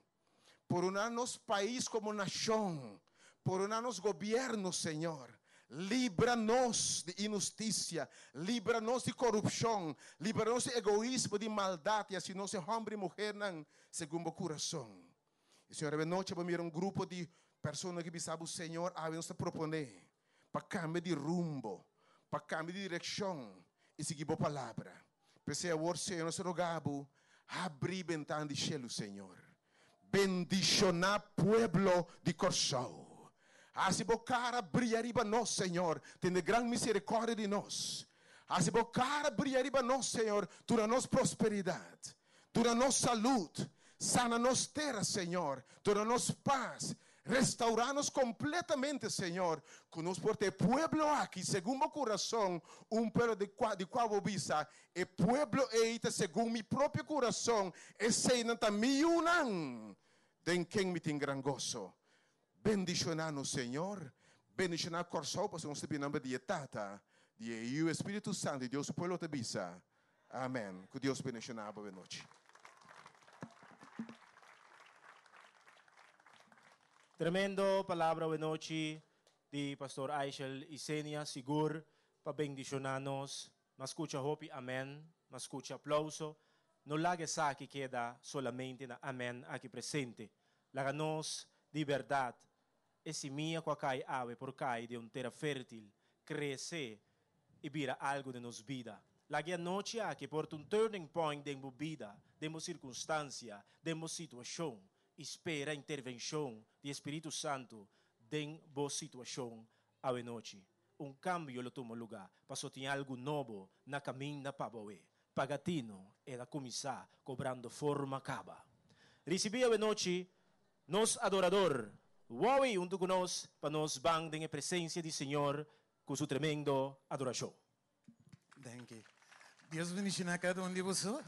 Pordoná nos pais komo nashon. Pordoná nos gobièrnu, Señor. Libra nos di inhustisia. Libra nos di korupshon. Libra nos di egoismo, di maldat, i hasi nos e hòmber i muhernan segun bo kurason. I, Señor, awe nochi bo mira un grupo di persona ku bisa bo, Señor, awe nos ta proponé pa kambia di rumbo, pa kambia di direkshon i sigui bo palabra. P'esei awor, Señor, nos ta roga bo, habri bentana di shelu, Señor. Bendishoná pueblo di Kòrsou. Hasi bo kara bria riba nos, Señor. Tene gran miserikòrdia di nos. Hasi bo kara bria riba nos, Señor. Duna nos prosperidat. Duna nos salud. Sana nos tera, Señor. Duna nos pas. Restaurá nos kompletamente, Señor, ku nos por ta e pueblo aki segun bo kurason, un pueblo di kua di kua bo bisa, E pueblo ei ta segun mi propio kurason, eseinan ta mi yunan, den ken mi tin gran goso. Bendishoná nos, Señor. Bendishoná Kòrsou, pasobra nos ta pidi nomber di e Tata, di e Yu i e Spiritu Santu, i Dios su pueblo ta bisa, Amèn. Ku Dios bendishoná bo benochi. Tremendo palabra awenochi di Pastor Aishel Isenia sigur pa bendiciona nos. M'a scucha hopi amen, m'a scucha aplauso. No laga esaki keda solamente na amen aki presente. Laga nos di berdad e simia cu a cay awe por cay den un tera fertil, crece y bira algo den nos bida. Laga e anochi aki por ta un turning point den bo bida, den bo circunstancia, den bo situacion y spera intervencion di e Spiritu Santo den bo situacion awe nochi. Un cambio lo tuma luga, paso tin algo nobo na caminda pa bo awe. Pagatino el a cuminsa cobrando forma caba. Ricibi awe nochi nos adorador Wowie hunto cu nos pa nos ban den e presencia di Señor cu su tremendo adoracion. Danki. Dios bendiciona cada un di boso.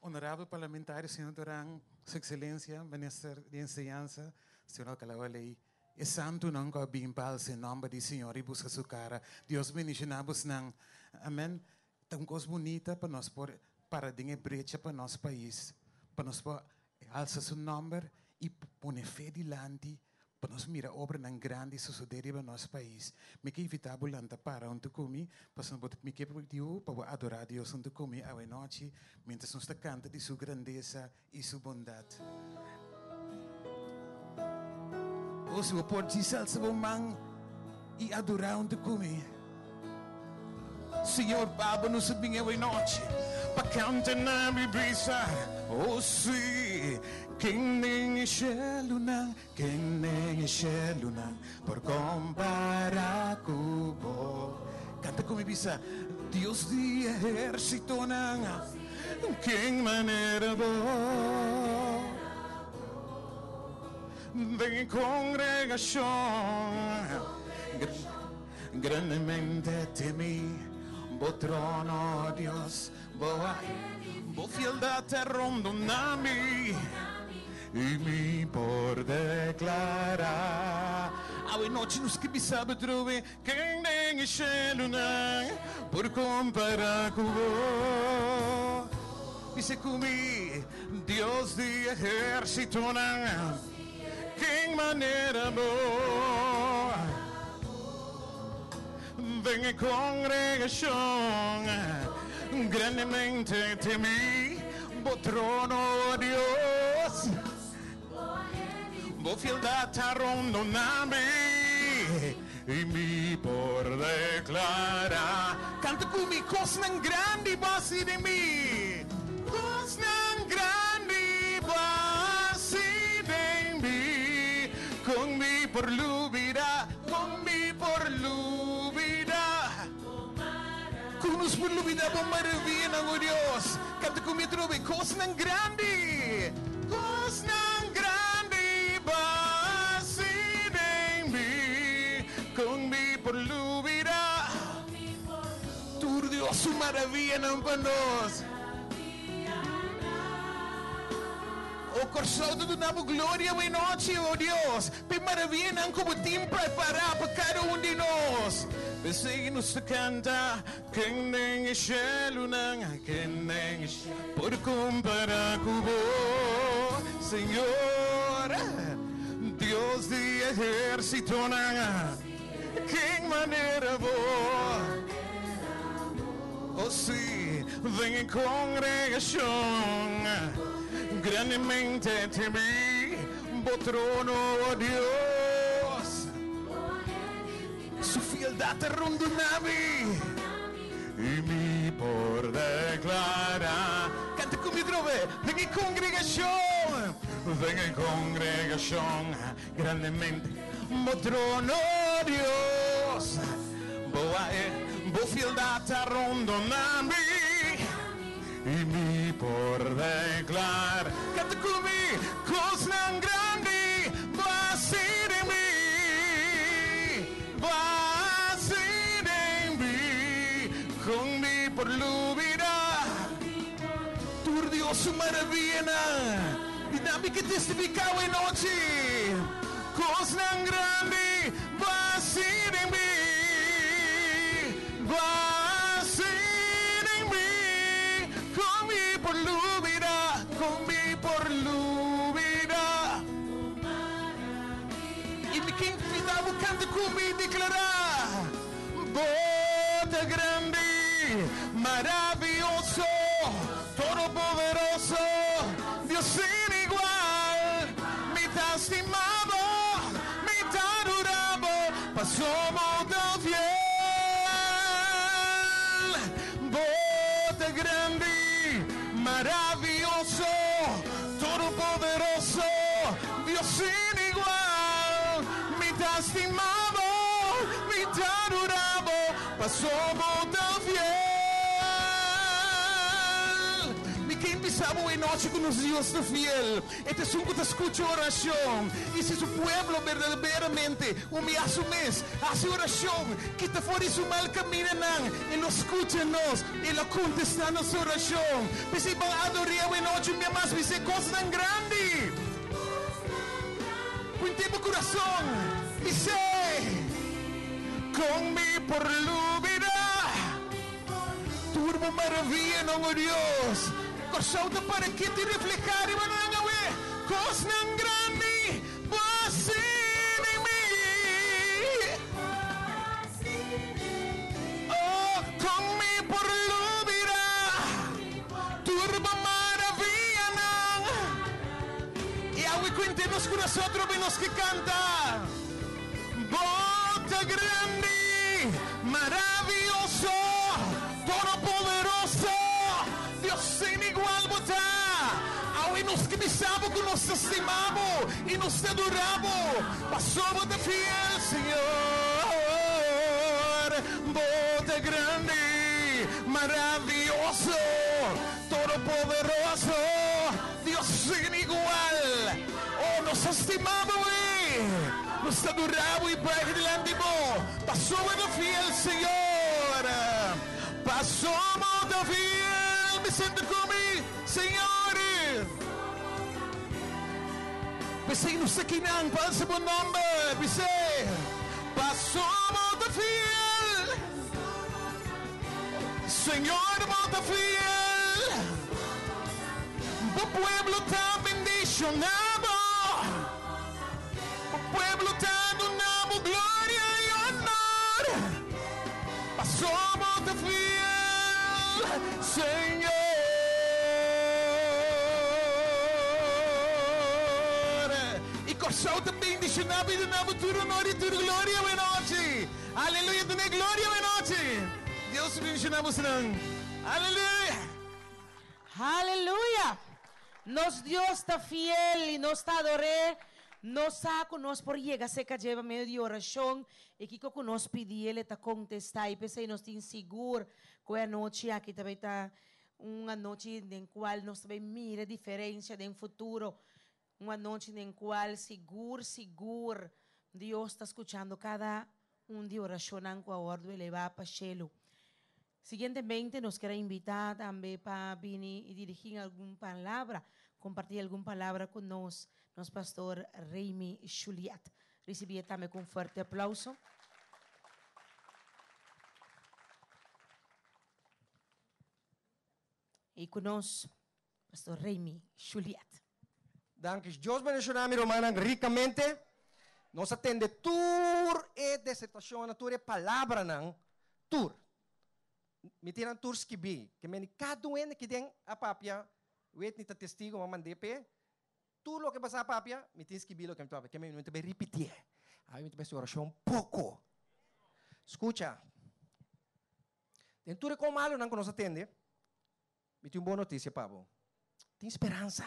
Honorable Parlamentario, señor Doran, Su Excelencia, Minister di Enseñanza, señor Alcalá Waley, e santunan cu a bin pa alsa e nomber di Señor y busca su cara. Dios bendiciona bosnan. Amen. Ta un cos bunita pa nos por para den e brecha pa nos pais, pa nos por alsa su nomber y pone fe dilanti Pa nos mira obranan grandi sosodé riba nos pais. Mi ke invitá bo lanta para huntu ku mi, pasobra bo mi ke pidi bo pa bo adorá Dios huntu ku mi awe nochi, miéntras nos ta kanta di su grandesa i su bondat. O si bo por djis alsa bo man i adorá huntu ku mi. Señor, pa bo nos a bin awe nochi pa kanta na mi brisa. O si, ken den e shelunan, ken den e shelunan por kompara ku bo? Kanta ku mi bisa, Dios di ehérsitonan, ken manera bo? Den e kongregashon. Grandemente temi bo trono, Dios, bo bo fieldad ta rondona mi i mi por declara. Awe nochi nos ke bisa bo trobe ken den e shelunan por compara cu bo. Bisa cu mi, Dios di ehercitonan. Ken manera bo den e congregacion grandemente temi bo trono, oh Dios, bo fieldad ta rondona mi y mi por declara. Canta cu mi, cosnan grandi bo haci den mi, cosnan grandi bo haci den mi, con mi por lubida, con mi por lubida, con nos por lubida bo maravianan, oh Dios. Canta cu mi atrobe, cosnan grandi, cosnan grandi bo haci den mi, con mi por lubida. Tur Dios su maravianan pa nos. O Kòrsou ta duna bo gloria awe nochi, o Dios, pa e maravianan ku bo tin prepará pa kada un di nos. P'esei nos ta kanta, Ken den e shelunan, ken den e por kompará ku bo, Señor, Dios di ehérsitonan? Ken manera bo? Oh sí, den e congregacion grandemente temí bo trono, oh Dios. Su fieldad ta rondona mi y mi por declara. Canta cu mi otro vez. Den e congregacion, den e congregacion grandemente bo trono, oh Dios. Bo a e, bo fieldad ta rondona mi y mi por declara. Canta cu mi, cosnan grandi bo. Con mi por lubida tur Dios su maravianan di nan mi ke testifiká awe nochi. Kosnan grandi bo a hasi den mi, bo a hasi den mi. Con mi por lubida, con mi por lubida. I mi ke invitá bo kanta ku mi i deklará. Bo ta grandi, maravioso, todopoderoso, Dios sin igual. Mi ta stima bo, mi ta adora bo, paso bo ta fiel. Bo ta grandi, maravioso, todopoderoso, Dios sin igual. Mi ta stima bo, mi ta adora bo, paso bo ta fiel. Mi ke bisa bo e nochi ku nos Dios ta fiel. E ta esun ku ta skucha orashon. I si su pueblo berdaderamente humia su mes, hasi orashon, kita for di su mal kamindanan, e lo skucha nos, e lo kontestá nos orashon. P'esei ban ador'é awe nochi un bia mas, bis'é kosnan grandi. P'un bo kurason, bis'é, Kon mi por lubidá tur bo maravianan, o Dios? Kòrsou ta para kit i reflehá riba nan awe. Kosnan grandi bo a hasi den mi. Oh, kon mi por lubidá tur bo maravianan? I awe kuente nos kurason atrobe nos ke kanta. Bo ta grandi, maravioso, todopoderoso, Dios sin igual bo ta. Awe nos ke bisa bo ku nos ta stima bo i nos ta adora bo, paso bo ta fiel, Señor. Bo ta grandi, maravioso, todopoderoso, Dios sin igual. Oh, nos ta stima bo i nos ta adora bo i buig dilanti bo. Paso bo ta fiel, Señor. Paso bo ta fiel. Mi sinti ku mi, Señor. P'esei nos ta kinan pa alsa bo nomber. Bis'é, Paso bo ta fiel. Señor, bo ta fiel. Bo pueblo ta bendiciona bo. Bo pueblo ta duna bo gloria y honor. Paso bo ta fiel, Señor. Y Corsou ta bendiciona bo y duna bo tur honor y tur gloria awe nochi. Aleluya, duna e gloria awe nochi. Dios bendiciona bosonan. Aleluya. Aleluya! Nos Dios ta fiel i nos ta ador'é. Nos sa ku nos por yega serka dje pa medio di orashon i kiko ku nos pidi el e ta kontestá. I p'esei nos tin sigur ku e anochi aki ta bai ta un anochi den kual nos ta bai mira e diferensia den futuro. Un anochi den kual sigur sigur Dios ta skuchando kada un di orashonnan ku a wòrdu elevá pa shelu. Siguientemente nos kier a invitá tambe pa bini i dirigí algun palabra, kompartí algun palabra ku nos, nos pastor Remy Juliet. Risibí e tambe ku un fuerte aplauso. I ku nos, pastor Remy Juliet. Danki. Dios bendiciona mi rumannan ricamente. Nos a tende tur e disertacionnan, tur e palabranan, tur. Mi tin nan tur skibi. Ke meni cada un hende ki den a papia, wet ni ta testigo, m'a mand'é p'e. Tur loke basa a papia, mi tin skibi loke mi ta papia. Ke meni mi ta bai ripitié. Awe mi ta bai hasi oracion poco. Scucha. Den tur e kon malonan ku nos a tende, mi tin un bon notisia pa bo. Tin speransa.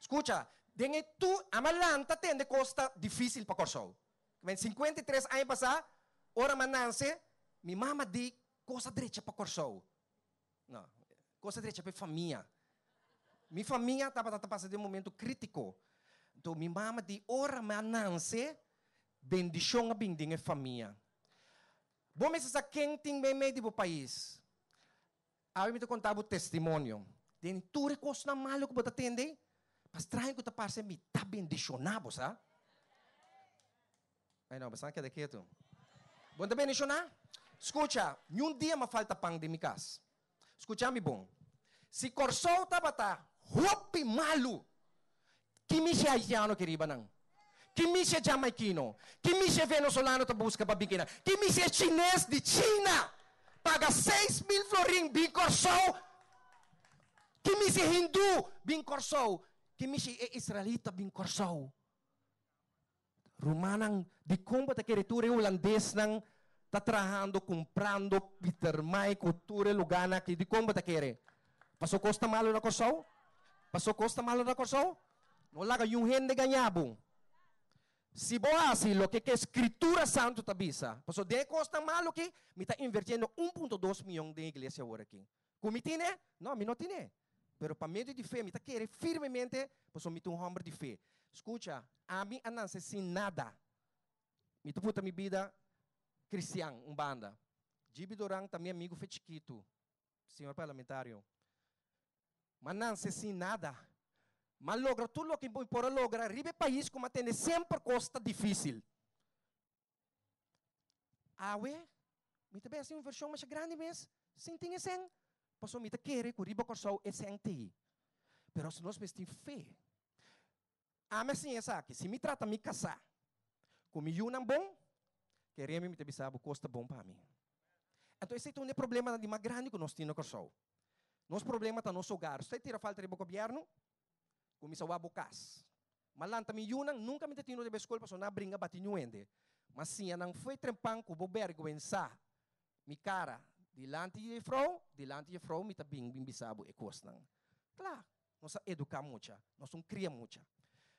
Skucha, den e tur, ama lanta tende kos ta difísil pa Kòrsou. Men 53 aña pasá, ora mi a nanse, mi mama di kos a drecha pa Kòrsou. No, kos a drecha pa e famia. Mi famia tabata ta pasa den un momento krítiko. Anto mi mama di ora mi a nanse, bendishon a bin den e famia. Bo mester sa ken tin meimei di bo pais. Awe mi ta konta bo testimonio. Den tur e kosnan malu ku bo ta tende, pa straño ku ta parse mi ta bendishoná bo, sa. Ay no, boso a keda ketu. Bo no ta bendishoná? Skucha, niun dia mi a falta pan den mi kas. Skucha mi bon. Si Kòrsou tabata hopi malu, ki mishi haitiano ke riba nan? Ki mishi e jamaikino? Ki mishi e venezolano ta buska pa bin kinan? Ki mishi e chines di China paga 6000 florin bin Kòrsou? Ki mishi e hindú bin Kòrsou? Ki mishi e israelita bin Kòrsou? Rumannan, dikon bo ta kere tur e hulandesnan ta trahando, kumprando pitermai ku tur e lugánan aki? Dikon bo ta kere? Paso kos ta malu na Kòrsou? Paso kos ta malu na Kòrsou? No laga niun hende gaña bo. Si bo hasi loke ku e Skritura Santu ta bisa, paso den e kosnan malu aki, mi ta invertiendo 1.2 mion den iglesia awor aki. Ku mi tine? No, mi no tine. Pero pa medio di fe mi ta kere firmemente pasobra mi ta un hòmber di fe. Skucha, ami a nase sin nada. Mi ta puta mi bida kristian un banda. Gibi Doran ta mi amigu fe chikitu, señor parlamentario. M'a nase sin nada. M'a logra tur loke mi por a logra riba e pais ku m'a tende semper kos ta difísil. Awe, mi ta besti un vershon masha grandi mes, sin tin e sèn, pasobra mi ta kere ku riba Kòrsou e sèn t'ei. Pero si nos mester tin fe. Ami a siña esaki, si mi trata mi kasá ku mi yunan bon, kere mi mi ta bisa bo kos ta bon pa mi. Anto esei ta un di e problemanan di mas grandi ku nos tin na Kòrsou. Nos problema ta nos hogar. Usted tira falta riba gobièrnu? Kuminsá wak bo kas. M'a lanta mi yunan, nunka mi ta tin riba e skol pasobra nan a bringa bati niun hende. M'a siña nan fo'i trempan ku bo bèrgwensa mi kara dilanti di jefrou, dilanti jefrou mi ta bin bin bisa bo e kosnan. Kla, nos a eduká mucha, nos un kria mucha.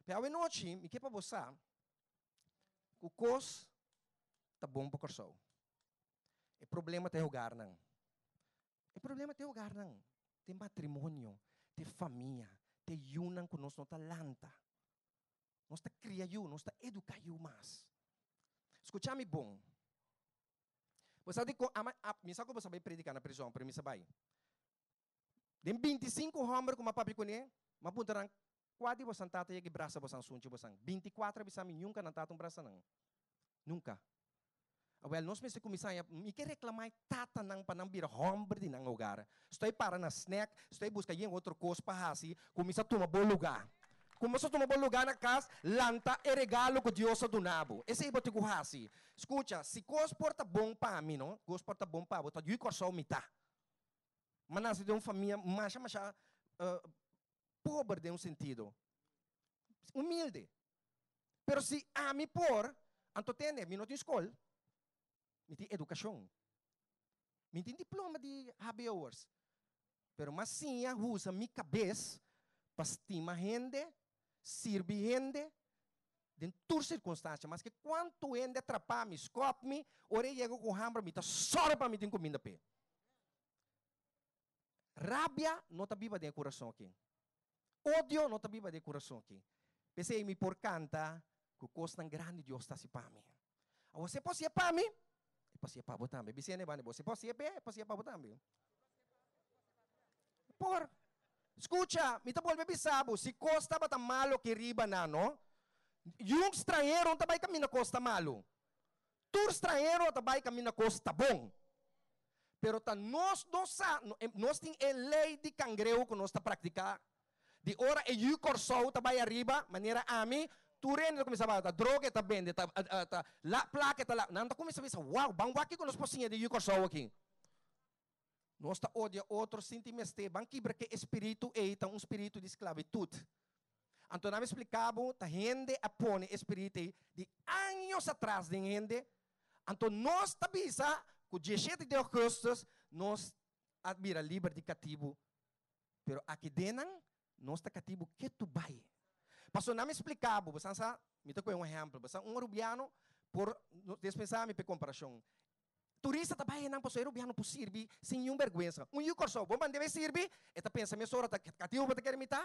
Pero awenochi mi ke pa bo sa ku kos ta bon pa Kòrsou. E problema ta e hogarnan. E problema ta e hogarnan, ta e matrimonio, ta e famia, ta e yunan ku nos no ta lanta. Nos ta kria yu, nos ta eduká yu mas. Skucha mi bon. Bo sa dikon ama, mi sa ku bo sa bai prediká na prizòn, pero mi sa bai. Den 25 hòmber ku mi a papia kuné, mi a puntra nan, Kua di bosan tata yega i brasa bosan sunchi bosan? 24 a bisa mi, Nunka nan tata un brasa nan. Nunka. Awel, nos mester kuminsá haña, mi ke reklamá e tatanan pa nan bira hòmber di nan hogar. Stoi para na snèk, stoi buska yen otro kos pa hasi, kuminsá tuma bo lugá. Kuminsá tuma bo lugá na kas, lanta e regalo ku Dios a duna bo. Esei bo tin ku hasi. Skucha, si kos por ta bon pa mi, no, kos por ta bon pa bo, ta yu Kòrsou mi ta. Mi a nase den un famia masha masha pober den un sentido, humilde. Pero si ami por, anto tende, mi no tin skol, mi tin edukashon. Mi tin diploma di HBO'ers. Pero m'a siña usa mi kabes pa stima hende, sirbi hende den tur sirkunstansia. Maske kuantu hende a trapa mi, skòp mi, ora e yega ku hamber mi ta sòru pa mi tin kuminda p'e. Rabia no ta biba den e kurason aki. Odio no ta biba den e kurason aki. P'esei mi por kanta ku kosnan grandi Dios ta hasi pa mi. Awor si e por hasié pa mi, e por hasié pa bo tambe. Bis'é na e banda, si e por hasié p'e, e por hasié pa bo tambe. Por. Skucha, mi ta bolbe bisa bo, si kos tabata malu aki riba nan, no, yun stranhero no ta bai kaminda kos ta malu. Tur stranhero ta bai kaminda kos ta bon. Pero ta nos no sa, nos tin e lei di kangreu ku nos ta praktiká. Di ora e yu Kòrsou ta bai ariba, manera ami, tur hende ta kuminsá bai, ta droga e ta bende, ta ta la plaka e ta la. Nan ta kuminsá bisa, wow, ban wak kiko nos por siña di yu Kòrsou aki. Nos ta odia otro sin tin mester. Ban kibra ke e spiritu ei ta un spiritu di sklabitut. Anto nan a splika bo ta hende a pone e spiritu ei di años atras den hende. Anto nos ta bisa ku 17 di ougùstùs nos a bira liber di katibu. Pero aki den nan nos ta katibu ketu bai. Pasobra nan mi splika bo, bo sa, mi ta kohe un ehèmpel, bo sa un arubiano por dispensá mi pa e komparashon. Turista ta bai einan pasobra e rubiano por sirbi sin niun bèrgwensa. Un yu Kòrsou, bo mand'é bai sirbi, e ta pensa mesora ta katibu bo ta kere mitá.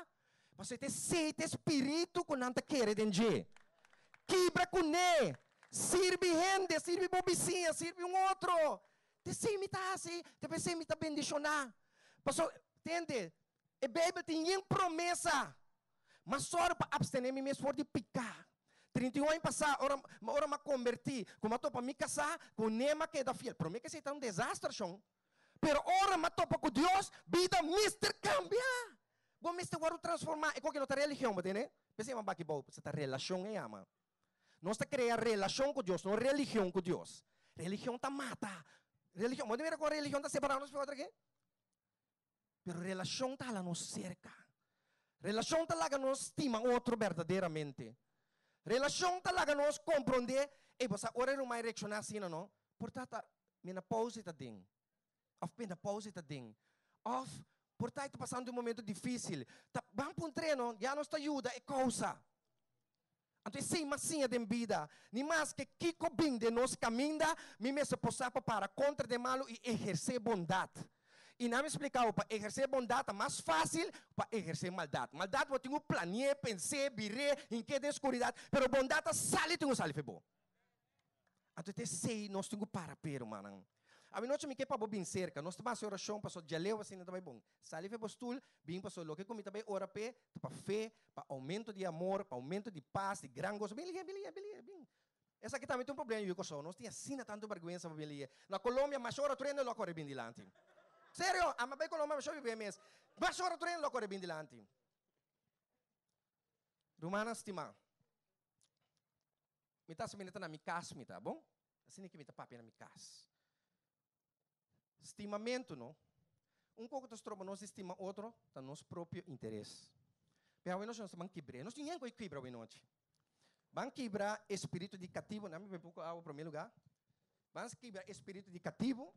Pasobra e ta esei, ta e spiritu ku nan ta kere den dje. Kibra kuné! Sirbi hende, sirbi bo bisiña, sirbi un otro. T'esei mi ta hasi, ta p'esei mi ta bendishoná. Paso, tende, e Beibel tin yen promesa. M'a sòru pa apstené mi mes for di piká. 31 aña pasá, ora, ora m'a kombertí, ku m'a topa mi kasá, ku n'e m'a keda fiel. Promé k'esei ta un desaster, shon. Pero ora m'a topa ku Dios, bida mester kambia. Bo mester wòrdu transformá. E koke no ta religion, bo tende? P'esei yama bakibou, pasobra ta relashon e yama. Nos ta krea relashon ku Dios, no religion ku Dios. Religion ta mata. Religion, bo ta mira kon religion ta separá nos for otro ke? Pero relashon ta hala nos serka. Relashon ta laga nos stima otro berdaderamente. Relashon ta laga nos komprondé, ey, bo sa ora e ruman reakshoná asina, no? Por ta ta mi na pousa i ta den. Òf mi na pousa i ta den. Òf por ta e ta pasando un momento difísil. Ta ban puntr'é, no? Ya nos ta yuda e kousa. Anto esei mas siña den bida. Ni maske kiko bin den nos kaminda, mi mester por sa pa para kontra den malu i ehersé bondat. I nan mi splika bo, pa ehersé bondat ta mas fásil ku pa ehersé maldat. Maldat bo tin ku plani'é, pens'é, bir'é, hink'é den skuridat, pero bondat ta sali tin ku sali fe bo. Anto ta esei nos tin ku para p'e, rumannan. Awinochi mi ke pa bo bin serka. Nos ta hasi orashon pasobra djaleu asina ta bai bon. Sali fe bo stul, bin pasobra loke ku mi ta bai ora p'e ta pa fe, pa oumento di amor, pa oumento di pas, di gran goso. Bin lihe, bin lihe, bin lihe, bin. Esaki tambe ta un problema yu Kòrsou. Nos tin asina tantu bèrgwensa pa bin lihe. Na Colombia masha ora tur hende lo a kore bin dilanti. Serio, ami a bai Colombia masha hopi bes mes. Masha ora tur hende lo a kore bin dilanti. Rumannan stimá. Mi ta asumí ta na mi kas mi ta, bon? Asina ki mi ta papia na mi kas. Stimamentu, no? Un kos ku ta stroba nos di stima otro ta nos propio interes. Pero awe nochi nos ta ban kibr'é. Nos tin hende ku a kibra awe nochi. Ban kibra e spiritu di katibu. Nan mi bebe poko awa promé lugá. Ban kibra e spiritu di katibu.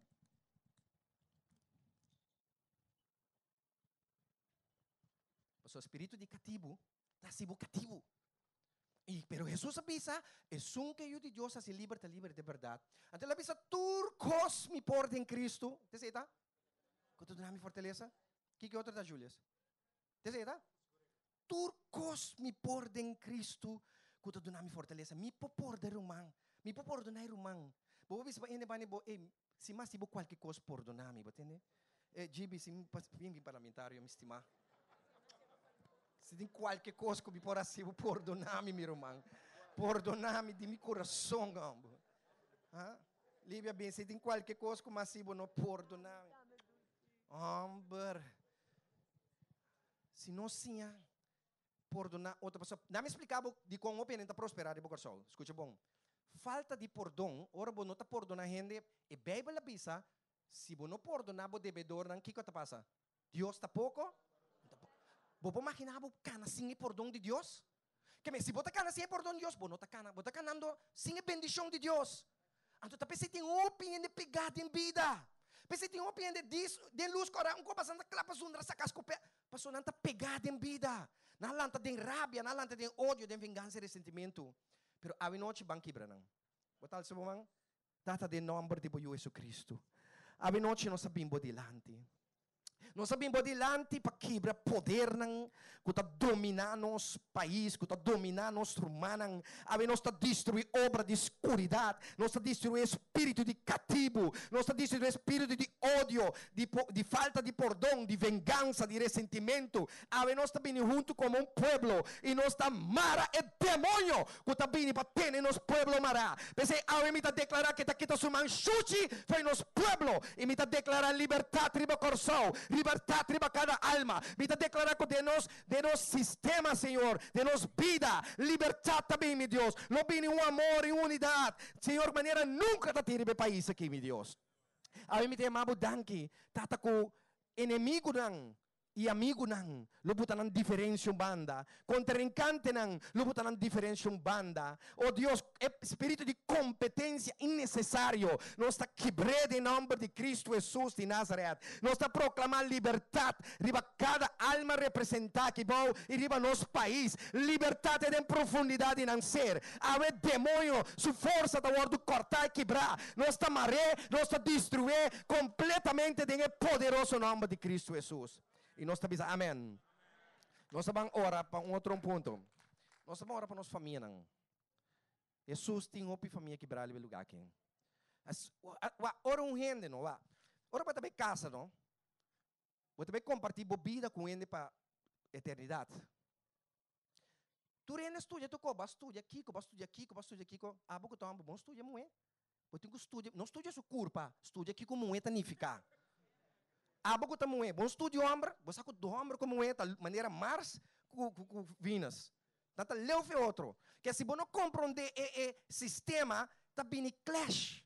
Pasobra spiritu di katibu ta hasi bo katibu. I, pero Hesus a bisa, esun ke Yu di Dios hasi liber ta liber di bèrdat. Anto el a bisa, tur kos mi por den Kristu. Te esei ta? Ku ta duna mi fortalesa. Kiko otro ta, Julius? Te esei ta? Tur kos mi por den Kristu ku ta duna mi fortalesa. Mi por porda e ruman. Mi por pordona e ruman. Bo por bisa pa hende banda bo, ey, si mi hasi bo kualke kos, pordona mi. Bo tende? Eh, GB, si mi pas, bin bin parlamentario, mi stima. Si tin kualke kos ku mi por hasi bo, pordona mi, mi ruman. Pordona mi di mi kurason, hombre. Ha? Livia, bin, si tin kualke kos ku mi hasi bo, no pordona mi. Homber. Si nos siña pordoná otro pasobra nan mi splika bo dikon hopi hende ta prosperá riba Kòrsou. Skucha bon. Falta di pordon, ora bo no ta pordoná hende, e Beibel a bisa, si bo no pordoná bo debedornan, kiko ta pasa? Dios ta poko? Bo por maginá bo kana sin e pordon di Dios? Keme, si bo ta kana sin e pordon di Dios, bo no ta kana, bo ta kanando sin e bendishon di Dios. Anto ta p'esei tin hopi hende pegá den bida. P'esei tin hopi hende dis den lus kòrá un kos pasobra nan ta klapa zundra saka skopé. Pasobra nan ta pegá den bida. Nan a lanta den rabia, nan a lanta den odio, den vengansa i resentimentu. Pero awe nochi ban kibra nan. Bo ta alsa bo man? Tata, den nòmber di bo Yu Jesucristo, awe nochi nos a bin bo dilanti. Nos a bin bo dilanti pa kibra podernan ku ta dominá nos pais, ku ta dominá nos rumannan. Awe nos ta destruí obra di skuridat, nos ta destruí e spiritu di katibu, nos ta destruí e spiritu di odio, di di falta di pordon, di vengansa, di resentimentu. Awe nos ta bini huntu komo un pueblo i nos ta mara e demoño ku ta bini pa tene nos pueblo mará. P'esei awe mi ta deklará ku e ta kita su man shushi fo'i nos pueblo, i mi ta deklará libertat riba Kòrsou, libertat riba kada alma. Mi ta deklará ku den nos, den nos sistema, Señor, den nos bida, libertat ta bini, mi Dios. Lo bini un amor i un unidat, Señor, manera nunka ta tin riba e pais aki, mi Dios. Awe mi ta yama Bo danki, Tata, ku enemigunan I amigunan lo buta nan diferencia un banda, kontrinkantenan lo buta nan diferencia un banda. O Dios, e spiritu di kompetensia innesesario nos ta kibr'é den nòmber di Kristu Hesus di Nazaret. Nos ta proklamá libertat riba kada alma representá aki bou i riba nos pais. Libertat den profundidat di nan ser. Awe demoño su forsa ta wòrdu kòrtá i kibrá. Nos ta mar'é, nos ta destrué kompletamente den e poderoso nòmber di Kristu Hesus. I nos ta bisa amèn. Nos ta ban ora pa un otro punto. Nos ta ban ora pa nos famianan. Hesus tin hopi famia kibrá riba e lugá aki. Wak, ora un hende no, wak, ora bo ta bai kasa no, bo ta bai kompartí bo bida ku un hende pa eternidat. Tur hende studia tur kos, bo a studia kiko, bo a studia kiko, bo a studia kiko, abo ku ta hòmber bo no studia muhé. Bo tin ku studia, no studia su kurpa, studia kiko muhé ta nifiká. Abo ku ta muhé, bo no studia hòmber, bo sa ku hòmber ku muhé ta manera Mars ku Venus. Nan ta leu fe otro. Ke si bo no komprondé e e sistema, ta bini clash.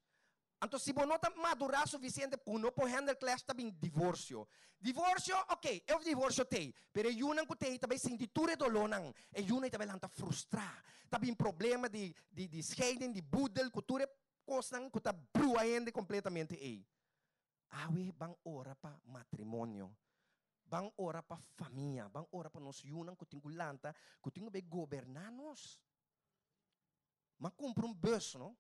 Anto si bo no ta madurá sufisiente ku no por handle clash ta bin divorsio. Divorsio, ok, e divorsio t'ei, pero e yunan ku t'ei ta bai sinti tur e dolónan. E yunan ta bai lanta frustrá. Ta bin problema di di di scheiding, di boedel, ku tur e kosnan ku ta brua hende kompletamente ei. Awe ban ora pa matrimonio. Ban ora pa famia. Ban ora pa nos yunan ku tin ku lanta, ku tin ku bai goberná nos. M'a kumpra un bus, no?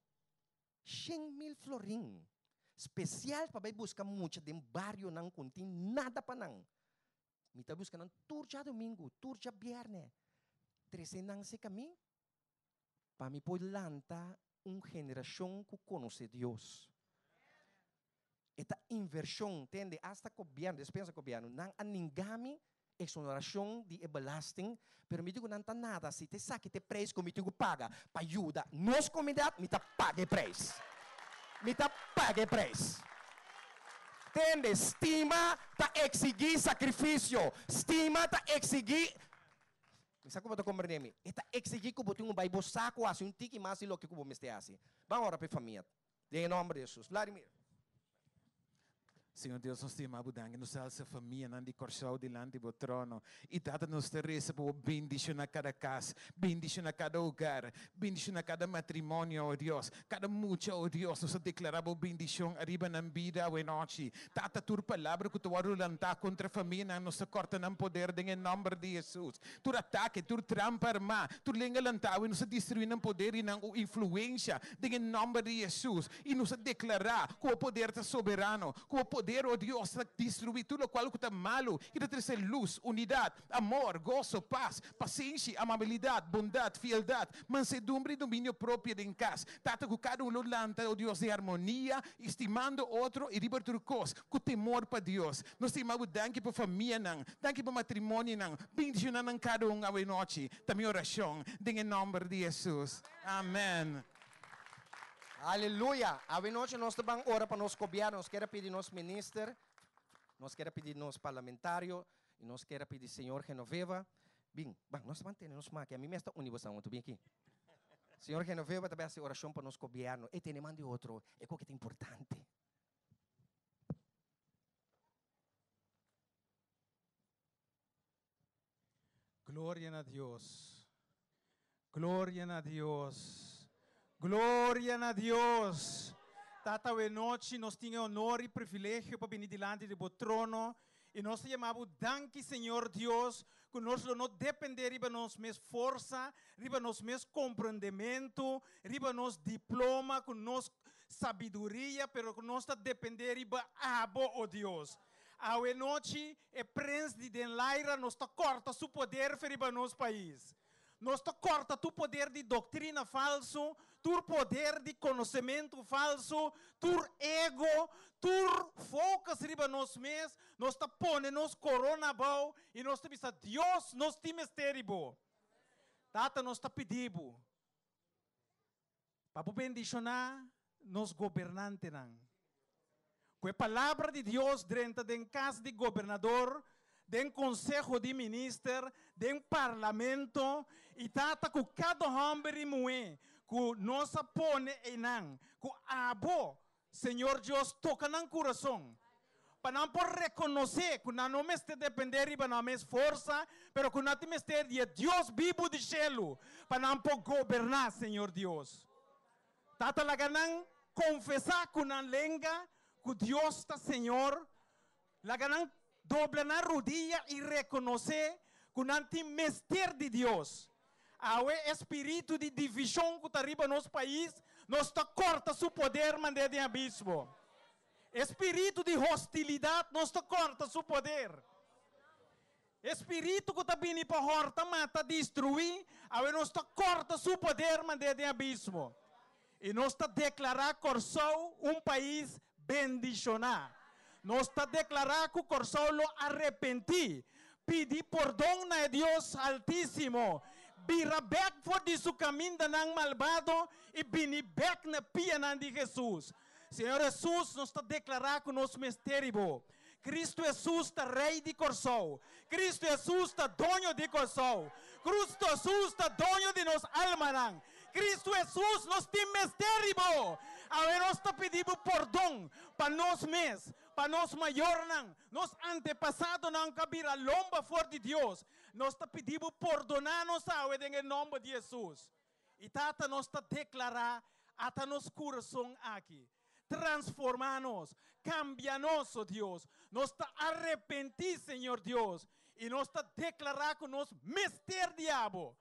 100.000 florin. Spesial pa bai buska mucha den barionan ku no tin nada pa nan. Mi ta buska nan tur djadumingu, tur djabièrnè. Trese nan serka mi pa mi por lanta un generashon ku konosé Dios. E ta invershon, tende, asta gobièrnu, despensa gobièrnu, nan a ninga mi exoneracion di e belasting, pero mi di cu nan ta nada, si ta esaki ta e prijs cu mi tin cu paga pa yuda nos comunidad, mi ta paga e prijs. Mi ta paga e prijs. Tende, stima ta exigi sacrificio, stima ta exigi, mi sa cu bo ta comprende mi, e ta exigi cu bo tin un bay bo saco haci un tiki mas di loke cu bo mester haci. Ban ora pa e famia, den e nomber di Jesus. Vladimir. Señor Dios, nos ta yama Bo danki, nos ta alsa famianan di Kòrsou dilanti Bo trono. I Tata, nos ta resa pa Bo bendishoná kada kas, bendishoná kada hogar, bendishoná kada matrimonio, o Dios, kada mucha, o Dios. Nos ta deklará Bo bendishon ariba nan bida awenochi. Tata, tur palabra ku ta wòrdu lantá kontra famianan, nos ta kòrta nan poder den e nòmber di Hesus. Tur atake, tur trampa armá, tur lenga lantá awe, nos ta destruí nan poder i nan influensha den e nòmber di Hesus. I nos a deklará ku bo poder ta soberano, ku bo poder, o Dios, ta destruí tur lokual ku ta malu i ta trese lus, unidat, amor, goso, pas, pasenshi, amabilidat, bondat, fieldat, mansedumbre i dominio propio den kas. Tata, ku kada un lo lanta, o Dios, den armonia i stimando otro i riba tur kos, ku temor pa Dios. Nos ta yama bo danki pa famianan, danki pa matrimonionan. Bendishoná nan kada un awenochi, ta mi orashon, den e nòmber di Hesus. Amèn. Aleluya! Awe nochi nos ta ban ora pa nos gobierno. Nos kier a pidi nos minister, nos kier a pidi nos parlamentario y nos kier a pidi señor Genoveva. Bin, ban, nos ta ban tene nos maki. Ami mes ta uni boso huntu. Bin aki. Señor Genoveva ta bai hasi oracion pa nos gobierno. E tene man di otro. E koke ta importante. Gloria na Dios. Gloria na Dios. Gloria na Dios. Tata, awe nochi nos tin e honor y privilegio pa bini dilanti di bo trono y nos ta yama bo danki, Señor Dios, cu nos lo no depende riba nos mes forsa, riba nos mes comprendemento, riba nos diploma, cu nos sabiduria, pero cu nos ta depende riba abo, o Dios. Awe nochi e prens di den laira nos ta corta su poder fe riba nos pais. Nos ta corta tur poder di doctrina falso, tur poder di conocemento falso, tur ego, tur focus riba nos mes, nos ta pone nos corona abao y nos ta bisa Dios nos tin mester di bo. Tata nos ta pidi bo pa bo bendiciona nos gobernantenan. Ku e palabra di Dios drenta den kas di gobernador, den konseho di minister, den parlamento, i tata ku kada hòmber i muhé ku nos a pone einan, ku abo, Señor Dios, toka nan kurason, pa nan por rekonosé ku nan no mester dependé riba nan mes forsa, pero ku nan tin mester di e Dios bibu di shelu, pa nan por goberná, Señor Dios. Tata laga nan konfesá ku nan lenga ku Dios ta Señor. Laga nan dobla nan rudia i rekonosé ku nan tin mester di Dios. Awe e spiritu di divishon ku ta riba nos pais, nos ta kòrta su poder mand'é den abismo. E spiritu di hostilidat, nos ta kòrta su poder. E spiritu ku ta bini pa hòrta, mata, destruí, awe nos ta kòrta su poder mand'é den abismo. I nos ta deklará Kòrsou un pais bendishoná. Nos ta deklará ku Kòrsou lo arepentí, pidi pordon na e Dios Haltísimo, bira bèk for di su kamindanan malbado i bini bèk na pianan di Hesus. Señor Hesus, nos ta deklará ku nos mester di Bo. Kristu Hesus ta Rei di Kòrsou. Kristu Hesus ta Doño di Kòrsou. Krustu Hesus ta Doño di nos almanan. Kristu Hesus, nos tin mester di Bo. Awe nos ta pidi Bo pordon pa nos mes, pa nos mayornan, nos antepasadonan ku a bira lomba for di Dios. Nos ta pidi Bo pordoná nos awe den e nòmber di Hesus. I Tata, nos ta deklará ata nos kurason aki. Transformá nos, kambia nos, o Dios. Nos ta arepentí, Señor Dios, i nos ta deklará ku nos mester di Abo.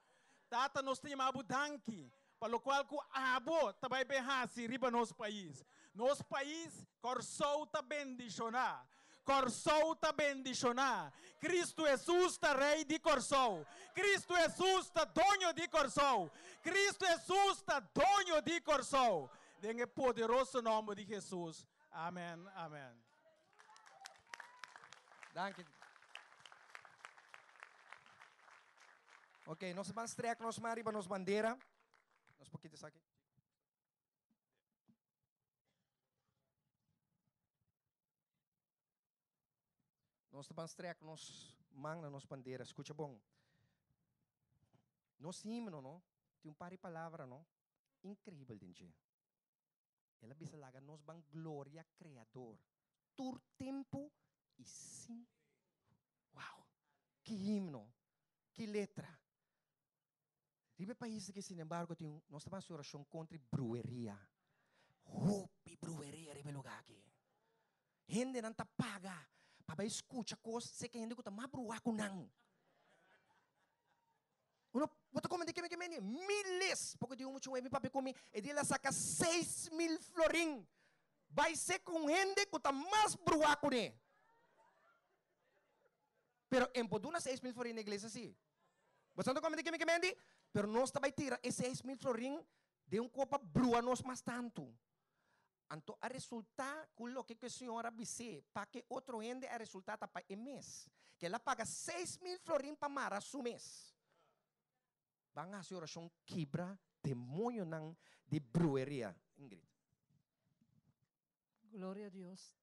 Tata, nos ta yama Bo danki pa lokual ku Abo ta bai bin hasi riba nos pais. Nos pais, Kòrsou, ta bendishoná. Kòrsou ta bendishoná. Kristu Hesus ta Rei di Kòrsou. Kristu Hesus ta Doño di Kòrsou. Kristu Hesus ta Doño di Kòrsou. Den e poderoso nòmber di Hesus. Amen, amen. Danki. Ok, nos ban strek nos man riba nos bandera. Nos por kita esaki. Nos ta ban strek nos man na nos bandera. Skucha bon. Nos himno, no, tin un par di palabra, no, inkreibel den dje. El a bisa laga nos ban gloria Kreador tur tempu i sin. Wow! Ki himno! Ki letra! Riba e pais aki, sinembargo, tin un, nos ta ban hasi orashon kontra e brueria. Hopi brueria riba e lugar aki. Hendenan ta paga pa bai skucha kos seka hende ku ta mas bruá ku nan. Uno, bo ta komende keme keme miles, poko di un mucha mi papia ku mi, e dia el a saka 6000 florin bai seka un hende ku ta mas bruá kuné. Pero en por duna 6000 florin na iglesia si. Bo sa ta komende keme kemendi? Pero nos ta bai tira e 6000 florin den un kopa brua nos mas tantu. Anto a resultá ku loke ku e señor a bis'é pa ke otro hende a resultá ta pa e mes, ku el a paga 6000 florin pa mara su mes. Ban hasi orashon kibra demoñonan di brueria. Ingrid. Gloria a Dios.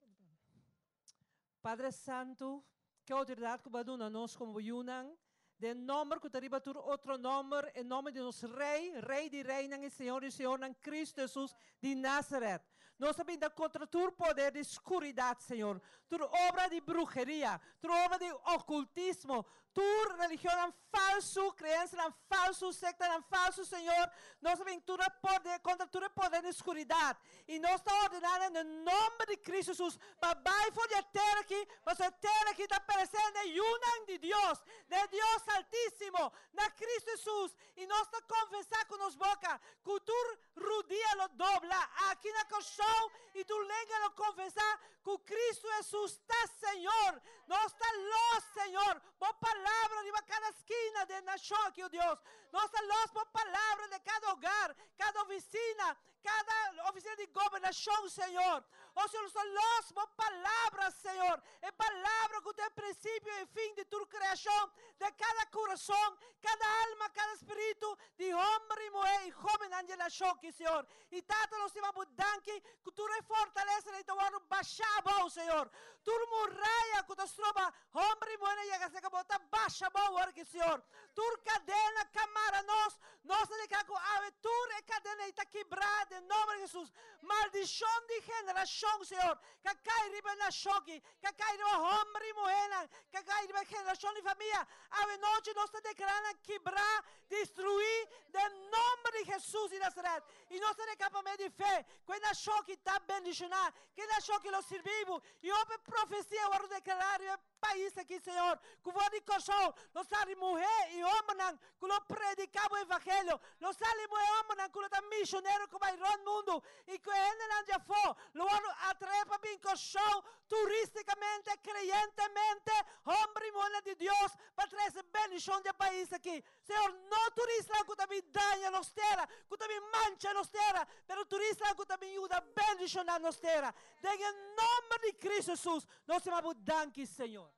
Padre Santu, ke outoridat ku bo a duna nos komo bo yunan, den nòmber ku ta riba tur otro nòmber, e nòmber di nos Rei, Rei di reinan i Señor di señornan, Kristu Hesus di Nazaret. Nos ta binta kontra tur poder di skuridat, Señor, tur obra di bruheria, tur obra di okultismo, tur religionnan falsu, creencianan falsu, sectanan falsu, Señor, nos ta bin tur e poder, contra tur e poder di oscuridad, y nos ta ordena nan den nomber di Cristo Jesus pa bay for di e tera aki, pasobra e tera aki ta perece na e yunan di Dios, na e Dios Altisimo, na Cristo Jesus, y nos ta confesa cu nos boca cu tur rudia lo dobla aki na Corsou y tur lenga lo confesa cu Cristo Jesus ta Señor. Nos ta los, Señor, Bo palabra riba cada skina den nashon aki, o Dios. Nos ta los Bo palabra den cada hogar, cada oficina, cada oficina di gobernashon, Señor. O Señor, nos ta los Bo palabra, Señor. E palabra cu ta e principio y fin di tur creashon, den cada curason, cada alma, cada spiritu di homber y muher y hobennan di e nashon aki, Señor. Y Tata, nos ta Bo danki cu tur e fortaleza ei ta wordo basha abou, Señor. Tur muraya cu ta stroba Homber y muher a yega cerca bo ta basha bo awor aki, Señor. Tur cadena ka mara nos, nos ta deja cu awe tur e cadena ey ta kibra den nomber di Jesus. Maldicion di generacion, Señor, ka cay riba e nacion aki, ka cay riba homber y muhernan, ka cay riba generacion di famia. Awe nochi nos ta declara nan kibra, destrui den nomber di Jesus di Nazaret. Y nos ta deja pa medio di fe cu e nacion aki ta bendiciona, cu e nacion aki lo sirbi bo. Y hopi profecia worde declara riba e. pais aki, Señor. Ku for di Kòrsou lo sali muhé i hòmbernan ku lo prediká bo evangelio, lo sali muhé i hòmbernan ku lo ta mishonero ku bai rònt mundu i ku e hendenan di afó lo wòrdu atraé pa bin Kòrsou turístikamente, kreyentemente, hòmber i muhénan di Dios pa trese bendishon di e pais aki. Señor, no turistanan ku ta bin daña nos tera, ku ta bin mancha nos tera, pero turistanan ku ta bin yuda bendishoná nos tera. Den e nomber di Cristo Jesus, nos ta yama bo danki, Señor.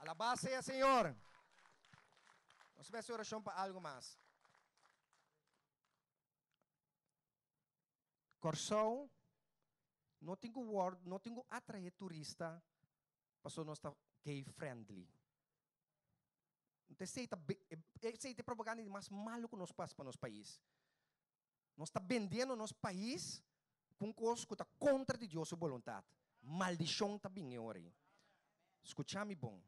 Alabá sea Señor. Nos ta hasi orashon pa algu mas. Kòrsou no tin ku wòrdu, no tin ku atraé turista pasobra nos ta gay friendly. Esei ta esei ta e propaganda di mas malu ku nos pasa pa nos pais. Nos ta bendiendo nos pais ku un kos ku ta kontra di Dios su boluntat. Maldishon ta bin e ora ei. Skucha mi bon.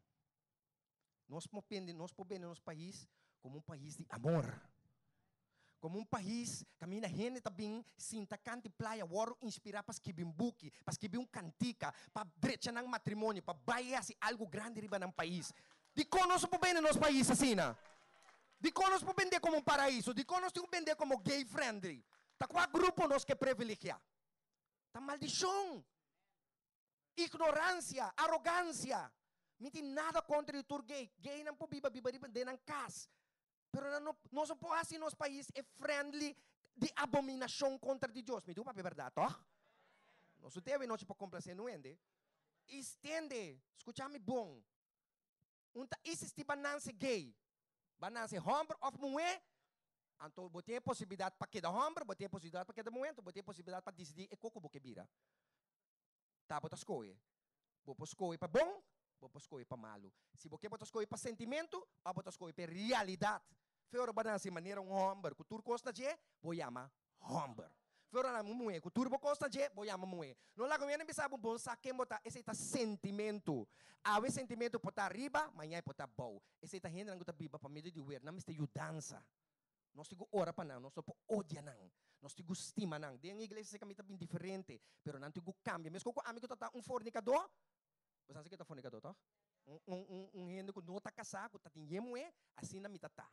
Nos por bende nos por bende nos pais komo un pais di amor. Komo un pais kaminda hende ta bin sinta kanta i playa wòrdu inspirá pa skibi un buki, pa skibi un kantika, pa drecha nan matrimonio, pa bai hasi algu grandi riba nan pais. Dikon nos no por bende nos pais asina? Dikon nos por bend'é komo un paraiso? Dikon nos tin ku bend'é komo gay friendly? Ta kua grupo nos ke privilegiá? Ta maldishon! Ignoransia, arogansia. Mi tin nada kontra di tur gay. Gaynan por biba biba riba den nan kas. Pero nan no, nos no por hasi nos pais e friendly di abominashon kontra di Dios. Mi tin ku papia bèrdat, tòg? Nos no tin avenochi pa komplasé nu hende. I stende, skucha mi bon. Un ta insistí pa nanse gay. Ba nanse hòmber òf muhé, anto bo tin e posibilidat pa keda hòmber, bo tin e posibilidat pa keda muhé, anto bo tin e posibilidat pa disidí e koko bo ke bira. Ta bo ta skohe. Bo por skohe pa bon, bo por skohe pa malu. Si bo ke bo ta skohe pa sentimentu òf bo ta skohe pa e realidat. Fe ora bo a nase manera un hòmber ku tur kos na dje, bo yama hòmber. Fe ora un muhé ku tur bo kos na dje, bo yama muhé. No laga un hende bisa bo bon sa ken bo ta, esei ta sentimentu. Awe sentimentu por ta ariba, maña e por ta abou. Esei ta hendenan ku ta biba pa medio di wer, nan mester yudansa. Nos tin ku ora pa nan, nos no por odia nan. Nos tin ku stima nan. Den iglesia esei kaminda ta bin diferente, pero nan tin ku kambia. Meskos ku ami ku ta ta un fornikadó, bo sa ke ta fornikadó tòg? Un un un un hende ku no ta kasá, ku ta tin yen muhé, asina mi ta ta.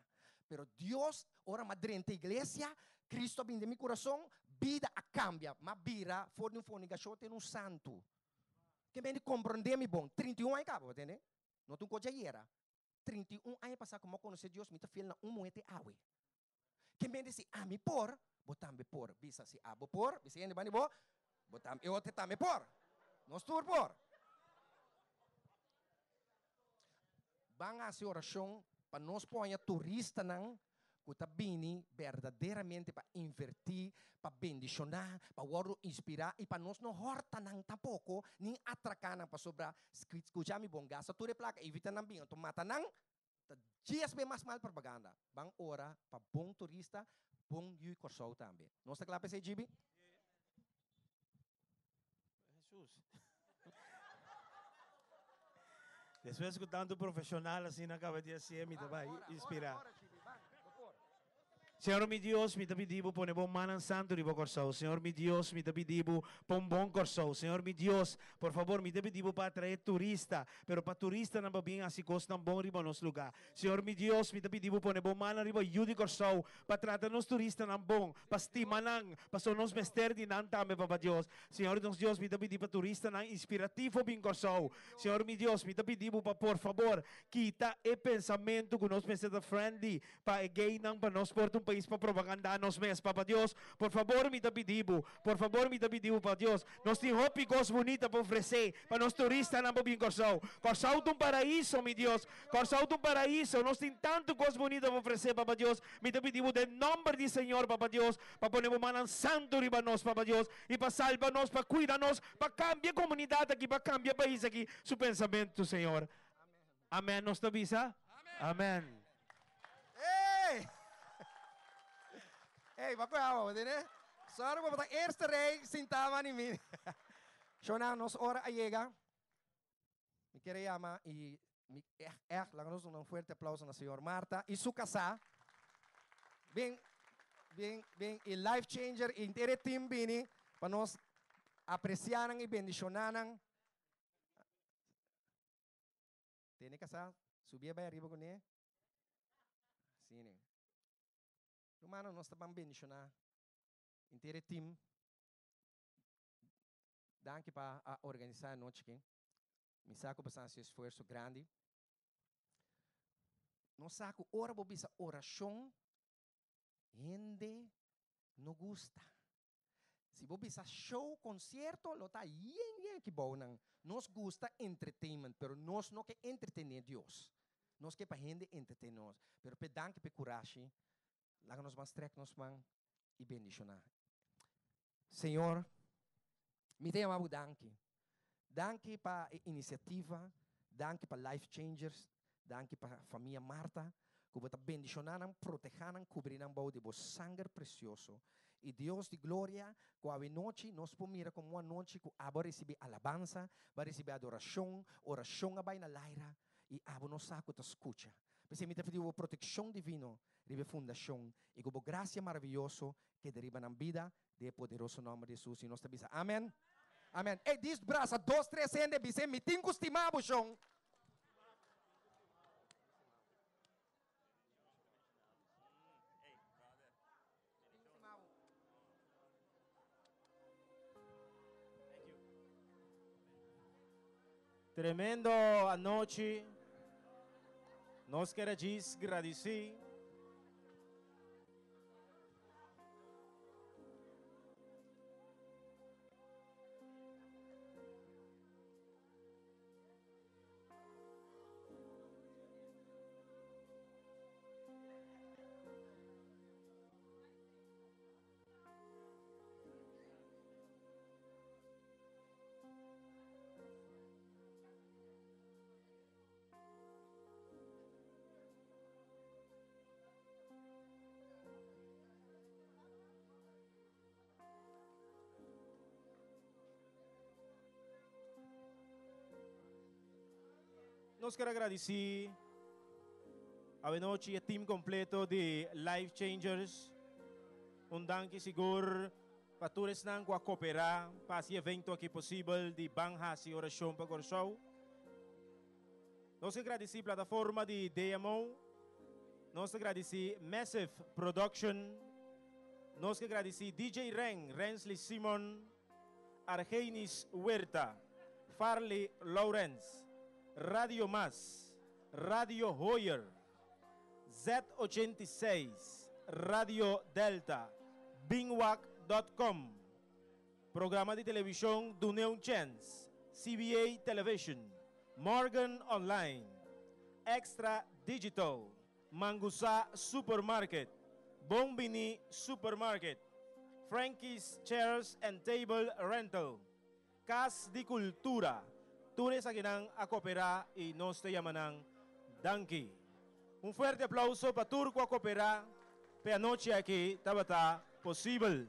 Pero Dios, ora m'a drenta iglesia, Cristo a bin den mi kurason, bida a kambia. M'a bira for di un fornikashon te un santu. Ke mende komprondé mi bon. 31 aña kaba, bo tende? No ta un kos djayera. 31 aña pasá ku mi a konosé Dios, mi ta fiel na un muhé te awe. Ke mende si ami por, bo tambe por. Bisa si abo por, bisa hende banda di bo, bo tambe, e otro tambe por. Nos tur por. Ban hasi orashon pa nos por haña turistanan ku ta bini berdaderamente pa invertí, pa bendishoná, pa wòrdu inspirá i pa nos no hòrta nan tampoko ni atraká nan pasobra, skucha mi bon, gasta tur e plaka, evita nan bin anto mata nan, ta dies be mas mal propaganda. Ban ora pa bon turista, bon yu Kòrsou tambe. Nos ta kla pa esei, Gibi? Jesús. Despues ku tantu profeshonal asina kaba di hasié, mi ta bai inspirá. Señor mi Dios, mi ta pidi bo pone bo mannan santu riba Kòrsou. Señor mi Dios, mi ta pidi bo pa un bon Kòrsou. Señor mi Dios, por fabor, mi ta pidi bo pa atraé turista, pero pa turistanan pa bin hasi kosnan bon riba nos lugá. Señor mi Dios, mi ta pidi bo pone bo mannan riba yu di Kòrsou pa trata nos turistanan bon, pa stima nan, pasobra nos mester di nan tambe, Papa Dios. Señor nos Dios, mi ta pidi pa turistanan inspirativo bin Kòrsou. Señor mi Dios, mi ta pidi bo pa por fabor kita e pensamentu ku nos mester ta friendly pa e gaynan pa nos por ta un pais pa propagandá nos mes. Papa Dios, por fabor mi ta pidi bo, por fabor mi ta pidi bo, Papa Dios, nos tin hopi kos bunita pa ofresé pa nos turistanan pa bin Kòrsou. Kòrsou ta un paraiso, mi Dios. Kòrsou ta un paraiso. Nos tin tantu kos bunita pa ofresé, Papa Dios. Mi ta pidi bo den nòmber di Señor, Papa Dios, pa pone bo mannan santu riba nos, Papa Dios, i pa salba nos, pa kuida nos, pa kambia e komunidat aki, pa kambia e pais aki su pensamentu, Señor. Amèn nos ta bisa? Amèn. Ey! Ey, pa kuawa, bo tene? Sorry, bo ta eerste rij sintá mani mi. Shona, nos ora a yega. Mi kere yama i mi echt, echt, laga nos duna un fuerte aplauso na señor Marta i su kasá. Bin, bin, bin, i Life Changer i henter e team bini pa nos apresiá nan i bendishoná nan. Tene kasá, subi e bai ariba kuné. Asina. Rumannan, nos ta ban bendishoná henter e tim. Danki pa a organisá e anochi aki. Mi sa ku bo sa hasi esfuerso grandi. Nos sa ku ora bo bisa orashon, hende no gusta. Si bo bisa show, konsierto, lo ta yen yen aki bou nan. Nos gusta entertainment, pero nos no ke entretené Dios. Nos ke pa hende entretené nos. Pero p'e danki p'e kurashi, laga nos ban strèk nos man i bendishoná. Señor, mi ta yama bo danki. Danki pa e inisiativa, danki pa Life Changers, danki pa famia Martha, ku bo ta bendishoná nan, protehá nan, kubri nan bou di bo sanger presioso. I Dios di gloria, ku awenochi nos por mira komo un anochi ku abo a risibí alabansa, bo a risibí adorashon, orashon a bai na laira, i abo no sa ku ta skucha. P'esei mi ta pidi bo protekshon divino riba e fundashon, i ku bo grasia maravioso keda riba nan bida, Den e poderoso nomber di Jesus i nos ta bisa amen. Amen. Ey, dis brasa dos tres hende bis'e mi tin ku stima bo shon. Tremendo anochi. Nos ker a djis gradisí. Nos ker a gradisí awenochi e team kompleto di Life Changers. Un danki sigur pa tur esnan ku a koperá pa hasi e evento aki posibel di Ban Hasi Orashon pa Kòrsou. Nos ke gradisí plataforma di DMO, nos ta gradisí Massive Production, nos ke gradisí DJ Ren, Rensley Simon, Argenis Huerta, Farley Lawrence, Radio Mas, Radio Hoyer, Z86, Radio Delta, Bingwak dot com, Programa di televishon Dun'e un Chèns, CBA Television, Morgan Online, Extra Digital, Mangusá Supermarket, Bon Bini Supermarket, Frankie's Chairs and Table Rental, Kas di Kultura. Tur esakinan a koperá i nos ta yama nan danki. Un fuerte aplauso pa tur ku a koperá p'e anochi aki tabata posibel.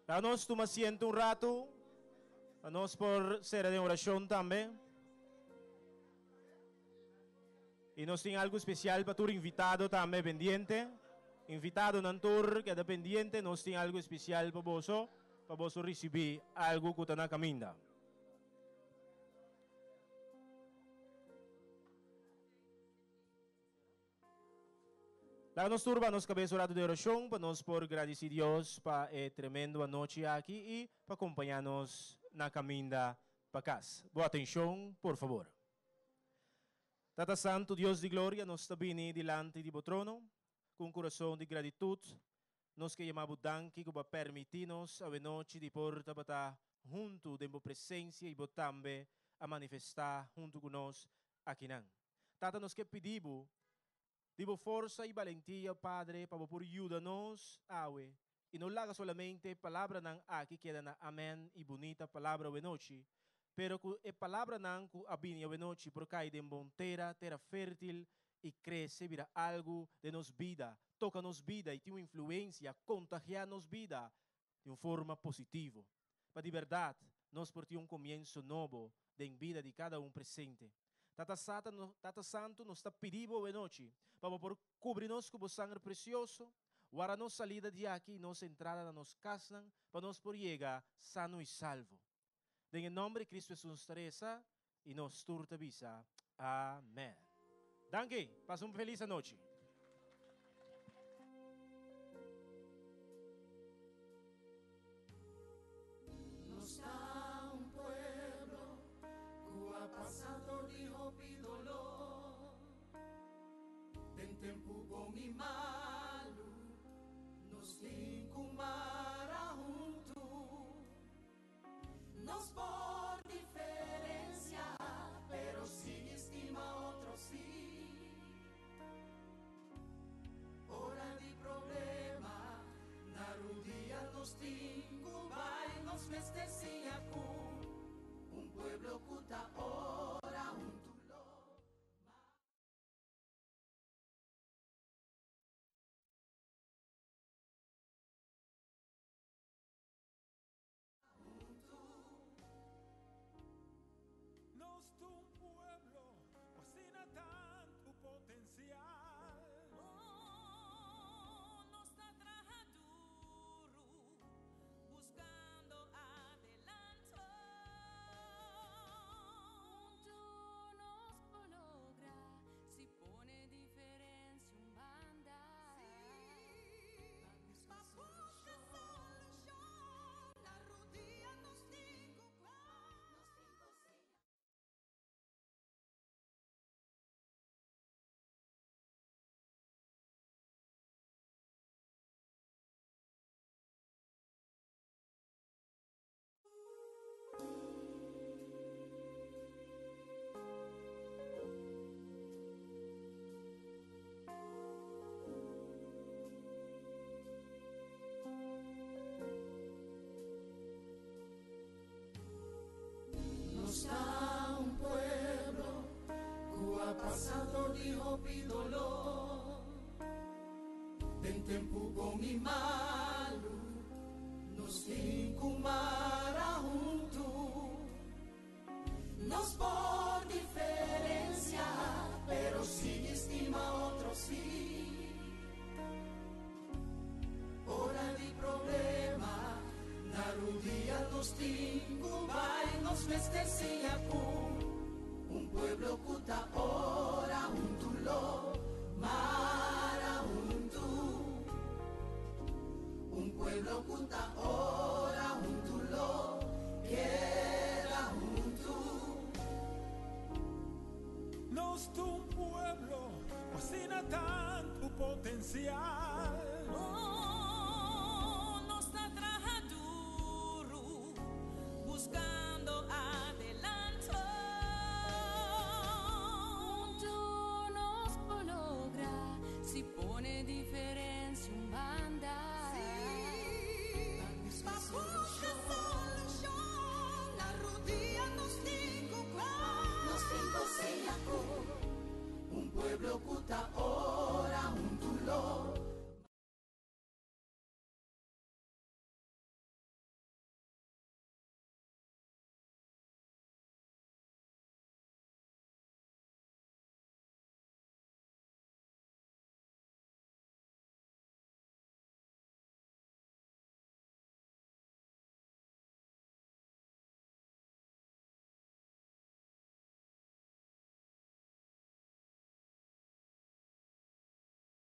Laga nos tuma asiento un ratu pa nos por sera den orashon tambe. I nos tin algu spesial pa tur invitado tambe pendiente. Invitadonan tur keda pendiente, nos tin algu spesial pa boso, pa boso risibí algu ku ta na kaminda. Laga nos turba nos kabes un ratu di orashon pa nos por gradisí Dios pa e tremendo anochi aki i pa kompañá nos na kaminda pa kas. Bo atenshon, por fabor. Tata Santu, Dios di gloria, nos ta bini dilanti di bo trono ku un kurason di gratitut. Nos ke yama bo danki ku bo a permití nos awenochi di por tabata huntu den bo presensia i bo tambe a manifestá huntu ku nos akinan. Tata, nos ke pidi bo di bo forsa i balentia, Padre, pa bo por yuda nos awe i no laga solamente palabranan aki keda na amen i bunita palabra awenochi, pero ku e palabranan ku a bini awenochi por kai den bon tera, tera fértil, i krese bira algu den nos bida, toka nos bida i tin un influensia, kontagiá nos bida di un forma positivo. Pa di bèrdat nos por tin un komienso nobo den bida di kada un presente. Tata Sata, Tata Santu, nos ta pidi Bo awenochi pa Bo por kubri nos ku Bo sanger presioso, wara nos salida di aki i nos entrada na nos kasnan pa nos por yega sano i salvo. Den e nòmber di Kristu Hesus nos ta resa i nos tur ta bisa, Amèn. Danki, pasa un felis anochi. Nos ta un pueblo ku a pasa dor di hopi doló. Den tempu bon i malu nos tin ku mara huntu. Nos por diferencia pero sigui stima otro sí. Ora di problema na rudia nos tin ku bai nos mester siña ku un pueblo ku ta ora huntu lo Nos ta un pueblo cu asina tantu potencial. Oh, nos ta traha duru, buscando adelanto. Huntu nos por logra, si pone diferencia un banda. Sí, pa busca solucion, na rudia nos tin cu nos tin cu siña. Nos ta un pueblo ku a pasa dor di hopi doló. Den tempu bon i malu nos tin ku mara huntu. Nos por diferencia pero sigui stima otro sí. Ora di problema na rudia nos tin ku bai nos mester siña ku un pueblo ku ta ora huntu lo mara huntu. Un pueblo ku ta ora huntu lo keda huntu. Nos ta un pueblo ku asina tantu potensial. Oh, nos ta traha duru, buscando adelanto. Huntu nos por logra, si pone diferencia un banda. Sí, pa busca solucion, na rudia nos tin cu nos tin cu siña cu un pueblo cu ta.